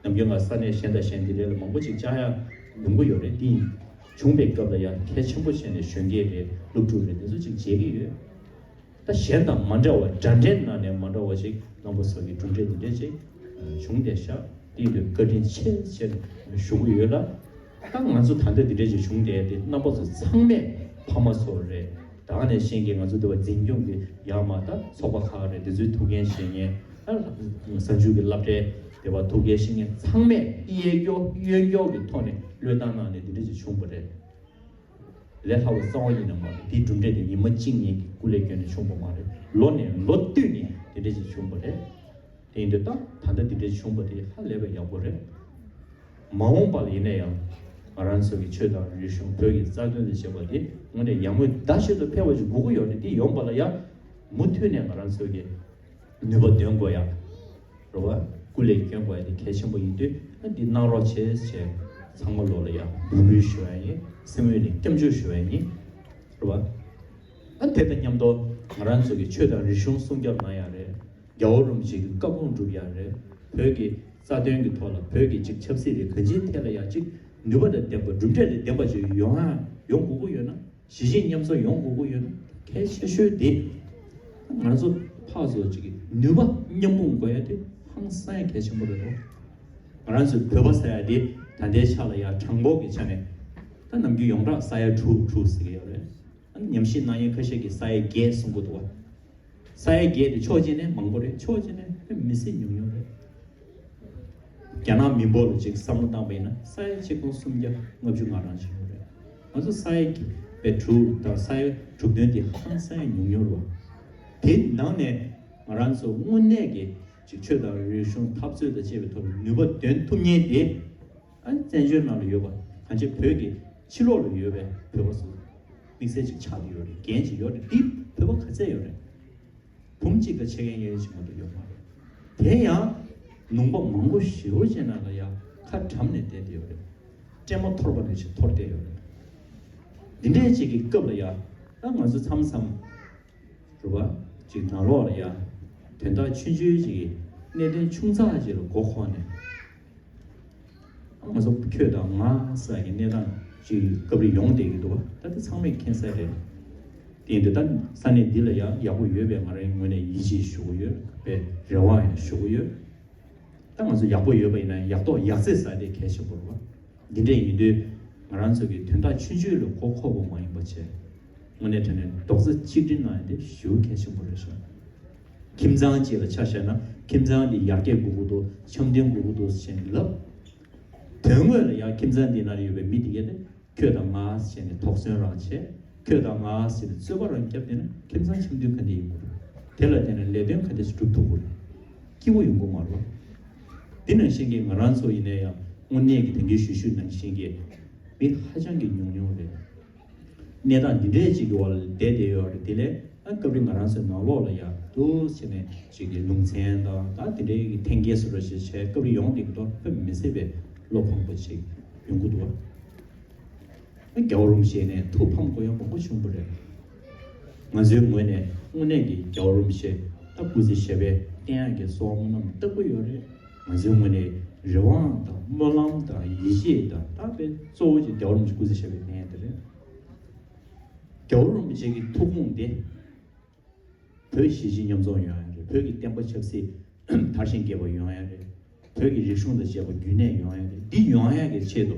ནམ་རྒྱུན་ང་ས་གནས་གཞན་དང་གཞན་འདི་འདྲའི་ལ་མང་པོ་ཅིག་བཅར་ཡ་ཡོང་གི་ཡོད་རེད། དེ་ཡིན་བྱུང་པའི་སྐབས་ལ་ཡང་གལ་ཆེན་པོ་བྱས་ནས་གཞོན་སྐྱེས་རེད། སློབ་ཕྲུག་རེད། དེ་ཚོ་ཅིག་མཇལ་གྱི་ཡོད། ད་གཞན་དང་མ་འདྲ་བ། འདྲ་འདྲའི་ནང་ནས་མ་འདྲ་བ་ཞིག་རྣམ་པ་ཚོ་གི་གྲུབ་འབྲས་འདི་འདྲས་ཅིག་བྱུང་བསྡད་ཤག་དེ་ཡིན་དུས་བཀའ་དྲིན་ཆེ་ཆེ་ཞུ་གི་ཡོད་ལ། ད་ང་ཚོ་ད་ལྟ་འདི་འདྲས་ཅིག་བྱུང་བསྡད་དེ་རྣམ་པ་ཚོ་ཚང་མས་ཕ་མ་ཚོ་རེད། ད་ག་ནང་བཞིན་གྱི་ང་ཚོ་འདི་བ་འཛིན་སྐྱོང་གི་ཡར་མར་ད་ཚོགས་པ་ཁག་རེད། འདི་ཚོའི་ཐུགས་འགན་བཞེས་མཁན། ད་གཟའ་མཇུག་གི་སློབ་གྲྭའི་འདི་བ་ཐུགས་འགན་བཞེས་མཁན་ཚང་མས་གཡས་སྐྱོར་གཡོན་སྐྱོར་གྱི་ཐོག་ནས་བློས་བཏང་གནང་ནས་འདི་འདྲས་ཅིག་བྱུང་བ་རེད། ལས་སླ་བོ་གསར་བ་ཡིན་ན་མ་རེད། དེའི་གྲུབ་འབྲས་དེ་ཉི་མ་གཅིག་གཉིས་ཀྱི་སྐུ་ལས་བསྐྱོན་ནས་བྱུང་བ་མ་རེད། ལོ་ནས་ལོ་བསྟུད་ནས་དེ་འདྲ་ཞིག་བྱུང་བ་རེད། དེ་ཡིན་དུས་ད་ད་ལྟ་དེ་འདྲ་ཞིག་བྱུང་བ་དེ་ཧ་ལས་པའི་ཡག་པོ་རེད། མ་འོངས་པ་ལ་ཡིན་ན་ཡང་ང་རང་ཚོ་གི་ཆོས་དང་རིག་གཞུང་བོད་ཀྱི་རྩ་དོན་དང་བཅས་པ་དེ་དངོས་གནས་ཡར་ངོའི་ཟླ་ཤིན་ཏུ་འཕེལ་བ་ཞིག་དགོས་ཀྱི་ཡོད་རེད། དེ་ཡོང་བ་ལ་ཡང་མུ་མཐུད་ནས་ང་རང་ཚོ་གི་ནུས་པ་འདོན་དགོས་ཡ། རེད་བ། སྐུ་ལས་སྐྱོན་དགོས་ཡ་དེ་གལ་ཆེན་པོ་ཡིན་དུས་ཨ་འདི་གནང་རོགས་བྱེད་ཅེས་ཚང་མ་ལོག་ལ་ཡ་འབོད་སྐུལ་ཞུ་ཡ་ཡིན། སེམས་ངོས་ནས་སྐྱབས་འཇུག་ཞུ་ཡ་ཡིན། རེད་བ། ཨ་དེ་དང་མཉམ་དུ་ང་རང་ཚོ་གི་ཆོས་དང་རིག་གཞུང་སྲུང་སྐྱོབ་གནང་ཡ་རེད། རྒྱལ་བ་རིན་པོ་ཆེ་གི་བཀའ་དགོངས་སྒྲུབ་ཡ་རེད། བོད་ཀྱི་རྩ་དོན་གྱི་ཐོག་ལ་བོད་ཀྱི་ཅིག་ཆབ་སྲིད་རེད། གང་ཅིའི་ཐད་ལ་ཡ་ཅིག་ནུས་པ་དང་ལྡན་པ་གྲུབ་འབྲས་དང་ལྡན་པ་ཅིག་ཡོང་ཡ་ཡོང་དགོས་ཀྱི་ཡོད་ན། གཞིས་བྱེས་མཉམ་འཛོམས་ཡོང་དགོས་ཀྱི་ཡོད་ན་གལ་ཆེ་ཤོས་དེ། ང་ཚོ་ཕར་ཚུར་ཅིག་གི་ནུས་པ་མཉམ་སྤུངས་དགོས་ཡ་དེ་ཧང་སང་ཡ་གལ་ཆེན་པོ་རེད་དོ། ང་རང་ཚོའི་བོད་པ་ཟེར་ཡ་དེ་ད་ལྟའི་ཆ་ལ་ཡ་གྲངས་འབོར་གྱི་ཆ་ནས་ད་ནམ་རྒྱུན་ཡོངས་གྲགས་ས་ཡ་དྲུག་དྲུག་ཟེར་གྱི་ཡོད་རེད། ཨ་ནི་ཉམས་ཞིབ་གནང་མཁན་ཁ་ཤས་ཀྱིས་ས་ཡ་བརྒྱད་གསུང་གི་འདུག་བ། ས་ཡ་བརྒྱད་དེ་ཕྱོགས་གཅིག་ནས་མང་པོ་རེད། ཕྱོགས་གཅིག་ནས་མི་སེར་ཉུང་ཉུང་རེད། རྒྱ་ནག་མི་འབོར་ལ་ཅིག་བསམ་བློ་བཏང་པ་ཡིན་ན་ས་ཡ་ཆིག་སྟོང་སུམ་བརྒྱ་ལྔ་བཅུ་ང་གྲངས་ཅིག་ཡོད་རེད། ང་ཚོ་ས་ཡ་བརྒྱད་པའི་དྲུག་དང་ས་ཡ་དྲུག་བདུན་དེ་ཧ་ཅང་ས་ཡ་ཉུང་ཉུང་རེད་བ། དེ་ནང་ནས་ང་རང་ཚོ་དངོས་གནས་ཀྱི་ཅིག་ཆོས་དང་རིག་གཞུང་འཐབ་རྩོད་དང་བཅས་པའི་ཐོག་ལ་ནུས་པ་འདོན་ཐུབ་མཁན་དེ། ཨ་ནི་བཙན་བྱོལ་ནང་ལ་ཡོད་པ་གང་ཅི་བོད་ཀྱི་ཕྱི་ལོགས་ལ་ཡོད་པའི་བོད་པ་ཚོ་དམིགས་བསལ་ཅིག་ཆགས་ཀྱི་ཡོད་རེད། འགན་ཅིག་ཡོད་རེད། འདི་བོད་པ་ག་ཚད་ཡོད་རེད། འབུམ་གཅིག་ག་ཆེ་མཁན་ཡོད་ཅིག་མ་གཏོགས་ཡོད་མ་རེད། དེ་ཡང་ལུང་པ་མང་པོ་ཞེ་པོ་ཅིག་ནང་ལ་ཡང་ཁ་གྲམ་ནས་བསྡད་དེ་ཡོད་རེད། སྲན་མ་འཐོར་བ་ནང་བཞིན་འཐོར་བསྡད་ཡོད་རེད། འདི་འདྲའི་ཅིག་གི་སྐབས་ལ་ཡང་ད་ང་ཚོ་མཚམས་མཚམས་རེད་བ། ཅིག་ནང་ལོགས་ལ་ཡ་དོན་དག་ཆུང་ཆུང་ཅིག་གི་གནད་དོན་ཆུང་ཙག་ཅིག་ལ་མགོ་འཁོར་ནས། ང་ཚོ་ཁྱོད་དང་ང་ཟེར་གྱི་གནས་སྟངས་ཅིག་སྐབས་རེ་ཡོང་བསྡད་ཀྱི་འདུག་བ། ད་དེ་ཚང་མས་མཁྱེན་གསལ་རེད། དེ་ཡིན་དུས་ད་ས་གནས་འདི་ལ་ཡ་ཡག་པོ་ཡོད་པའི་ང་རའི་ངོས་ནས་ཡིད་ཆེས་ཞུ་གི་ཡོད་པའི་རེ་བ་ཡང་ཞུ་གི་ཡོད། ད་ང་ཚོ་ཡག་པོ་ཡོད་པ་ཡིན་ན་ཡག་ཐོག་ཡག་བརྩེགས་ཟེར་དེ་གལ་ཆེན་པོ་རེད་བ། འདི་འདྲས་ཡིན་དུས་ང་རང་ཚོ་གི་དོན་དག་ཆུང་ཆུང་ལ་མགོ་འཁོར་བ་མ་ཡིན་པ་བྱས། དངོས་གནས་དྲང་གནས་རྡོག་རྩ་གཅིག་སྒྲིལ་གནང་ཡ་དེ་ཞེ་པོ་གལ་ཆེན་པོ་རེད་ཤག་ཁྱིམ་ཚང་གཅིག་ལ་ཆ་བཞག་ན་ཁྱིམ་ཚང་འདི་ཡར་རྒྱས་དགོས་ཀྱི་འདུག་འཆམ་མཐུན་དགོས་ཀྱི་འདུག་ཟེར་ནས་ལབ། དོན་དངོས་ལ་ཡང་ཁྱིམ་ཚང་འདི་ནང་ལ་ཡོད་པའི་མི་དེ་གས་དེ་ཁྱོད་དང་ང་ཟེར་ནས་དོགས་ཟོན་རང་བྱས། ཁྱོད་དང་ང་ཟེར་ནས་རྩོད་པ་རང་བརྒྱབ་བསྡད་ན་ཁྱིམ་ཚང་འཆམ་མཐུན་ག་འདྲ་ཡིན་དགོས་རེད། དེ་ལ་བརྟེན་ནས་ལས་དོན་ག་འདྲ་ཞིག་སྒྲུབ་ཐུབ་དགོས་རེད། སྐྱིད་པོ་ཡོང་གི་མ་རེད་བ། འདི་ནང་བཞིན་གྱི་ང་རང་ཚོ་ཡིན་ན་ཡང་དངོས་གནས་ཀྱི་དེང་གི་ཞུ་ཞུ་ནང་བཞིན་གྱི་མི་ཧ་ཅང་གི་ཉུང་ཉུང་རེད། གནས་སྟངས་འདི་འདྲས་ཅིག་གི་འོག་ལ་བསྡད་བསྡད་ཡོད་རེད། དེ་ལས་ཨ་སྐབས་རེ་ང་རང་ཚོའི་ནང་ལོགས་ལ་ཡང་འདུག་བྱས་ནས་ཅིག་གི་ལུང་ཚན་དང་ད་དེ་འདྲའི་གི་འཐེན་འཁྱེར་བཟོ་འདྲ་ཞིག་བྱས་སྐབས་རེ་ཡོང་བསྡད་ཀྱི་འདུག་དཔེ་མི་སྲིད་པའི་བློ་ཕངས་པོ་ཅིག་ཡོང་གི་འདུག་བ། རྒྱལ་བ་རིན་པོ་ཆེ་ནས་ཐུགས་ཕམ་དགོས་ཡ་མང་པོ་བྱུང་བ་རེད། ང་ཚོའི་ངོས་ནས་དངོས་གནས་ཀྱི་རྒྱལ་བ་རིན་པོ་ཆེ་ད་སྐུ་ཚེ་ཞབས་པད་བརྟན་ཡག་གི་གསོལ་བ་སྨོན་ལམ་བཏབ་ཀྱི་ཡོད་རེད། ང་ཚོའི་ངོས་ནས་རེ་བའང་དང་སྨོན་ལམ་དང་ཡིད་ཆེས་དང་ད་དཔེ་གཙོ་བོ་ཅིག་རྒྱལ་བ་རིན་པོ་ཆེ་སྐུ་ཚེ་ཞབས་པད་བརྟན་ཡག་དེ་རེད། རྒྱལ་བ་རིན་པོ་ཆེ་གི་ཐུགས་དགོངས་དེ། བོད་གཞིས་བྱེས་མཉམ་འཛོམས་ཡོང་ཡ་རེད། བོད་ཀྱི་བསྟན་པ་ཆབ་སྲིད་དར་ཞིང་རྒྱས་པ་ཡོང་ཡ་རེད། བོད་ཀྱི་རིག་གཞུང་དང་བཅས་པ་རྒྱུན་གནས་ཡོང་ཡ་རེད། འདི་ཡོང་ཡ་གི་ཆེད་དུ་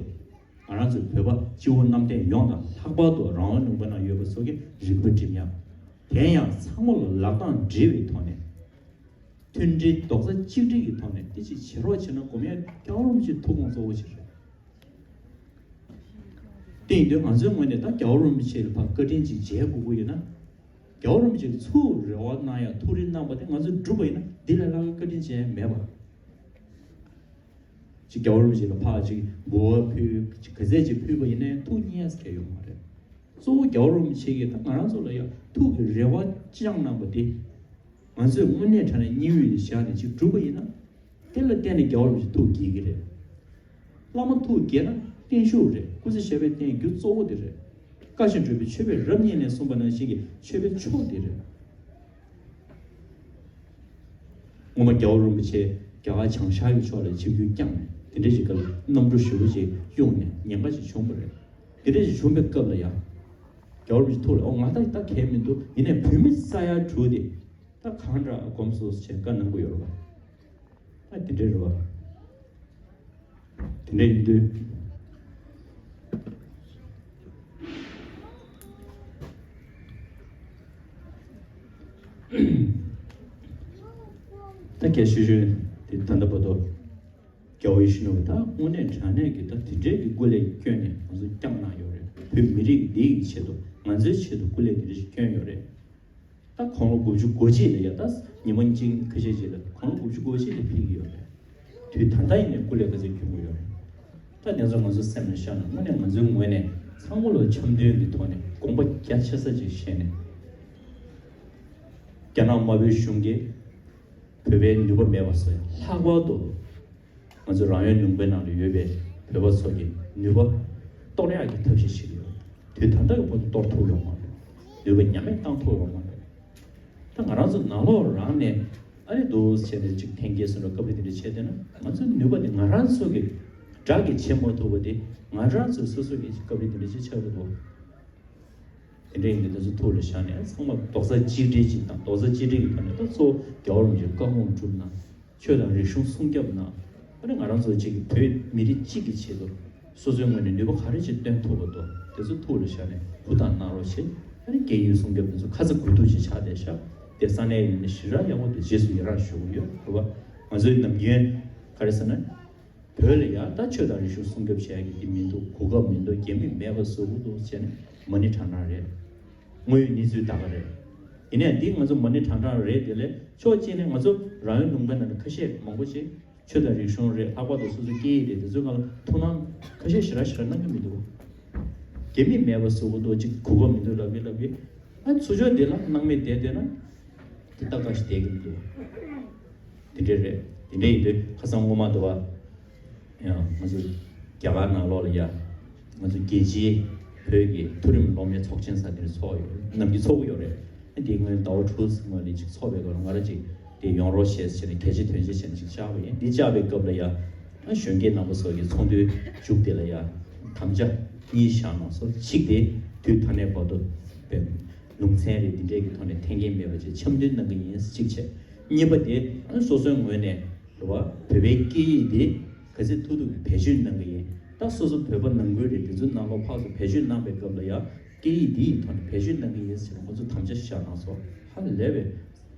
ང་རང་ཚོའི་བོད་པ་སྤྱི་བོ་གནམ་བསྟན་ཡོངས་དང་ལྷག་པར་དུ་རང་དབང་ལུང་པ་ནང་ཡོད་པ་ཚོ་གི་རིག་པ་སྒྲིམ་ཡ། དེ་ཡང་ཚང་མ་ལ་ལག་གདང་སྦྲེལ་བའི་ཐོག་ནས། མཐུན་སྒྲིལ་རྡོག་རྩ་གཅིག་སྒྲིལ་གྱི་ཐོག་ནས་དེ་ཅིག་བྱེད་རོགས་བྱེད་ན་དགོངས་ཡ་རྒྱལ་བ་རིན་པོ་ཆེའི་ཐུགས་དགོངས་གཙོ་བོ་ཞིག་རེད། དེ་ཡིན་དུས་ང་ཚོའི་ངོས་ནས་ད་རྒྱལ་བ་རིན་པོ་ཆེ་ལ་ཕར་བཀའ་དྲིན་ཅིག་འཇལ་དགོས་ཀྱི་ཡོད་ན། རྒྱལ་བ་རིན་པོ་ཆེ་ལ་ཚུར་རེ་བ་གནང་ཡ་ཐུགས་རེ་གནང་བ་དེ་ང་ཚོས་བསྒྲུབས་པ་ཡིན་ན་འདི་ལས་ལྷག་པའི་བཀའ་དྲིན་ཅན་མེད་པ། ཅིག་རྒྱལ་བ་རིན་པོ་ཆེ་ལ་ཕར་ཅིག་འབུལ་བ་ཕུལ་ཅིག་ག་ཚད་ཅིག་ཕུལ་བ་ཡིན་ནའི་ཐུགས་མཉེས་ས་གང་ཡང་ཡོད་མ་རེད། གཙོ་བོ་རྒྱལ་བ་རིན་པོ་ཆེ་གིས་ད་ང་རང་ཚོ་ལ་ཡ་ཐུགས་ཀྱི་རེ་བ་བཅངས་གནང་བ་དེ། ང་ཚོས་དངོས་གནས་དྲང་གནས་སྙིང་དབུས་ནས་བཞག་ནས་ཅིག་བསྒྲུབས་པ་ཡིན་ན། དེ་ལ་བརྟེན་ནས་རྒྱལ་བ་རིན་པོ་ཆེ་ཐུགས་དགྱེས་ཀྱི་རེད། བླ་མ་ཐུགས་དགྱེས་ན་བརྟན་བཞུགས་རེད། སྐུ་ཚེ་ཞབས་པད་བརྟན་རྒྱུ་གཙོ་བོ་དེ་རེད། བཀའ་བཞིན་སྒྲུབ་པའི་མཆོད་པས་རབ་མཉེས་ནས་གསུངས་པ་ནང་བཞིན་གྱི་མཆོད་པའི་མཆོག་དེ་རེད། སྔོན་མ་རྒྱལ་བ་རིན་པོ་ཆེ་རྒྱ་གར་བྱང་ཤར་གྱི་ཕྱོགས་ལ་ཆིབས་བསྒྱུར་བསྐྱངས་ནས་དེ་འདྲ་ཞིག་སྐབས་གནམ་གྲུ་ཞེ་པོ་ཅིག་གཡུགས་ནས་ཉེན་ཁ་ཞིག་བྱུང་བ་རེད། དེ་འདྲ་ཞིག་བྱུང་བའི་སྐབས་ལ་ཡང་། རྒྱལ་བ་རིན་པོ་ཆེ་ཐུགས་ལ་ཨོ་ང་ད་ད་གལ་མི་འདུག་ཡིན་ནའི་བོད་མི་ས་ཡ་དྲུག་དེ་ད་གང་འདྲ་སྒོམ་སོ་ཞེས་བཀའ་གནང་གི་ཡོད་རེད་པ། ད་དེ་འདྲ་རེད་པ། དེ་འདྲ་ཡིན་དུས། ད་གལ་ཆེ་ཤོས་དེ་ད་ལྟ་བར་དུ་རྒྱལ་བ་ཡིད་བཞིན་ནོར་བུ་ད་དངོས་གནས་དྲང་གནས་ཀྱི་ད་དེ་འདྲའི་གི་སྐུ་ལས་བསྐྱོན་ནས་ང་ཚོ་བསྐྱངས་གནང་ཡོད་རེད། བོད་མི་རིགས་འདི་ཡི་ཆེད་དུ་ང་ཚོའི་ཆེད་དུ་སྐུ་ལས་དེ་འདྲ་ཞིག་བསྐྱོན་ཡོད་རེད། ད་དགུང་ལོ་དགུ་བཅུ་གོ་གཅིག་ལ་ཡ་ད་ཉི་མ་གཅིག་ཁ་ཤས་ཅིག་ལ་དགུང་ལོ་དགུ་བཅུ་གོ་གཅིག་ལ་ཕེབས་ཀྱི་ཡོད་རེད། དུས་ད་ལྟ་ཡིན་ནའི་སྐུ་ལས་ག་ཚོད་ཁྱོན་གྱི་ཡོད་རེད། ད་དེ་ཚོ་ང་ཚོ་སེམས་ལ་བཞག་ན་དངོས་གནས་ང་ཚོའི་ངོས་ནས་ཚང་མ་ལ་འཆམ་མཐུན་གྱི་ཐོག་ནས་དགོངས་པ་རྒྱ་ཆེ་ས་ཅིག་བཞེས་ནས། རྒྱ་ནག་དམར་པོའི་གཞུང་གིས་བོད་པའི་ནུས་པ་མེད་པ་བཟོ་ཡ་ལྷག་པར་དུ། ང་ཚོ་རང་ཡུལ་ལུང་པའི་ནང་ལ་ཡོད་པའི་བོད་པ་ཚོ་གི་ནུས་པ་གཏོར་ཡག་གི་ཐབས་ཤེས་བྱེད་ཀྱི་ཡོད། དུས་ད་ལྟ་གི་བར་དུ་གཏོར་ཐུབ་ཡོད་མ་རེད། ནུས་པ་ཉམས་མེད་བཏང་ཐུབ་ཡོད་མ་རེད། ད་ང་རང་ཚོ་ནང་ལོགས་རང་ནས་ཨ་རེ་འདུག་བྱས་ནས་ཅིག་འཐེན་འཁྱེར་སོང་ར་སྐབས་རེ་དེ་འདྲ་བྱས་བསྡད་ན་ང་ཚོའི་ནུས་པ་དེ་ང་རང་ཚོ་གི་དགྲ་གིས་བྱེད་མ་ཐུབ་པ་དེ་ང་རང་ཚོའི་སོ་སོ་གི་སྐབས་རེ་དེ་འདྲ་ཅིག་ཆགས་ཀྱི་འདུག་དེ་འདྲ་ཡིན་དུས་ང་ཚོ་ཐུགས་ལ་བཞག་ནས་ཚང་མ་རྡོག་རྩ་གཅིག་སྒྲིལ་ཅིག་དང་རྡོག་རྩ་གཅིག་སྒྲིལ་གྱི་ཐོག་ནས་ད་གཙོ་བོ་རྒྱལ་བ་རིན་པོ་ཆེའི་བཀའ་དགོངས་བསྒྲུབས་ན། ཆོས་དང་རིག་གཞུང་སྲུང་སྐྱོབ་གནང་། ཨ་ནི་ང་རང་ཚོ་གཅིག་གི་བོད་མི་རིགས་གཅིག་གི་ཆེད་དུ་སོ་སོའི་ངོས་ནས་ནུས་པ་ག་རེ་ཅིག་བཏོན་ཐུབ་པ་འདུག་དེ་ཚོ་ཐུགས་ལ་བཞག་ནས་ཧུར་ཐག་གནང་རོགས་བྱེད། ཨ་ནི་སྐད་ཡིག་སྲུང་སྐྱོབ་དེ་ཚོ་ཁ་ཚ་དགོས་གཏུགས་ཅིག་ཆགས་བསྡད་ཤག་དེ་ས་གནས་ཡིན་ན་ཞེ་དྲག་ཡག་པོ་འདུག་རྗེས་སུ་ཡི་རང་ཞུ་གི་ཡོད། རེད་བ། ང་ཚོའི་ནམ་རྒྱུན་ག་རེ་ཟེར་ན། བོད་ལ་ཡ་ད་ཆོས་དང་རིག་གཞུང་སྲུང་སྐྱོབ་བྱེད་ཡ་གི་དེ་མི་འདུག་གོ་སྐབས་མི་འདུག་རྒྱ་མི་མེད་པ་བཟོ་གི་འདུག་བྱས་ནས་མ་ཎི་བགྲང་བགྲང་རེད། དངོས་ཡོད་གནས་ཚུལ་ད་ག་རེད། ཡིན་ནའི་འདི་ང་ཚོ་མ་ཎི་བགྲང་བགྲང་རེད། དེ་ལས་ཕྱོགས་གཅིག་ནས་ང་ཚོ་རང་ཡུལ་ལུང་པའི་ནང་ནས་ཁ་ཤས་མང་པོ་ཞིག་ཆོས་དང་རིག་གཞུང་རེད། ལྷག་པར་དུ་སོ་སོའི་སྐད་ཡིག་རེད། དེ་ཚོའི་སྒང་ལ་ཐུགས་སྣང་ཁ་ཤས་ཞེ་དྲག་ཞེ་དྲག་གནང་གི་མི་འདུག་རྒྱ་མི་མེད་པ་བཟོ་གི་འདུག་ཅིག་གོ་སྐབས་མི་འདུག་ལབ་ཀྱི་ལབ་ཀྱི། ཨ་ཚུར་ཕྱོགས་འདི་ལ་སྣང་མེད་བསྡད་བསྡད་ན། དེ་ལྟ་ག་ཞིག་བསྡད་ཀྱི་མི་འདུག་དེ་འདྲས་རེད། དེ་འདྲས་ཡིན་དུས་ཁ་སང་སྔོན་མ་དུ་བ། ཡང་ང་ཚོ་རྒྱ་གར་ནང་ལོགས་ལ་ཡ། ང་ཚོ་རྒྱལ་སྤྱིའི་བོད་ཀྱི་མཐོ་རིམ་སློབ་མའི་ཚོགས་ཆེན་ཟེར་དེ་ཚོགས་ཡོད། ནམ་རྒྱུན་ཚོགས་ཀྱི་ཡོད་རེད། དེ་སྔོན་ཟླ་བ་དྲུག་སྔོན་ལ་ཅིག་ཚོགས་པའི་སྐབས་ལ་ང་རང་ཅིག་དེ་ཡོང་རོགས་བྱས་ཟེར་ནས་གལ་ཆེ་དོན་ཆེ་བྱས་ནས་ཅིག་བཅར་བ་ཡིན། འདི་བཅར་བའི་སྐབས་ལ་ཡ། གཞོན་སྐྱེས་རྣམ་པ་ཚོ་གི་ཚོགས་འདུའི་མཇུག་དེ་ལ་ཡ། དམ་བཅའ་གཉིས་བཞག་གནང་སོང་། གཅིག་དེ་དུས་ད་ལྟའི་བར་དུ་བས། ལུང་ཚན་རེད། འདི་འདྲས་ཀྱི་ཐོག་ནས་འཐེན་འཁྱེར་མེད་པ་བྱས་འཆམ་མཐུན་གནང་གི་ཡིན་གཅིག་བྱས། གཉིས་པ་དེ་སོ་སོའི་ངོས་ནས་རེད་བ། བོད་པའི་སྐད་ཡིག་འདི་ག་ཚོད་ཐུབ་ཐུབ་ཀྱིས་བེད་སྤྱོད་གནང་གི་ཡིན། ད་སོ་སོ་བོད་པ་ནང་ཁུལ་རེད། དེ་ཚོའི་ནང་ལོགས་ཕར་ཚུར་བེད་སྤྱོད་གནང་པའི་སྐབས་ལ་ཡང་སྐད་ཡིག་འདི་ཡི་ཐོག་ནས་བེད་སྤྱོད་གནང་གི་ཡིན་ཟེར་ཁོ་ཚོ་དམ་བཅའ་བཞག་གནང་སོང་། ཧ་ལས་པའི་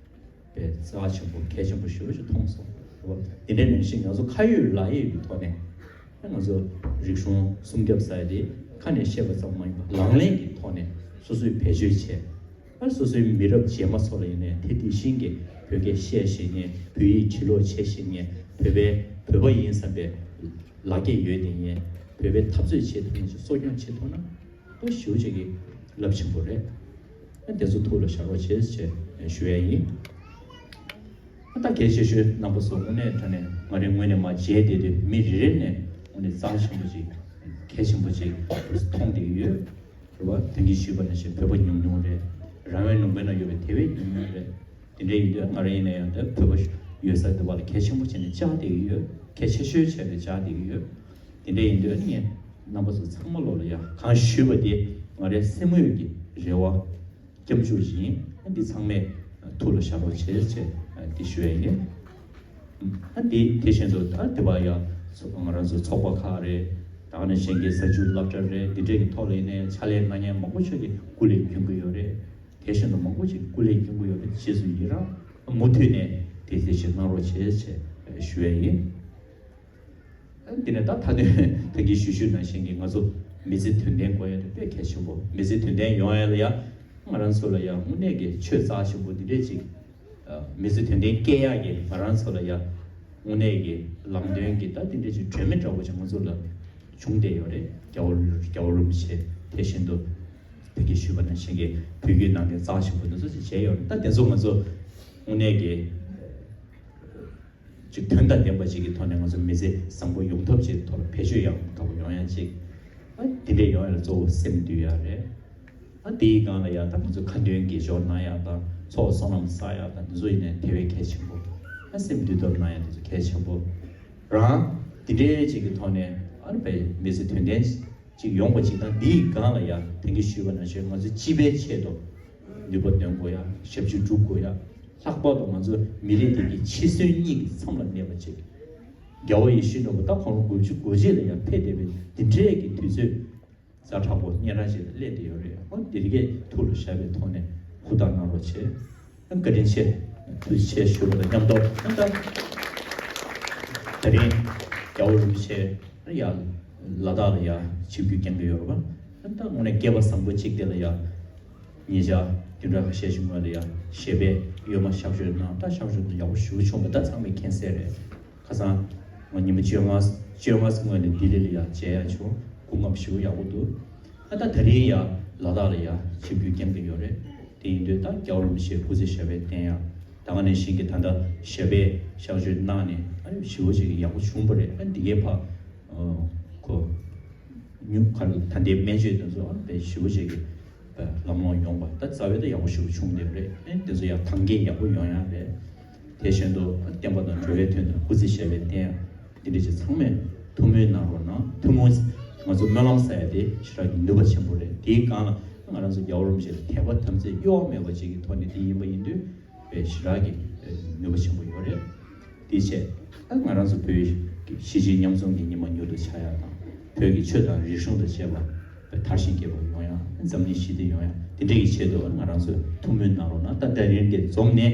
པའི་རྩ་ཆེན་པོ་གལ་ཆེན་པོ་ཞེ་པོ་ཞིག་མཐོང་སོང་། འོ། དེ་འདྲའི་ནང་བཞིན་ང་ཚོ་ཁ་ཡོད་ལག་ཡོད་ཀྱི་ཐོག་ནས་ང་ཚོ་རིག་གཞུང་སྲུང་སྐྱོབ་ཟེར་ཡ་དེ་ཁ་ནས་བཤད་པ་ཙམ་མ་ཡིན་པར་ལག་ལེན་གྱི་ཐོག་ནས་སོ་སོས་བེད་སྤྱོད་བྱས། ཨ་སོ་སོའི་མི་རབས་རྗེས་མ་ཚོ་ལ་ཡིན་ནའི་དེ་དེ་བཞིན་གྱི་བོད་སྐད་བཤད་ཤེས་མཁན། བོད་ཡིག་བྲིས་ཀློག་བྱེད་ཤེས་མཁན། བོད་པའི་བོད་པ་ཡིན་བསམ་པའི་ལག་སྐྱེས་ཡོད་དེ་ཡིན། བོད་པའི་འཐབ་རྩོད་བྱེད་ཐུབ་མཁན་ཞིག་གསོ་སྐྱོང་བྱེད་ཐུབ་ན། ཨོ་ཞེ་པོ་ཅིག་གི་རླབས་ཆེན་པོ་རེད། ཨ་དེ་ཚོ་ཐུགས་ལ་བཞག་རོགས་བྱེད་ཅེས་ཞུ་ཡ་ཡིན། ཨ་ད་གལ་ཆེ་ཤོས་རྣམ་པ་ཚོ་དངོས་གནས་དྲང་གནས་ང་རའི་ངོས་ནས་མར་མཇལ་བསྡད་དུས་མི་རེ་རེ་ནས་དངོས་གནས་རྩ་ཆེན་པོ་ཅིག་གལ་ཆེན་པོ་ཅིག་མཐོང་བསྡད་ཀྱི་ཡོད། རེད་བ། དེང་གི་ཞུས་པ་ནང་བཞིན་བོད་པ་ཉུང་ཉུང་རེད། རང་བའི་ལུང་པའི་ནང་ཡོད་པའི་དེ་བས་ཉུང་ཉུང་རེད། དེ་འདྲ་ཡིན་དུས་ང་རང་ཡིན་ན་ཡང་དེ་བོད་པ་ཡོད་ས་དེ་བ་ལ་གལ་ཆེན་པོ་བྱས་ནས་བཅར་བསྡད་ཀྱི་ཡོད། གལ་ཆེ་ཤོས་བྱས་ནས་བཅར་བསྡད་ཀྱི་ཡོད། དེ་འདྲ་ཡིན་དུས་ཨ་ནི་ངས་རྣམ་པ་ཚོ་ཚང་མ་ལོག་ལ་ཡ་གང་ཞུས་པ་དེ་ང་རའི་སེམས་ངོས་ཀྱི་རེ་བ་སྐྱབས་འཇུག་ཡིན། ཨ་འདི་ཚང་མས་ཐུགས་ལ་བཞག་རོགས་བྱེད་ཅེས་འདི་ཞུ་ཡ་ཡིན། ཨ་འདི་དེ་བཞིན་དུ་ད་དེ་བ་ཡ་ཚོ་ང་རང་ཚོ་ཚོགས་པ་ཁག་རེད། ད་ག་ནང་བཞིན་གྱི་གཟའ་མཇུག་སློབ་གྲྭ་རེད། འདི་འདྲས་ཀྱི་ཐོག་ལ་ཡིན་ནའི་ཕྱག་ལས་གནང་མཁན་མང་པོ་ཞིག་གིས་སྐུ་ལས་སྐྱོན་གྱི་ཡོད་རེད། དེ་བཞིན་དུ་མང་པོ་ཞིག་སྐུ་ལས་སྐྱོན་གྱི་ཡོད་རེད། རྗེས་སུ་ཡི་རང་མུ་མཐུད་ནས་དེ་དེ་བཞིན་གནང་རོགས་བྱེད་ཅེས་ཞུ་ཡ་ཡིན། འདི་ནས་ད་མཐའ་དོན་ད་གིན་ཞུ་ཞུ་ནང་བཞིན་གྱི་ང་ཚོ་མི་ཚེ་དོན་ལྡན་དགོས་ཡ་དེ་དཔེ་གལ་ཆེན་པོ། མི་ཚེ་དོན་ལྡན་ཡོང་ཡ་ལ་ཡ་ང་རང་ཚོ་ལ་ཡ་དངོས་གནས་ཀྱི་ཆོས་རྩ་ཆེན་པོ་འདི་འདྲས་ཅིག་མི་ཚེ་དོན་ལྡན་སྐྱེལ་ཡག་གི་ང་རང་ཚོ་ལ་ཡ་དངོས་གནས་ཀྱི་ལམ་སྟོན་གྱི་ད་དེ་འདྲས་ཅིག་སྒྲོན་མེ་འདྲ་བོ་ཅིག་ང་ཚོ་ལ་བྱུང་བསྡད་ཡོད་རེད། རྒྱལ་བ་རྒྱལ་བ་རིན་པོ་ཆེ་དེ་བཞིན་དུ་ད་གིན་ཞུས་པ་ནང་བཞིན་གྱི་བོད་བརྒྱུད་ནང་བསྟན་རྩ་ཆེན་པོ་འདི་ཚོ་ཅིག་བྱས་ཡོད་རེད། ད་དེ་ཚོ་ང་ཚོ་དངོས་གནས་ཀྱི་ཅིག་དོན་དང་ལྡན་པ་ཅིག་གི་ཐོག་ནས་ང་ཚོ་མི་ཚེ་བཟང་པོ་ཡོང་ཐབས་ཅིག་ཐོག་ལ་བེད་སྤྱོད་ཡག་པོ་ཡོང་ཡ་ཅིག་ཨ་དེ་འདྲས་ཡོང་ཡ་ལ་གཙོ་བོ་སེམས་འདུལ་ཡ་རེད། ཨ་དེའི་སྒང་ལ་ཡ་ད་ང་ཚོ་ཁ་འདོན་དགེ་སྦྱོར་གནང་ཡ་དང་ཚོགས་བསོད་ནམས་བསགས་ཡ་དང་འདི་ཚོ་ཡིན་ནའི་དེ་བས་གལ་ཆེན་པོ། ཨ་སེམས་འདུལ་ཐབས་གནང་ཡ་འདི་ཚོ་གལ་ཆེན་པོ། རང་དེ་འདྲས་ཅིག་གི་ཐོག་ནས་ཨ་ནི་བས་མི་ཚེ་དོན་ལྡན་ཅིག་ཡོང་བ་ཅིག་དང་། འདིའི་སྒང་ལ་ཡ་དེང་གི་ཞུས་པ་ནང་བཞིན་ང་ཚོ་སྤྱི་པའི་ཆེད་དུ་ནུས་པ་འདོན་དགོས་ཡ། ཞབས་ཕྱི་སྒྲུབ་དགོས་ཡ། ལྷག་པར་དུ་ང་ཚོ་མི་རིགས་འདི་གི་འཆི་གསོན་གཉིས་ཀྱི་མཚམས་ལ་གནས་པ་ཅིག་རྒྱལ་བ་ཡིད་བཞིན་ནོར་བུ་ད་ཁོང་རང་དགུ་བཅུ་གོ་གཅིག་ལ་ཡ་ཕེབས་བསྡད་པའི་འདི་འདྲའི་གི་དུས་ཚོད་ཛ་དྲག་པོ་གཉན་རང་ཞིག་ལ་སླེབས་བསྡད་ཡོད་རེད། ཨོ་འདི་རིགས་ཐུགས་ལ་བཞག་པའི་ཐོག་ནས་ཧུར་ཐག་གནང་རོགས་བྱེད། བཀའ་དྲིན་ཆེ། ཐུགས་རྗེ་ཆེ་ཞུ་བ་དང་མཉམ་དུ་ད་ད་རིང་རྒྱལ་བ་རིན་པོ་ཆེ་ཡ་ལ་དྭགས་ལ་ཡ་ཆིབས་བསྒྱུར་བསྐྱངས་ཀྱི་ཡོད་རེད་པ། ད་དངོས་གནས་སྐལ་པ་བཟང་པོ་གཅིག་དེ་ལ་ཡ་ཉེ་ཆར་བདུན་ཕྲག་ཁ་ཤས་ཤིག་སྔོན་ལ་ཡ་ཞབས་པད་གཡོན་མ་གཤགས་བཅོས་གནང་། ད་གཤགས་བཅོས་ཡག་པོ་ཞེ་པོ་བྱུང་བ་ད་ཚང་མས་མཁྱེན་གསལ་རེད། ཁ་སང་ང་ཉི་མ་བཅོ་ལྔ་བཅོ་ལྔ་སྔོན་ལ་ལྡི་ལི་ལ་ཡ་མཇལ་ཡ་བྱུང་། སྐུ་ངལ་ཞེ་པོ་ཡག་པོ་འདུག་ཨ་ད་ད་རིང་ཡ་ལ་དྭགས་ལ་ཡ་ཆིབས་བསྒྱུར་བསྐྱངས་ཀྱི་ཡོད་རེད། དེ་ཡིན་དུས་ད་རྒྱལ་བ་རིན་པོ་ཆེའི་སྐུ་ཚེ་ཞབས་པད་བརྟན་ཡ། ད་ག་ནང་བཞིན་གྱི་ད་ལྟ་ཞབས་པད་གཤགས་བཅོས་གནང་ནས་ཨ་ནི་ཞེ་པོ་ཅིག་ཡག་པོ་བྱུང་བ་རེད། ཨ་འདི་གའི་ཕ་ཁོ་ཉུང་ཁར་ད་ལྟའི་སྨན་བཅོས་དེ་ཚོ་ཨ་དཔེ་ཞེ་པོ་ཅིག་གི་ལམ་ལྷོང་ཡོང་བ་ད་རྩ་བའི་ད་ཡག་པོ་ཞེ་པོ་བྱུང་བསྡད་པ་རེད། ཨ་དེ་ཚོ་ཡང་ཐང་རྒྱས་ཡག་པོ་ཡོང་ཡ་རེད། དེ་བཞིན་དུ་བསྟན་པ་དང་འགྲོ་བའི་དོན་དུ་སྐུ་ཚེ་ཞབས་པད་བརྟན་ཡ། འདི་འདྲ་ཅིག་ཚང་མས་ཐུགས་སྨོན་གནང་རོགས་གནང་། ཐུགས་སྨོན། ང་ཚོ་སྨོན་ལམ་ཟེར་ཡ་དེ་ཞེ་དྲག་གི་ནུས་པ་ཆེན་པོ་རེད། དེའི་སྒང་ལ་ང་རང་ཚོ་རྒྱལ་བ་རིན་པོ་ཆེ་ལ་དད་པ་དམ་ཚིག་གཡོ་བ་མེད་པ་ཅིག་གི་ཐོག་ནས་དེ་ཡིན་པ་ཡིན་དུས་དཔེ་ཞེ་དྲག་གི་ནུས་པ་ཆེན་པོ་ཡོད་རེད། དེའི་ཆེད་ང་རང་ཚོ་བོད་གཞིས་བྱེས་མཉམ་འཛོམས་ཀྱི་ཉི་མ་མྱུར་དུ་འཆར་ཡག་དང་། བོད་ཀྱི་ཆོས་དང་རིག་གཞུང་དང་བཅས་པ་དར་ཞིང་རྒྱས་པ་ཡོང་ཡག། འཛམ་གླིང་ཞི་བདེ་ཡོང་ཡག། དེ་འདྲའི་ཆེད་དུ་ང་རང་ཚོས་ཐུགས་སྨོན་གནང་རོགས་གནང་། ད་ད་རིང་འདི་འཛོམས་ནས།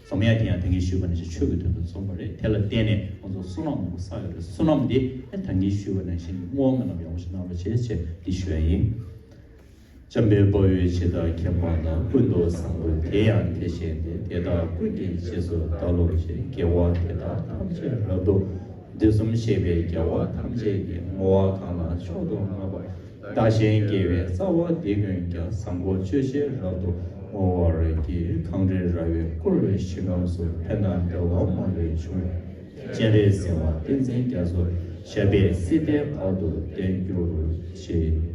འཛོམས་ཡག་དེ་ཡང་ད་གིན་ཞུས་པ་ནང་བཞིན་ཆོས་ཀྱི་དོན་དུ་འཛོམས་པ་རེད། དེ་ལ་བརྟེན་ནས་ང་ཚོ་བསོད་ནམས་མང་པོ་བསགས་ཡོད་རེད། བསོད་ནམས་འདི་ད་གིན་ཞུས་པ་ནང་བཞིན་བསྔོ་བ་བསྔོ་ལ་ཡག་པོ་ཞིག་གནང་རོགས་བྱེད་ཅེས་འདི་ཞུ་ཡ་ཡིན། འཇམ་དཔལ་དཔའ་བོས་ཇི་ལྟར་མཁྱེན་པ་དང་། ཀུན་ཏུ་བཟང་པོ་དེ་ཡང་དེ་བཞིན་ཏེ། དེ་དག་ཀུན་གྱི་རྗེས་སུ་བདག་སློབ་ཅིང་། དགེ་བ་འདི་དག་ཐམས་ཅད་རབ་ཏུ། དུས་གསུམ་གཤེགས་པའི་རྒྱལ་བ་ཐམས་ཅད་ཀྱིས། བསྔོ་བ་གང་ལ་མཆོག་ཏུ་བསྔགས་པ། བདག་གཞན་དགེ་བའི་རྩ་བ་འདི་ཀུན་ཀྱང་། བཟང་པོ་སྤྱོད་ཕྱིར་རབ་ཏུ་བསྔོ་བར་བགྱི། གངས་རི་ར་བས་བསྐོར་བའི་ཞིང་ཁམས་སུ། ཕན་དང་བདེ་བ་མང་པོས་ཕྱུག་པའི། སྤྱན་རས་གཟིགས་དབང་བསྟན་འཛིན་རྒྱ་མཚོ། ཞབས་པད་སྲིད་མཐའི་བར་དུ་བརྟན་གྱུར་ཅིག།